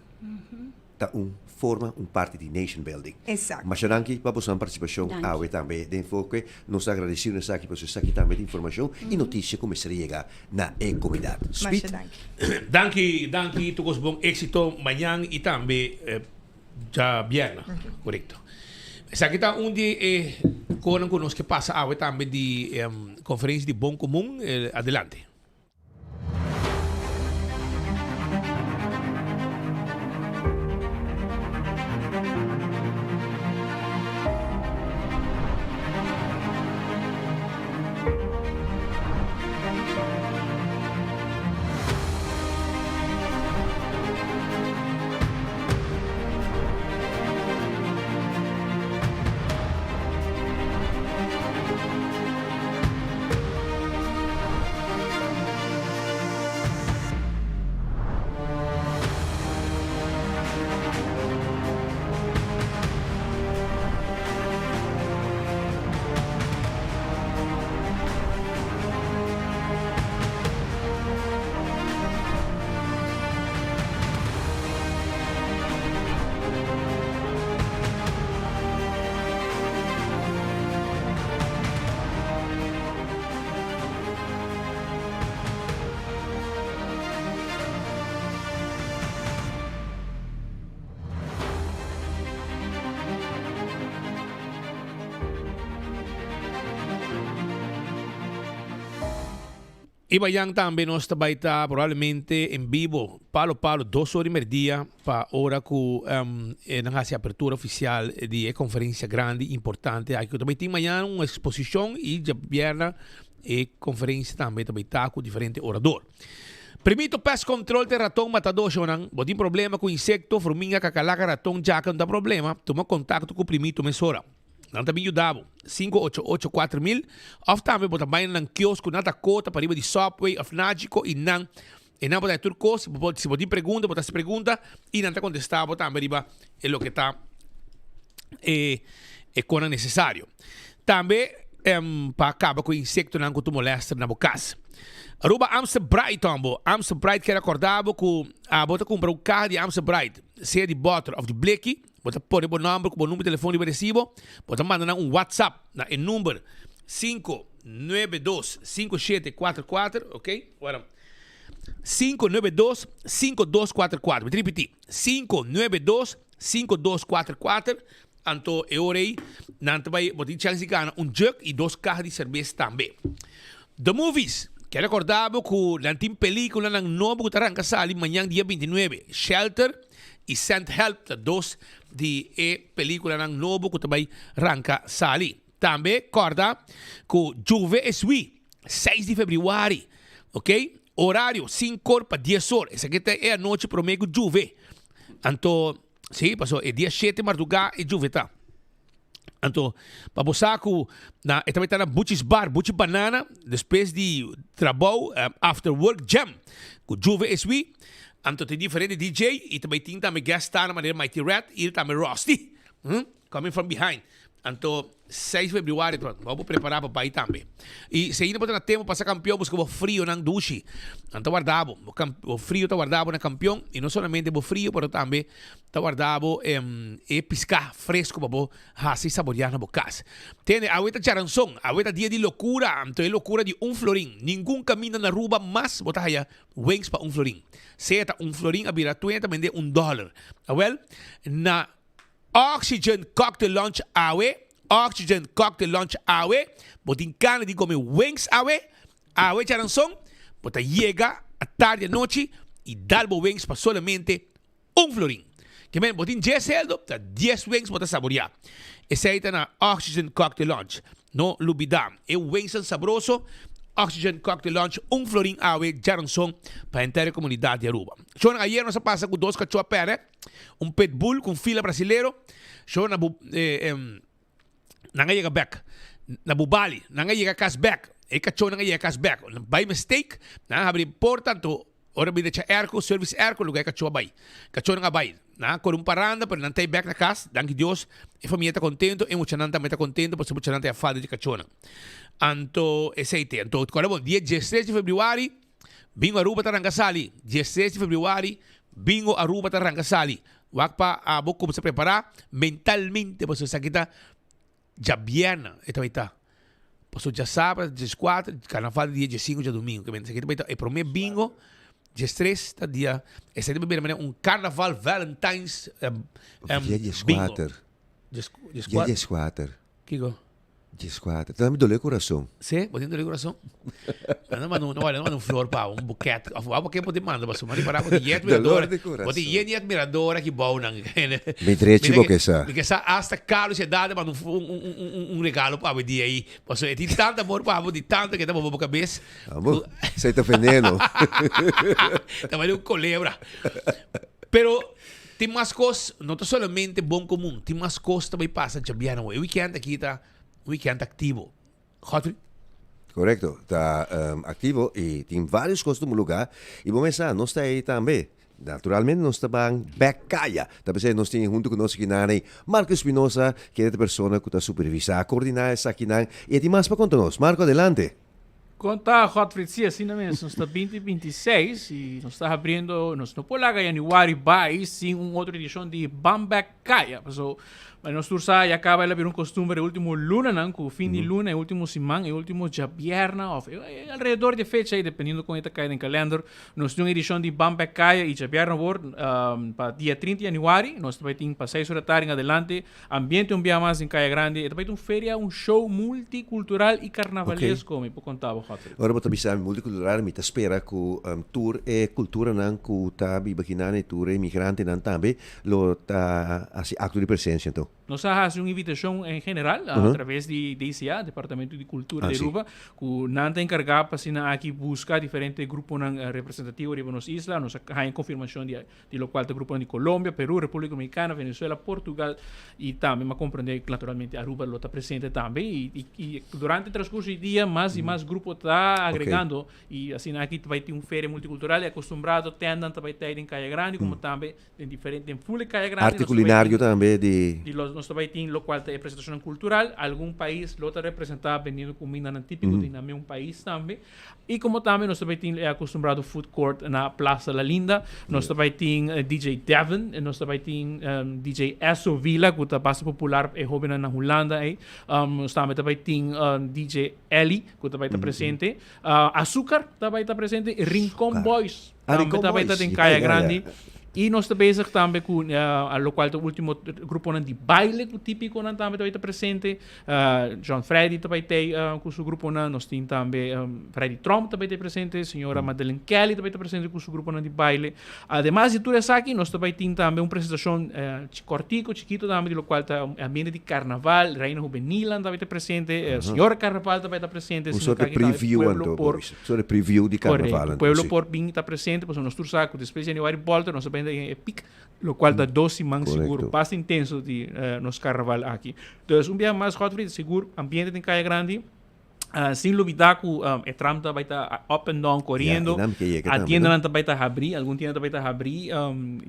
ta un forma, un parti di nation building. Exacto. Masha danki pa boso participacion Danki. awe tambe den Enfoke. Nos ta agradecido na esaki pasobra esaki tambe ta informacion y noticia cu mester yega na e comunidad. Masha Speed. danki. Danki, danki tur cos bon exito mañan y tambe djabièrnè. Corecto. Esaki ta un di e conan cu nos ke pasa awe tambe di conferencia di Bon Comun. Adelante. I mañan tambe nos ta bai ta probablemente en bibo, palo palo, dos ora i merdia, pa ora ku e nan hasi apertura ofisial di e konferensia grandi importante aki ku ta bai tin mañan un eksposishon i djabièrnè e konferensia tambe ta bai ta ku diferente orador. Primito Pest Control ta e raton matadó shownan. Bo tin problema ku insekto, fruminga, kakalaka, raton, djaka, no ta problema, tuma kontakto ku Primito mesora. Nan ta bin yuda bo. 588 4000 òf tambe bo ta bai na nan kiosko na Dakota pariba di Subway òf Nagico i nan e nan por da tur kos. Bo por si bo tin pregunta bo ta hasi pregunta i nan ta kontestá bo tambe riba e loke ta e e konan nesesario. Tambe pa kaba ku e insektonan ku ta molèster na bo kas. Aruba Amstel Bright bo. Amstel Bright kier akorda bo ku abo ta kumpra un kaha di Amstel Bright, sea di bòter òf di bleki. Bo ta pone bo nòmber ku bo number di telefòn riba resibo. Bo ta manda nan un WhatsApp na e number 592 5744, ok? Ora, 592 5244. Mi ta ripití, 592 5244. Anto e ora ei nan ta bai, bo tin chèns di gana un jug i dos kaha di serbes tambe. The Movies, Ke rekorda bo ku nan tin pelíkulanan nobo ku ta ranka sali mañan dia 29. Shelter i Send Help ta dos di e pelíkulanan nobo ku ta bai ranka sali. Tambe kòrda ku Juve es wi, seis di febrüari, ok? Orario sinkor pa dies or. Esaki ta e anochi promé ku Juve. Anto. Sí, paso e dia shete mardugá e juve ta. Anto, pa bo sa ku na e tabata na Buchi's Bar, Buchi Banana, despues di trabou, after work jam, ku juve es wi. Anto tin diferente DJ i ta bai tin tambe guest star manera Mighty Red i tambe Rusty, coming from behind. Anto seis februari ta bo por prepara pa bai tambe. Y si ainda bo ta na tempo pasa campeon busca bo frionan dushi. Nan ta warda bo. Bo camp bo frio ta warda bo na campeon y no solamente bo frio pero tambe ta warda bo e pisca fresco pa bo haci y saborea na bo cas. Tende awe ta charanzon, awe ta dia di locura, anto e locura di un florin. Ningun caminda na Aruba mas bo ta haya wings pa un florin. Sea ta un florin a bira tuenta bende un dollar. Awel na. Oxygen Cocktail Lounge awe, Oxygen Cocktail Lounge awe, bo tin gana di come wings awe, awe djaranson, bo ta yega atardi anochi y dal bo wings pa solamente un florin. Ke men bo tin dies heldo, ta dies wings bo ta saborea. Esey ta na Oxygen Cocktail Lounge. No lubida, e wings-nan sabroso, Oxygen Cocktail Lounge, un florin awe djaranson pa henter e comunidad di Aruba. Shownan ayer nos a pasa cu dos cacho a perde. Un pitbull cu un fila brasilero. Show na bu eh, em, nan a yega bek. Na Bubali, nan a yega cas bek. E cachonan a yega cas bek. By mistake, nan a habri porta, anto ora bini echa airco, service airco, lugar e cacho a bay. Cachonan a bay. Nan a core un paranda, pero nan ta bek na cas. Danki Dios, e famia ta contento, e muchanan tambe ta contento, pasobra e muchanan ta e falta di cachonan. Anto, esey te. Anto, ora bon, dia diestres di februari, Bingo Aruba ta ranka sali. Diestres di februari, Bingo Aruba ta ranka sali. Wak pa abo kumsa prepará mentalmente pasobra esaki ta djabièrnè e ta bai ta. Pasobra djasabra ta dieskuater, karnaval ta dia diesinku djadumingu. Ke men esaki ta bai ta e promé bingo, diestres ta dia, esaki ta bai bira manera un karnaval Valentine's Dia bingo. dieskuater. Dia dieskuater. Kiko? Dieskuater. Ta mi dole kurason. Sí, bo tin dole kurason? No manda un, no manda un flor pa un buket. Of wou ke bo tin manda pasobra mi ripara bo tin yen Dolor admirador. di kurason. Bo tin yen admirador aki bou nan. Mi drechi bo ke sa. Mi ke sa hasta Carlos e dada manda un un un un regalo pa bo e dia ei. Pasobra e tin tantu amor pa bo, di tantu ke ta bobo bo kabes. Amo, esei ta veneno. Ta bali un kolebra. Pero Tin mas kos, no ta solamente bon komun, tin mas kos ta bai pasa djabièrnè awe. E wikènt aki ta un wikènt aktivo. Godfrey? Korekto, ta aktivo i tin vários kos tuma lugá i bo mes sa, nos ta ei tambe. Naturalmente nos ta ban bèk kaya. Ta p'esei nos tin huntu ku nos akinan ei Marco Espinosa, kende ta e persona ku ta supervisá, kordiná esakinan i e tin mas pa konta nos. Marco, adelante. Kon ta Godfried? Sí, asina mes. Nos ta binti binti seis i nos ta habriendo, nos no por laga yanüari bai sin un otro edishon di Ban Bek Kaya. Paso Ma nos tur sa ya caba el a bira un costumber e ultimo lunanan cu fin di luna e ultimo siman e ultimo djabièrna of alrededor di e fecha ei dependiendo con e ta cay den kalender nos tin un edicion di Ban Bek Caya y djabièrna awor pa dia 30 januari nos ta bay tin pa seis ora tardi en adelante ambiente un bia mas den Caya Grandi e ta bay ta un feria un show multicultural y carnavalesco mi por conta bo Godfrey. Ora bo ta bisa mi multicultural mi ta spera cu tur e culturanan cu ta biba kinan y tur e inmigrantenan tambe Lo ta hasi acto di presencia anto? Nos a hasi un invitacion en general a traves di DCA, Departamento di Cultura di Aruba, cu nan ta encarga pa asina aki busca diferente gruponan representativo riba nos isla. Nos a haña confirmacion di locual ta gruponan di Colombia, Peru, Republica Dominicana, Venezuela, Portugal y tambe mi a comprende naturalmente Aruba lo ta presente tambe. Y durante e transcurso di dia mas y mas grupo ta agregando y asina aki ta bay tin un feria multicultural y acostumbrado tendan ta bay tey den Caya Grandi como tambe Den diferente, den full e Caya Grandi. Arte culinario tambe di. Di los, nos ta bay tin locual ta e presentacionnan cultural. Algun pais lo ta representa bendiendo cumindanan tipico di nan meun pais tambe. Y como tambe nos ta bay tin e acostumbrado food court na Plaza La Linda. Nos ta bay tin DJ Devin, nos ta bay tin DJ Esso Villa cu ta basta popular e hobennan na Hulanda ey. Nos tambe ta bay tin DJ Elly cu ta bay ta presente. Azucar ta bay ta presente. Rincon Boys. Tambe ta bay ta den Caya Grandi. Y nos ta bezig tambe cu locual ta ultimo gruponan di baile cu tipiconan tambe ta bay ta presente. John Freddy ta bay tey cu su gruponan. Nos tin tambe Freddy Tromp ta bay tey presente. Señora Madeleine Kelly ta bay ta presente cu su gruponan di baile. Ademas di tur esaki nos ta bay tin tambe un presentacion cortico, chikito tambe di locual ta ambiente di carnaval. Reina Juvenilnan ta bay ta presente. Señora Carnaval ta bay ta presente. Un soort di preview anto, Boris. Soort di preview di carnaval anto, Correcto. Pueblo por bin ta presente pasobra nos tur sa cu despues di januari bolta nos ta benta den e piek, locual ta dos siman sigur basta intenso di nos carnaval aki. Dus un biaha mas Godfrey, sigur ambiente den Caya Grandi, sin lubida cu e tram ta bay ta up and down coriendo, a tiendanan ta bay ta habri, algun tienda ta bay ta habri,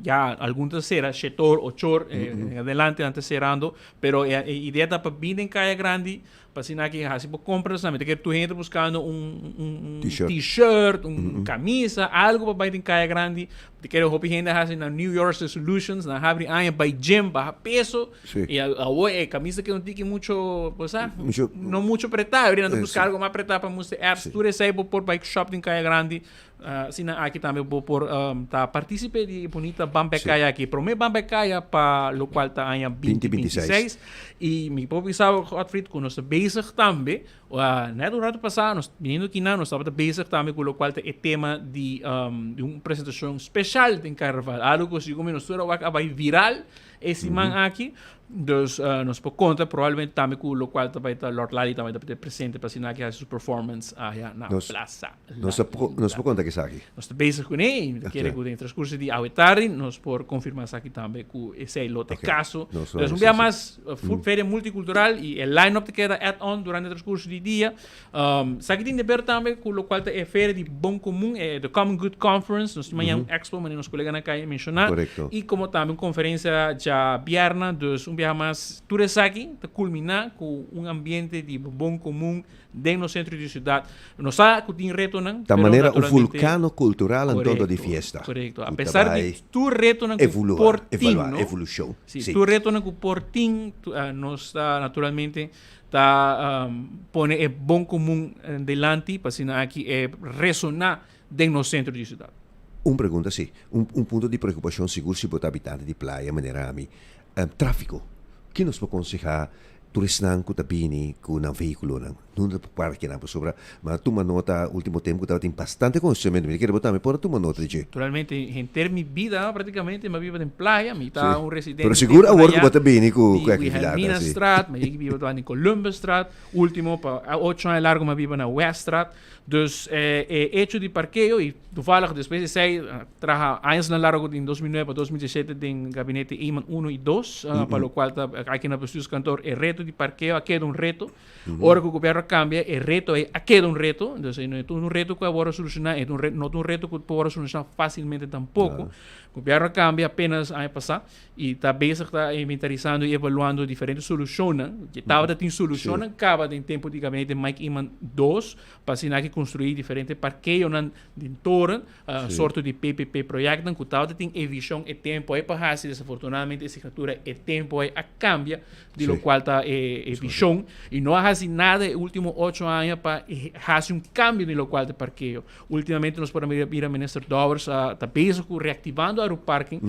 ya algun ta cera shetor, ochor, en adelante nan ta cerando, pero e idea ta pa bin den Caya Grandi Pa asina aki hasi bo compras tambe. Ta kere tur hende ta buscando un un t-shirt, un camisa, algo pa bai den Caya Grandi. Ta kere hopi hende a hasi nan New Year's resolutions, nan habri aña bai gym, baha peso. Y awor e camisa ke un tiki mucho, bo sa, no mucho pretá. Ahorita nan ta busca algo mas pretá pa mustra abs. Tur esei bo por bai shop den Caya Grandi. Asina aki tambe bo por ta participe di e bunita Ban Bek Kaya aki. Prome Ban Bek Kaya pa locual ta aña 2026. Y mi por bisa bo Godfried cu nos ta bezig tambe, net un rato pasa nos biniendo kinan nos tabata bezig tambe cu locual ta e tema di di un presentacion special den Carnaval. Algo cu segun mi nos tur a wak a bay viral e siman aki. Dus nos por conta probablemente tambe cu locual ta bay ta Lord Lali tambe ta bay ta presente pa asina aki haci su performance aya na Plaza. Nos ta nos por konta esaki. Nos ta bezig kuné i mi ta kere ku den transkurso di awe tardi nos por konfirmá esaki tambe ku esei lo ta e kaso. Dus un bia mas feria multikultural i e line-up ta keda add on durante e transkurso di dia. Esaki tin deber tambe ku lokual ta e feria di bon komun, e The Common Good Conference. Nos tin mañana un expo manera nos koleganan a menshoná i komo tambe un konferensia djabièrnè. Dus un biaha mas tur esaki ta kulminá ku un ambiente di bon komun Den nos centro di ciudad. Nos sa cu tin retonan, Ta pero manera un naturalmente vulcano cultural antondo di Correcto, fiesta. correcto. A Cu ta pesar di bay tur retonan cu evolua, por tin, evalua, no? evolucion. Si, Si. tur retonan cu por tin, tu, ah, nos ta naturalmente ta pone e bon comun delanti pa asina aki e resona den nos centro di ciudad. Un pregunta si, un un punto di preocupacion sigur si bo ta habitante di playa manera ami, trafico. Ki nos por conseha Tur esnan ku ta bini ku nan vehíkulonan, nunta por parke nan pasobra mi a tuma nota último tempu ku tabatin bastante kongestionamentu. Mi ta kere bo tambe por a tuma nota di dje. Naturalmente, henter mi bida práktikamente mi a biba den playa, mi ta un residente Pero sigur tempu awor ku allá bo ta bini ku di ku aktividatnan si. Wilhelminastraat, mi a yega biba tambe den Columbusstraat, último pa ocho aña largu mi a biba na Weststraat. Dus e hecho di parkeo y toevallig despues di esey traha añasnan largo den 2009 pa 2017 den gabinete Eman 1 y 2 pa locual ta aki na bestuurskantoor e reto di parkeo a keda un reto. Ora cu gobierno a cambia, e reto ey a keda un reto, entonces no ta un reto cu a worde soluciona, e no ta un reto cu por worde soluciona facilmente tampoco. Gobierno a cambia apenas aña pasa y ta bezig ta inventarizando y evaluando diferente solucionnan. Ke tabata tin solucionnan caba den tempo di gabinete Mike Eman dos pa asina aki construi diferente parkeonan den toren, sorto di PPP projectnan cu tabata tin e vision e tempo ey pa haci. Desafortunadamente e signatura e tempo ey a cambia di locual ta e vision y no a haci nada e ultimo ocho aña pa haci un cambio den locual ta e parkeo. Ultimamente nos por a mira Minister Dowers a ta bezig cu reactivando Aru Parking.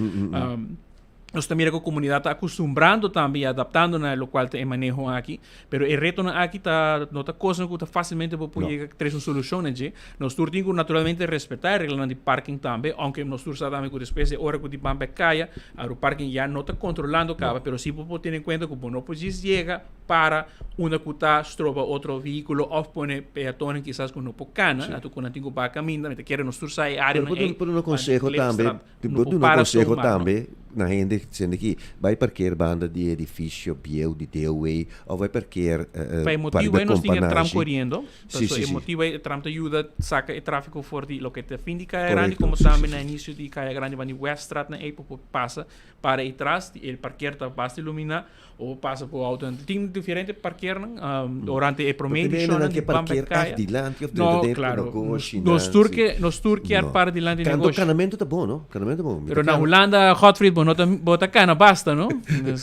Nos ta mira cu comunidad ta acostumbrando tambe y adaptando na locual ta e maneho aki. Pero e retonan aki ta no ta cosnan cu ta facilmente bo por yega trece un solucion na dje. Nos tur tin cu naturalmente respeta e reglanan di parking tambe, aunke nos tur sa tambe cu despues di e ora cu di ban bek caya, Aru Parking ya no ta controlando caba, pero si bo por tene en cuenta cu bo no por djis yega para unda cu ta stroba otro vehiculo of pone peatonan kisas cu no por cana, anto cu nan tin cu baha caminda, mi ta kere nos tur sa e areanan Pero ey por duna pa conseho tambe, Klipstraat no por por duna para conseho zomaar, no. tambe na hende sende ki bai parkeer banda di edificio bieu di DOW of bai parkeer Pa e pa motibo riba ey nos tin e tram Companage. coriendo, Si, paso si, e si. motibo ey e tram ta yuda saca e trafico for di loke ta fin di Caya Grandi Correcto, como si, tambe si, na si. inicio di Caya Grandi banda di Weststraat na ey por por pasa para ey tras, di e parkeer ta basta ilumina. O pasa ku auto. Tin diferente parkeernan durante e prome edishonnan di Ban Bek Kaya. No, klaro. Nos tur ke, nos tur kier para dilanti negoshi. Kanamentu ta bon, no? Kanamentu ta bon. Pero na Hulanda, Godfried, bo no ta, bo ta kana basta, no?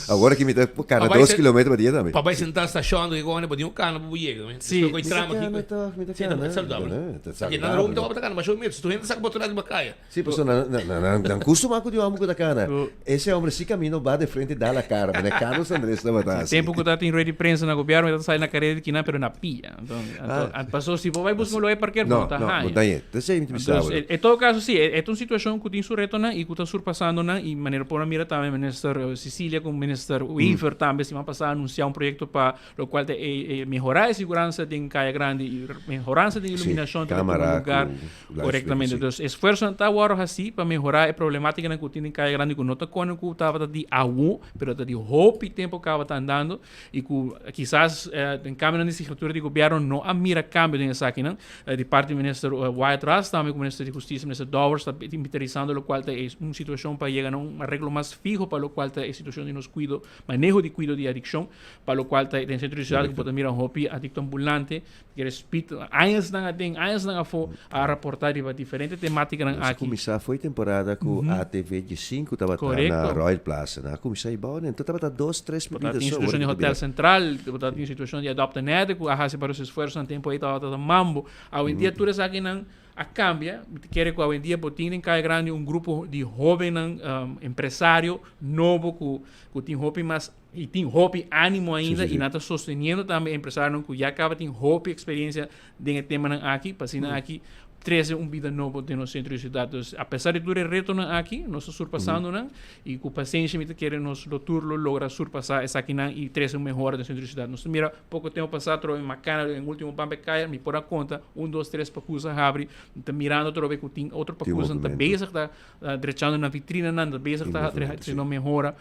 Awor aki mi ta kana dos kilometer pa dia tambe. Pa bai sentá stashon, di ku bo tin un kana pa bo yega. Si. Mi ta kana tòg, mi ta kana. Ta saludabel. Ta saludabel. Nan rond bo ta kana masha un metro. Si tur hende saka botonan riba kaya. Sí, pasobra nan, nan, nan, nan custuma cu di homber cu ta cana. Ese homber si camino ba de frente da la cara, mane Carlos Andres tabata Si haci. tempo cu tabatin rueda di prensa na gobierno, mi tabata sali na carera di kinan, pero na pia. Enton, Ah. anto, paso si bo bay busca un lugar di parkeer, bo No, no ta no, bo haña. ta haña. Entonces mi ta bisa Entonces, bo. en todo caso, sí, e ta un situacion cu tin su retonan y cu ta surpasando nan. Y manera por a mira tambe minister Cecilia cu minister Wever tambe siman pasa a anuncia un proyecto pa Locual ta e mehora e siguransa den Caya Grandi y mehoransa den iluminacion ta tuma lugar corectamente. Entonces esfuerzonan ta worde haci pa mehora e problematicanan cu tin den Caya Grandi cu no ta cone cu tabata di awo pero ta di hopi tempo caba ta andando y cu kisas den cambionan di signatura di gobierno no a mira cambio den esakinan. Di parti di minister Wyatt Ras tambe cu minister di Husticia minister Dowers ta inventarizando locual ta e un situacion pa yega na un areglo mas fiho pa locual ta e situacion di nos cuido maneho di cuido di adiccion. Pa locual ta den centro di ciudad cu bo ta mira hopi adicto ambulante, kier spit añasnan aden, añasnan afo a raporta riba diferente tematicanan Nos a aki. cuminsa fo'i temporada cu ATV diescinco tabata na Corecto. Royal Plaza. Nan a cuminsa y bou nen. Tabata dos, tres Bo ta bebida tin so. situacion di Ora cu ta Hotel bira. Central, bo ta tin situacion di Adopt an Addict cu a haci varios esfuerzonan tempo ey tabata ta mambo. Awendia tur esakinan a cambia. Mi ta kere cu awendia bo tin den Caya Grandi un grupo di hobennan empresario nobo cu cu tin hopi mas I tin hopi ánimo ainda i nan ta sosteniendo tambe e empresarionan ku ya kaba tin hopi eksperiencia den e temanan aki pa asina aki trese un bida nobo den nos sentro di siudat. Dus apesar di tur e retonan aki nos ta surpasando nan i ku pasenshi mi ta kere nos lo tur lo logra surpasá esakinan i trese un mehora den sentro di siudat. Nos ta mira poko tempu pasá atrobe Makana den ultimo Bambe Kaya mi por a konta un dos tres pakus a habri mi ta mirando atrobe ku tin otro pakusnan ta bezig ta drechando nan vitrinanan ta bezig ta haciendo mehora.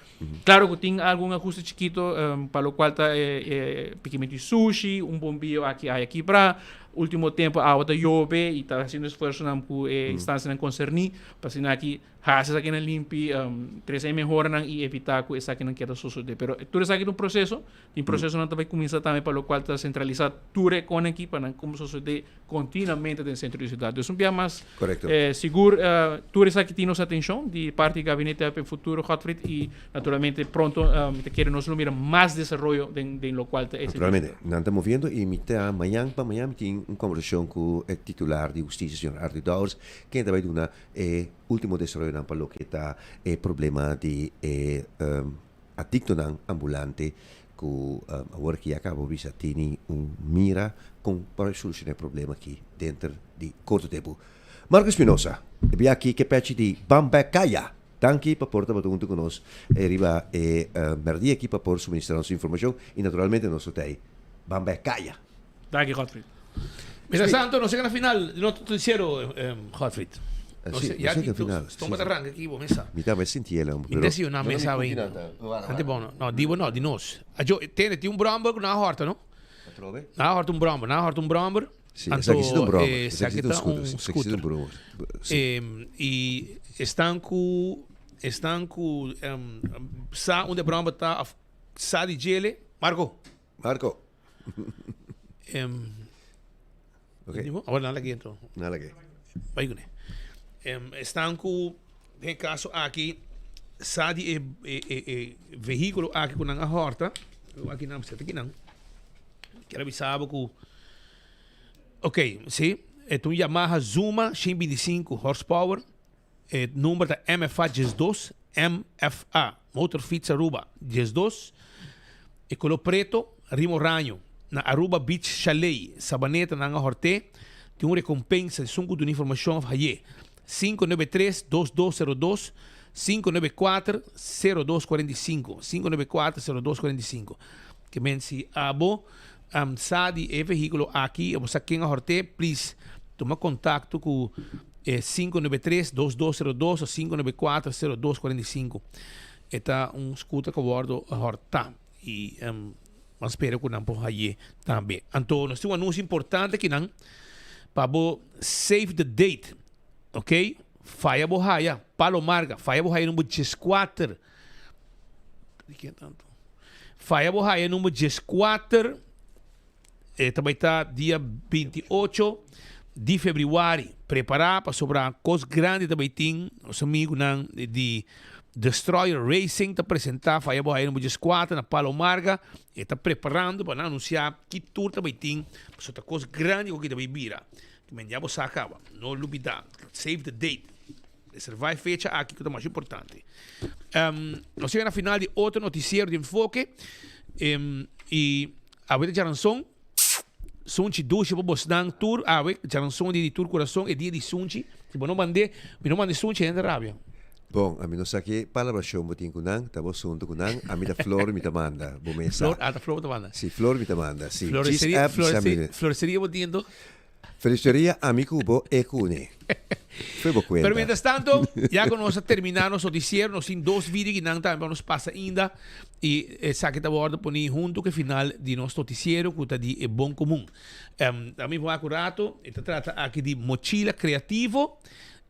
Claro cu tin algun ahuste chikito pa locual ta e pikimento di sushi, un bombillo aki aya kibra. Ultimo tempo awa ta yobe y ta haciendo esfuerzonan cu e instancianan concerni pa asina aki haci esakinan limpi, trece e mehoranan y evita cu esakinan keda sosode. Pero tur esaki ta un proceso. Tin procesonan ta bay cuminsa tambe pa locual ta centralisa tur e con aki pa nan como sosode continuamente den centro di ciudad. Dus un bia mas sigur tur esaki tin nos atencion di parti di Gabinete AP Futuro Godfried y naturalmente pronto mi ta kere nos lo mira mas desaroyo den den locual ta e centro di Naturalmente, nan ta moviendo y mi ta mañan pa mañan mi tin un conversacion cu e titular di husticia señor Arthur Dowers ken ta bay duna e ultimo desaroyonan pa loke ta e problema di e Adictonan ambulante cu awor ki a caba bisa tini un mira con por soluciona e problema aki denter di corto tempo. Marco Espinosa, e bia aki ke pechi di Ban Bek Caya. Danki pa por tabata hunto cu nos riba e merdia aki pa por suministra nos informacion y naturalmente nos lo ta ey. Ban Bek Caya. Danki Godfried. Mientras tanto, nos llega na final di nos noticiero, Godfried. Sí, Nos ya nos llega aquí, final. stond met arranca aquí, bo mesa. Mi tambe sinti el, Mi te si una mesa ainda. Ante bon, no, di bo no, di nos. Ajo, tene, tin un bromber ku na horta, no? Atrobe? Nan a hòrta un bròmber, nan a hòrta un bròmber. Sí, esaki si ta un bròmber. Esaki ta un scooter. I esnan ku esnan ku sa unda e bròmber ta òf sa di djele, Marco. Marco. Ok. Awor nan lag'é anto. Nan lag'é. Bai kuné. Esnan ku den e kaso aki sa di e e e vehíkulo aki ku nan a hòrta, aki nan seta kinan, kier a bisa bo ku ok si e ta un Yamaha Zuma shen binti sinku horsepower, e number ta MFA diesdos, MFA, Motorfiets Aruba, 12, e color preto, rimo oraño, na Aruba Beach Chalet, Sabaneta nan a hort'é, tin un recompensa esun cu duna informacion of hay'é, 593 2202, 594 0245, 594 0245. Ke men si abo sa di e vehiculo aki, abo sa ken a hort'é, please tuma contacto cu e 593 2202 o 594 0245. E ta un scooter cu a wordo horta y ban spera cu nan por haye tambe. Anto nos tin un anuncio importante akinan pa bo save the date, ok? Faya bo haya, Palo Marga, faya bo haya number 14. Di ken tanto? Faya bo haya number 14. E ta bai ta dia 28 di februari. Prepara pasobra kos grandi ta bai tin. Nos amigunan di Destroyer Racing ta presenta Faya Bo Haya number 14 na Palo Marga. E ta preparando pa nan anuncia ki tur ta bai tin. Pasobra ta kos grandi ku ki ta bai bira. Men ya bo sa kaba. No lubida. Save the date. Reserva e fecha aki ku ta mas importante. Nos yega na final di otro noticiero di Enfoke. I awe ta djaranson. Sunchi dushi pa bosnan tur awe. Djaranson dia di tur kurason, e dia di sunchi. Si bo no mand'é, mi no manda e sunchi hende ta rabia. Bon, ami no sa ke palabrashon bo tin ku nan, ta bo asuntu ku nan. Ami ta flor mi ta manda, bo mes sa. Flor, ah ta flor bo ta manda. Si, flor mi ta manda, si. Djis app bisa mi. Floreceria bo tin anto? Felistoria ami ku bo e kune. Fue bo kuenta. Pero mientras tanto, ya ku nos a terminá nos noticiero, nos tin dos video kinan tambe pa nos pasa ainda y esaki ta wòrdu poni hunto ku e final di nos noticiero ku ta di e Bon Komun. Ta mi wak un rato, e ta trata aki di mochila creativo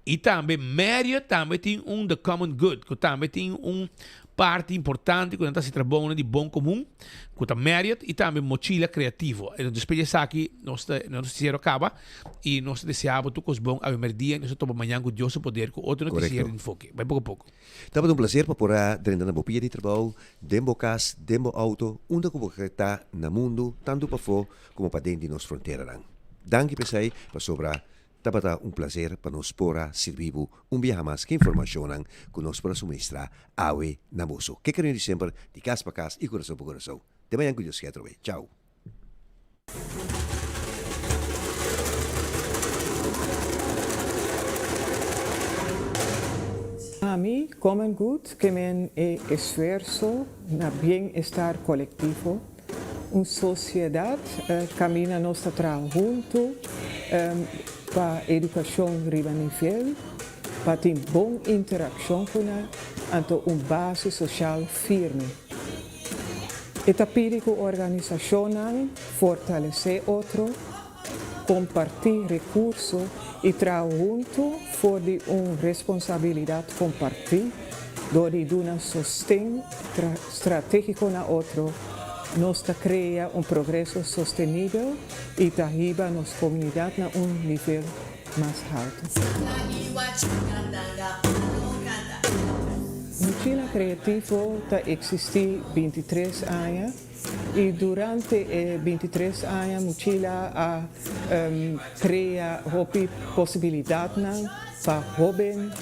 y tambe Marriott tambe tin un The Common Good cu tambe tin un parti importante cu nan ta haci trabounan di bon comun cu ta Marriott y tambe Mochila Creativo. Despues di esaki nos ta nos noticiero a caba y nos ta desea bo tur cos bon awe merdia y nos ta topa mañan cu Dios su poder cu otro noticiero di Enfoke. Bai poco poco. Tabata un placer pa por a drenta na bo pia di trabou, den bo cas, den bo auto, unda cu bo ke ta na mundo, tanto pafo como paden di nos fronteranan. Danki p'esey, pasobra Tabata un placer pa nos por a sirbi bo un biaha mas ku informashonnan ku nos por a suministrá awe na boso. Ke kariño di semper, di kas pa kas i kurason pa kurason. Te mañan ku Dios ke atrobe. Chau. Ami, Common Good, ke men e esfuerso na bienestar kolektivo. Un sosiedat kaminda nos ta traha huntu pa edukashon riba nivel, pa tin bon interakshon ku nan, anto un base soshal firme. E ta pidi ku organisashonnan fortalesé otro, kompartí rekurso i traha huntu for di un responsabilidat kompartí dor di duna sosten stratégiko na otro, nos ta krea un progreso sostenibel i ta hiba nos komunidat na un nivel mas haltu. Mochila Kreativo ta eksistí bintitres aña. I durante e bintitres aña Muchila a krea hopi posibilidatnan pa hóben,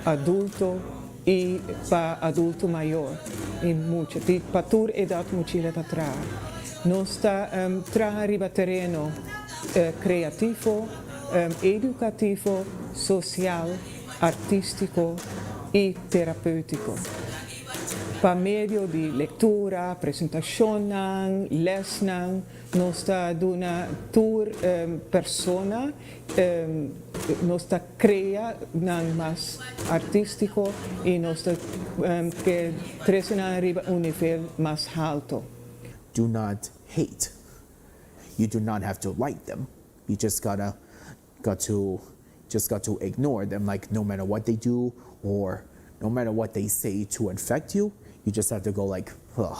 adulto i pa adulto mayor i mucha. Di pa tur edat Muchila ta traha. Nos ta traha riba tereno kreativo, edukativo, sosial, artístiko i terapéutiko. Pa medio di lektura, presentashonnan, lèsnan, nos ta duna tur persona, nos ta krea nan mas artístiko i nos ta ke trese nan riba un nivel mas halto. Do not hate. You do not have to like them. You just gotta got to just got to ignore them like no matter what they do or no matter what they say to infect you, you just have to go like ugh.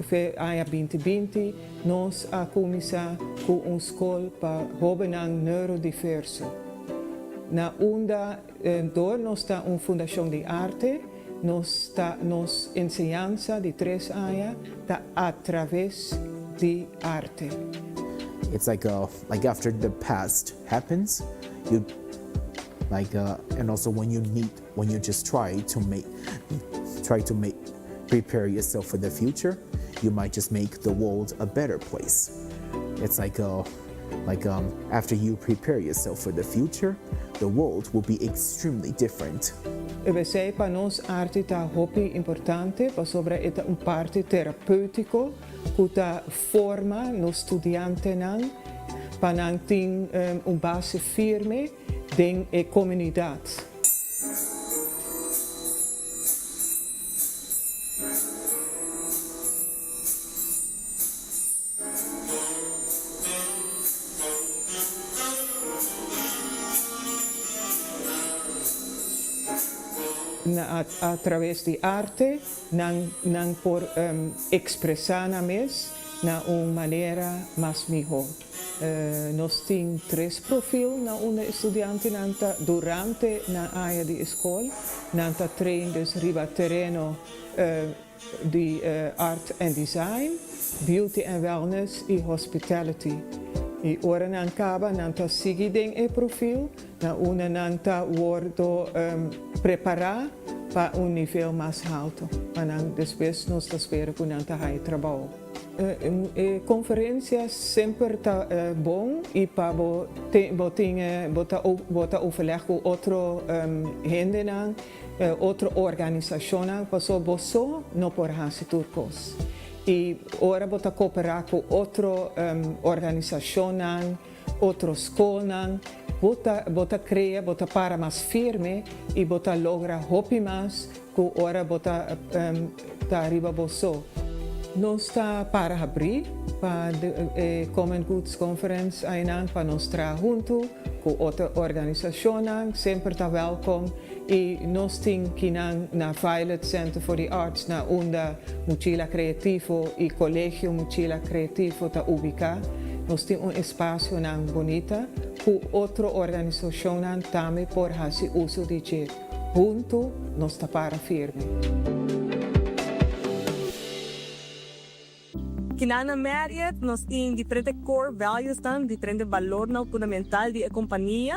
Fe aña 2020 nos a kuminsá ku un skol pa hóbennan neurodiverso. Na unda dor nos ta un fundashon di arte, nos ta nos enseñansa di tres aña ta atraves di arte. It's like a like after the past happens, you like uh, and also when you meet when you just try to make try to make prepare yourself for the future, you might just make the world a better place. It's like a like um, after you prepare yourself for the future, the world will be extremely different. P'esei pa nos arte ta hopi importante pasobra e ta un parti terapeutiko ku ta forma nos studiantenan pa nan tin un base firme den e komunidat. Na a traves di arte nan nan por expresa nan mes na un manera mas miho. Nos tin tres profil na unda e studiantenan ta durante nan aña di skol. Nan ta train dus riba tereno di Art and Design, Beauty and Wellness y Hospitality. Y ora nan caba nan ta sigui den e profil na unda nan ta wordo prepara pa un nivel mas halto pa nan despues nos ta spera cu nan ta haya trabao. E conferencia semper ta bon y pa bo bo tin bo ta bo ta overleg cu otro hendenan. Otro organisashonnan, paso bo so no por hasi tur kos. I ora bo ta koperá ku otro organisashonnan, otro skolnan, bo ta bo ta krea, bo ta para mas firme i bo ta logra hopi mas ku ora bo ta ta riba bo so. Nos ta para habrí pa e Common Goods Conference ainan pa nos traha huntu ku otro organisashonnan, semper ta wèlkom. I nos tin kinan na Violet Center for the Arts na unda Muchila Creativo i Colegio Muchila Creativo ta ubica. Nos tin un espacionan bunita cu otro organisacionnan tambe por haci uso di dje. Hunto nos ta para firme. Kinan na Marriott nos tin diferente core valuesnan, diferente balornan fundamental di e kompania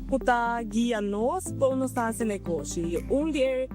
ku ta guia nos kon nos ta hasi negoshi. Un di e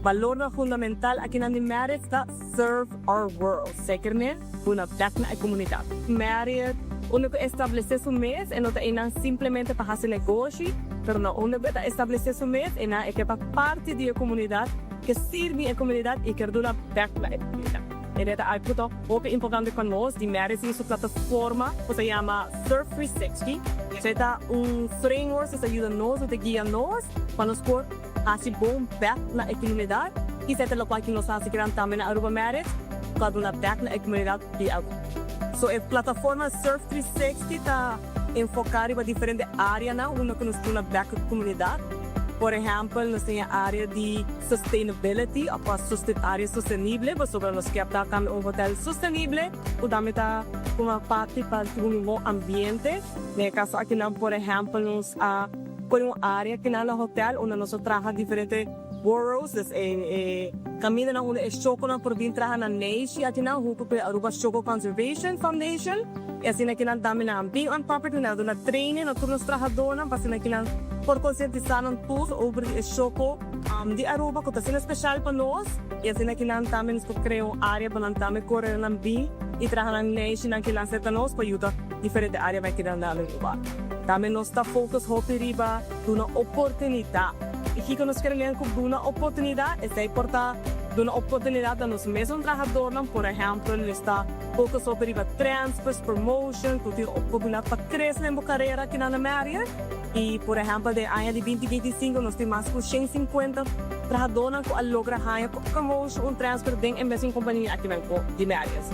balornan fundamental akinan di Marriott ta Serve our world, sekerment duna bèk na e komunidat. Marriott unda ku establesé su mes e no ta einan simplemente pa hasi negoshi, pero na unda ku e ta establesé su mes einan e ke ta parti di e komunidat, ke sirbi e komunidat i ker duna bèk na e komunidat. E ta algu ku ta hopi importante pa nos di Marriott tin su plataforma ku ta yama Serve 360. Esei ta un framework ku ta yuda nos, ku ta guia nos pa nos por hasi bon bèk na e komunidat. I esei ta lokual ku nos ta hasi kinan tambe na Aruba Marriott, pa duna bèk na e komunidat di Aruba. So e plataforma Serve 360 ta enfoká riba diferente áreanan unda ku nos duna bèk na komunidat. Por ehèmpel nos tin e área di. Sustainability of a área sostenible pasobra nos kier ta tambe un hotel sostenible ku tambe ta forma parti pa un mihó ambiente. Den e kaso akinan por ehèmpel nos a pone un área akinan na hotel unda nos a traha diferente burrows, dus e kamindanan unda e shokonan por bin traha nan neishi akinan huntu ku e Aruba Shoko Conservation Foundation. I asina akinan tambe nan a bin on property nan a duna training na tur nos trahadónan pa asina akinan por konsientisá nan tur over di e shoko. Di Aruba ku ta asina speshal pa nos i asina ki nan tambe nos por krea un área pa nan tambe kore nan bin i traha nan neishinan ki nan serka nos pa yuda diferente área bai keda na Aruba. Tambe nos ta focus hopi riba duna oportunidat. I kiko nos kere len ku duna oportunidat? Esei por ta duna oportunidat na nos mesun trahadornan, por ehèmpel nos ta focus hopi riba transfers, promotion, ku tin oportunidat pa krese den bo karera aki na Marriott. I por ehèmpel den aña di binti 25 nos tin mas ku 150 trahadónan ku a logra haña promoshon un transfer den e mesun kompania aki nan ku di Marriott.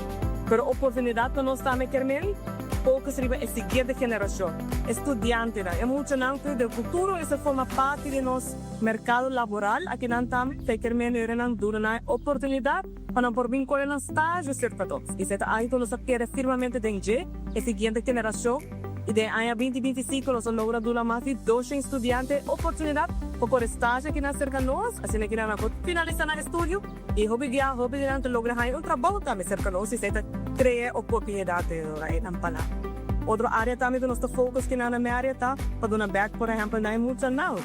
Pero oportunidat pa nos tambe kier men focus riba e siguiente generashon, e studiantenan, e muchanan ku den futuro mester forma parti di nos merkado laboral. Akinan tambe ta kier men nan duna nan e oportunidat pa nan por bin kore nan stage serka nos. Esei ta algu ku nos ta kere firmemente den dje, e siguiente generashon. I den aña binti 25 nos a logra duna mas di 200 studiante e oportunidat pa kore stage akinan serka nos, asina kinan nan por finalisá nan estudio. I hopi bia hopi di nan ta logra haña un trabou tambe serka nos i esei ta krea oportunidat den einan pa nan. Otro área tambe ku nos ta focus kinan na mi área ta pa duna bèk por ehèmpel na e muchanan.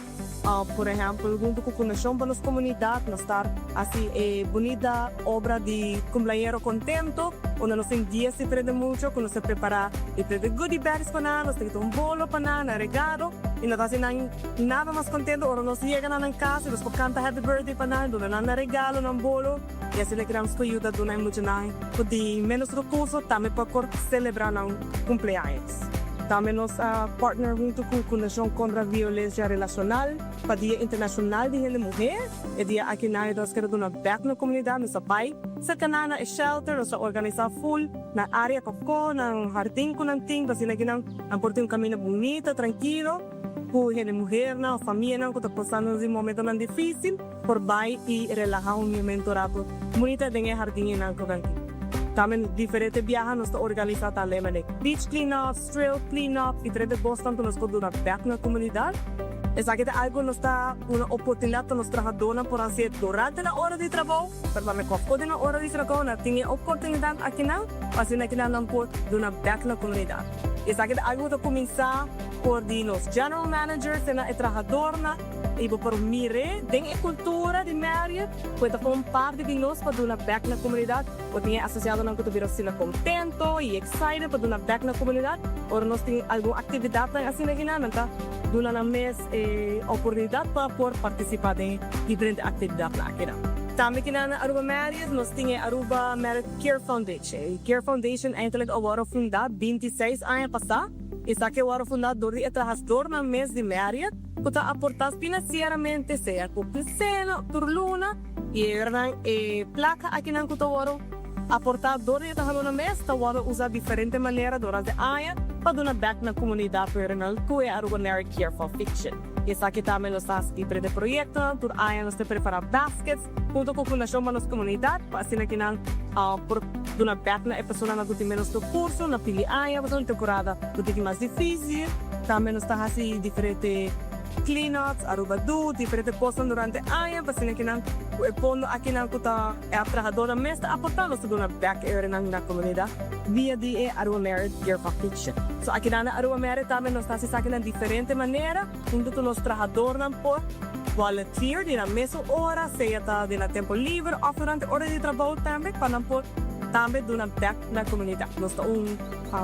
Por ehèmpel huntu ku Fundashon pa nos Komunidat nos ta hasi e bunita obra di Kumpleañero Kontento unda nos tin dies diferente mucha ku nos ta prepará diferente goodie bags pa nan, nos ta kita un bolo pa nan, nan regalo i nos ta hasi nan Nada mas contento ora nos yega na nan casa y nos por canta happy birthday pa nan, duna nan nan regalo, nan bolo y asina ki nos por yuda duna e muchanan cu tin menos recurso tambe pa por celebra nan cumpleaños. Tambe nos a partner hunto cu Fundacion Contra Violencia Relacional pa Dia Internacional di Hende Muher. E dia aki nan nos kere duna bek na comunidad, nos a bay cerca nan na e shelter, nos a organisa full nan area pafo, nan hardin cu nan tin pa asina ki nan por tin un caminda bunita, trankilo. Ku hende muhernan òf famianan ku ta pasando den momentonan difísil por bai i relahá un momento rato bunita den e hardinnan ku nan tin. Tambe diferente biaha nos ta organisá tambe manera beach clean-ups, trail clean-ups, diferente kosnan ku nos por duna bèk na komunidat. Esaki ta algu nos ta duna oportunidat pa nos trahadónan por hasié durante nan ora di trabou, pero tambe kòfkó den nan ora di trabou nan tin e oportunidat akinan pa asina kinan nan por duna bèk na komunidat. Esaki ta algu ku ta kuminsá. For di nos general managers te na e trahadornan y bo por mir'é den e cultura di Marriott cu e ta forma parti di nos pa duna bek na comunidad. Bo tin e asociadonan cu ta bira asina contento y excited pa duna bek na comunidad. Ora nos tin algun actividadnan asina akinan nan ta duna nan mes e oportunidad pa por participa den diferente actividadnan akinan. Tambe kinan na Aruba Marriott nos tin e Aruba Marriott Care Foundation. E Care Foundation eindelijk a worde funda 26 aña pasa. Esaki a wòrdu fundá dor di e trahadornan mes di Marriott ku ta aportá finansieramente sea ku kinsena tur luna i e nan e plaka akinan ku ta wòrdu aportá dor di e trahadornan mes ta wòrdu usá diferente manera durante aña pa duna bèk na komunidat pero ku e Aruba Marriott Care Foundation. Esaki tambe nos ta hasi diferente proyektonan tur aña nos ta prepará baskets Hunto ku Fundashon pa nos Komunidat pa asina ki nan por duna bèk na e personanan ku tin ménos rekurso na fin di aña pasobra un temporada lo tin ki mas difísil. Tambe nos ta hasi diferente clean-ups, Aruba Doet, diferente kosnan durante aña pa asina ki nan ku e fondo akinan ku ta e trahadornan mes ta aportá nos ta duna bèk e orenan na komunidat via di e Aruba Merit Care Foundation. So akinan na Aruba Merit tambe nos ta hasi esaki na diferente manera. Huntu ku nos trahadornan por volunteer di nan mesun ora, sea ta den nan tempu liber òf durante ora di trabou tambe, pa nan por tambe duna bèk na komunidat. Nos ta un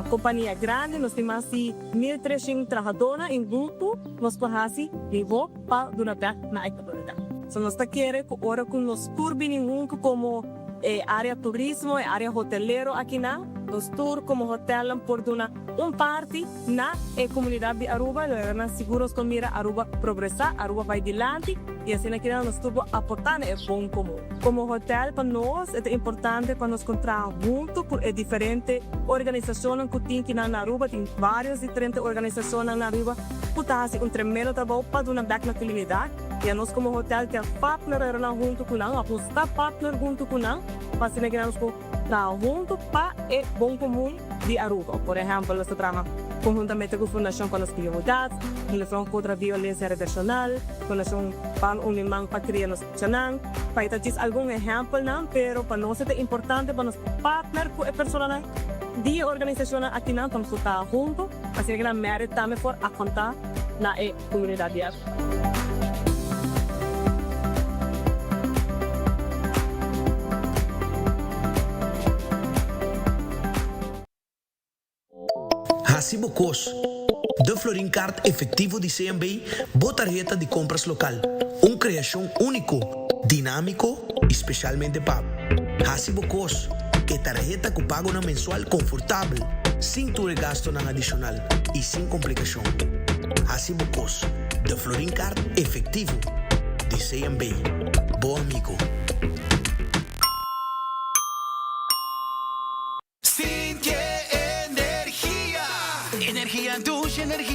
kompania grandi, nos tin mas di 1300 trahadornan i huntu nos por hasi mihó pa duna bèk na e komunidat. So nos ta kere ku ora ku nos tur bini huntu komo e área turismo, e área hotelero akinan, nos tur komo hotelnan por duna un parti na e comunidad di Aruba, lo era nan sigur nos por mira Aruba progresa, Aruba bay dilanti y asina kina nos tur por aporta na e bon comun. Como hotel pa nos e ta importante pa nos con traha hunto cu e diferente organisacionnan cu tin kinan na Aruba, tin varios diferente organisacionnan na Aruba cu ta haci un tremendo trabou pa duna bek na comunidad y anos como hotel kier partner era nan hunto cu nan, apusta partner hunto cu nan pa asina kina nos por traha hunto pa e bon comun di Aruba. Por ehempel, nos ta traha conhuntamente cu Fundacion pa nos Comunidad, Fundacion Contra Violencia Relacional, Fundacion Ban Uni Man pa Cria Nos Muchanan. Pa e ta djis algun ehempelnan, pero pa nos e ta importante pa nos partner cu e personanan di e organisacionnan akinan pa nos por traha hunto, asina cu nan merit tambe por aguanta na e comunidad di Aruba. Hasi bo kos. De Florin Card Efectivo di CMB, bo tarheta di compras local. Un creacion unico, dinamico y specialmente pa bo. Hasi bo kos. E tarheta cu pagonan mensual confortabel, sin tur e gastonan adicional y sin complicacion. Hasi bo kos. De Florin Card Efectivo di CMB. Bo amigo.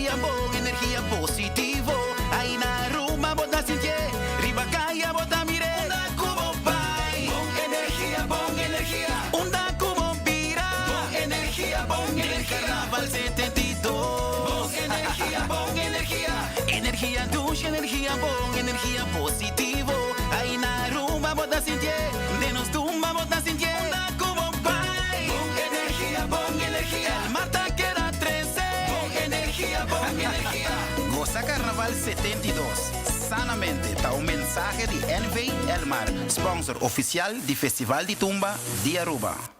energia bon, energia positivo. Ai na Aruba bo ta sintié, riba kaya bo ta mir'é. Unda ku bo bai, bon energia, bon energia. Unda ku bo bira, bon energia, bon energia. Den Carnaval 72, bon energia, bon energia. Energia dushi, energia bon, energia positivo. Ai na Aruba bo ta sintié, den nos tumba bo ta sintié. Unda ku bo bai, bon energia, bon energia. El mar ta keda trese, bon energia, bon energia. Gosa Carnaval 72 sanamente ta un mensahe di NV Elmar, sponsor oficial di Festival di Tumba di Aruba.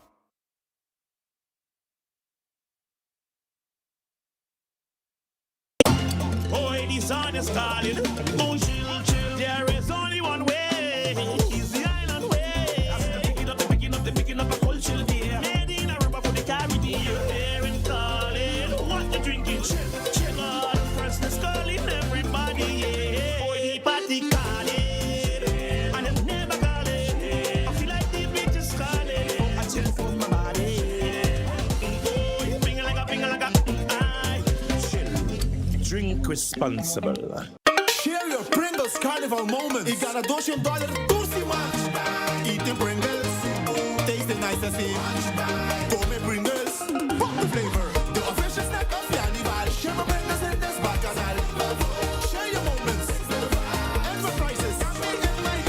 Drink responsible. Share your Pringles Carnival moments y gana doshen dollar tur siman! Eating Pringles, tasting nice así. Come Pringles, pop the flavor. The official snack of Carnival. Share your Pringles in this bacchanal. Share your moments. Enterprises.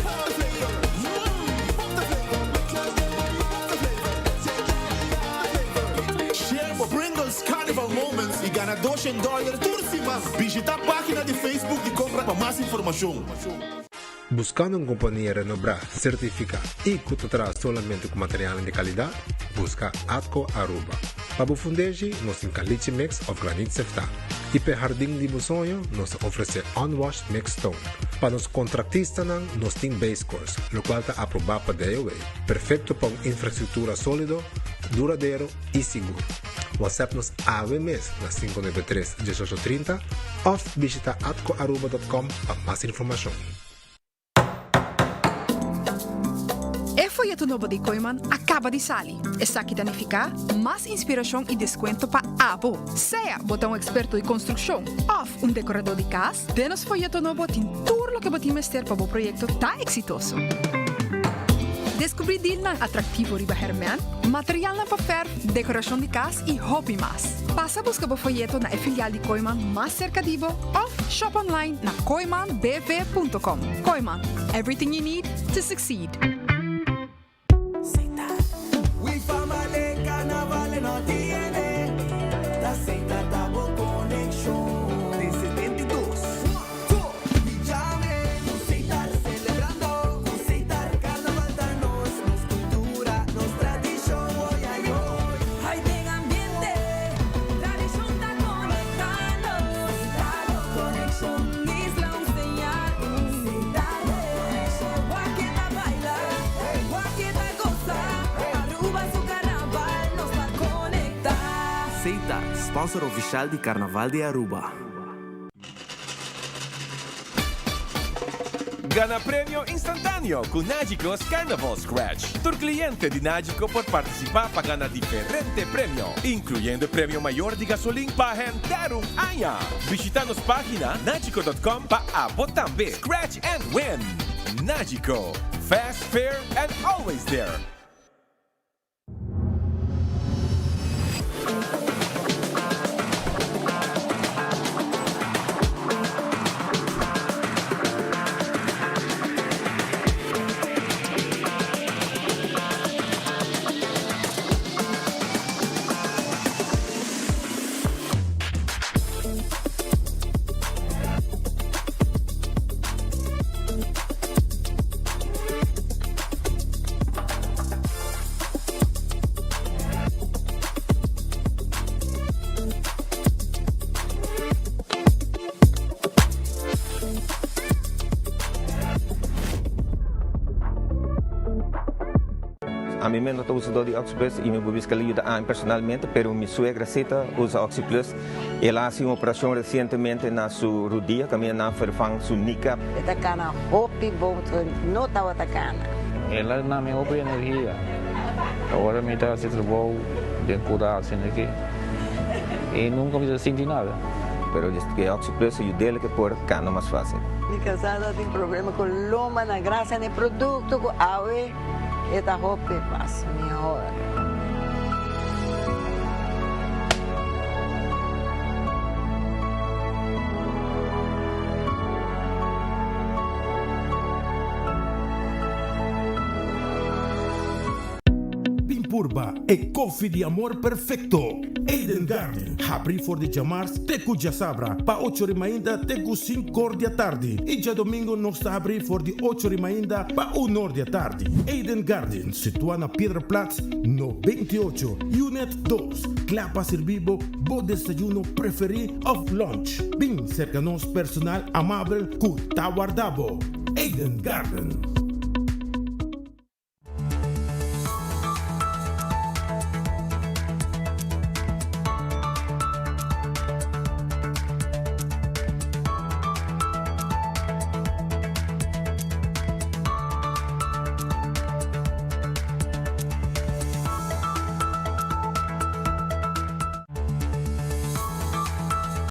Pop the flavor. Pop the flavor. Pop the flavor. Share bo Pringles Carnival moments y gana doshen dollar tur siman. Bishita pagina di Facebook di Compra pa mas informacion. Buscando un compania renombra, certifica y cu ta traha solamente cu materialnan di calidad? Busca Atco Aruba. Pa bo fundeshi, nos tin caliche mix of granit seftá. Y p'e hardin di bo soño, nos ta ofrece unwashed mixed stone. Pa nos contractistanan, nos tin base course, locual ta aproba pa DOW, perfecto pa un infrastructura solido, duradero y sigur. WhatsApp nos awe mes na 593 1830 of bishita atcoaruba.com pa mas informacion. E foyeto nobo di Kooiman a kaba di sali. Esaki ta nifiká mas inspirashon i deskuento pa abo. Sea bo ta un eksperto di konstrukshon òf un dekoradó di kas, den nos foyeto nobo tin tur loke bo tin mester pa bo proyekto ta eksitoso. Deskubrí dilnan atraktivo riba hèrmènt, materialnan pa fèrf, dekorashon di kas i hopi mas. Pasa buska bo foyeto na e filial di Kooiman mas serka di bo òf shop online na kooimanbv.com. Kooiman, everything you need to succeed. Seita, sponsor oficial di Carnaval di Aruba. Gana premio instantaneo cu Nagico's Carnival Scratch. Tur cliente di Nagico por participa pa gana diferente premio, incluyendo e premio mayor di gasolin pa henter un aña. Bishita nos pagina nagico dot com pa abo tambe scratch and win! Nagico, fast, fair and always there! Ami mes no ta usador di Oxyplus y mi por bisa cu el a yuda ami personalmente, pero mi suegra si ta usa Oxyplus. El a haci un operacion recientemente na su rudia, caminda nan vervang su kneecap. E ta cana hopi bon, no tabata cana. El a duna mi hopi energia. Ora mi ta hasi trabou den cura asina aki y nunca mi ta sinti nada. Pero e Oxi Plus a yud'é ku por kana mas fásil. Mi kasá tin problema ku lomba na grasia na e produkto ku awe e ta hopi mas mihor. Bin purba e koffie di amor perfecto. Eden Garden, habri for di djamars te ku djasabra pa ocho ri mainta te ku sinkor di atardi i djadomingo nos ta habri for di ocho ri mainta pa unor di atardi. Eden Garden, situa na Piedra Plat no 28, Unit dos, kla pa sirbi bo bo desayuno preferi of lunch. Bin serka nos personal amabel ku ta warda bo. Eden Garden.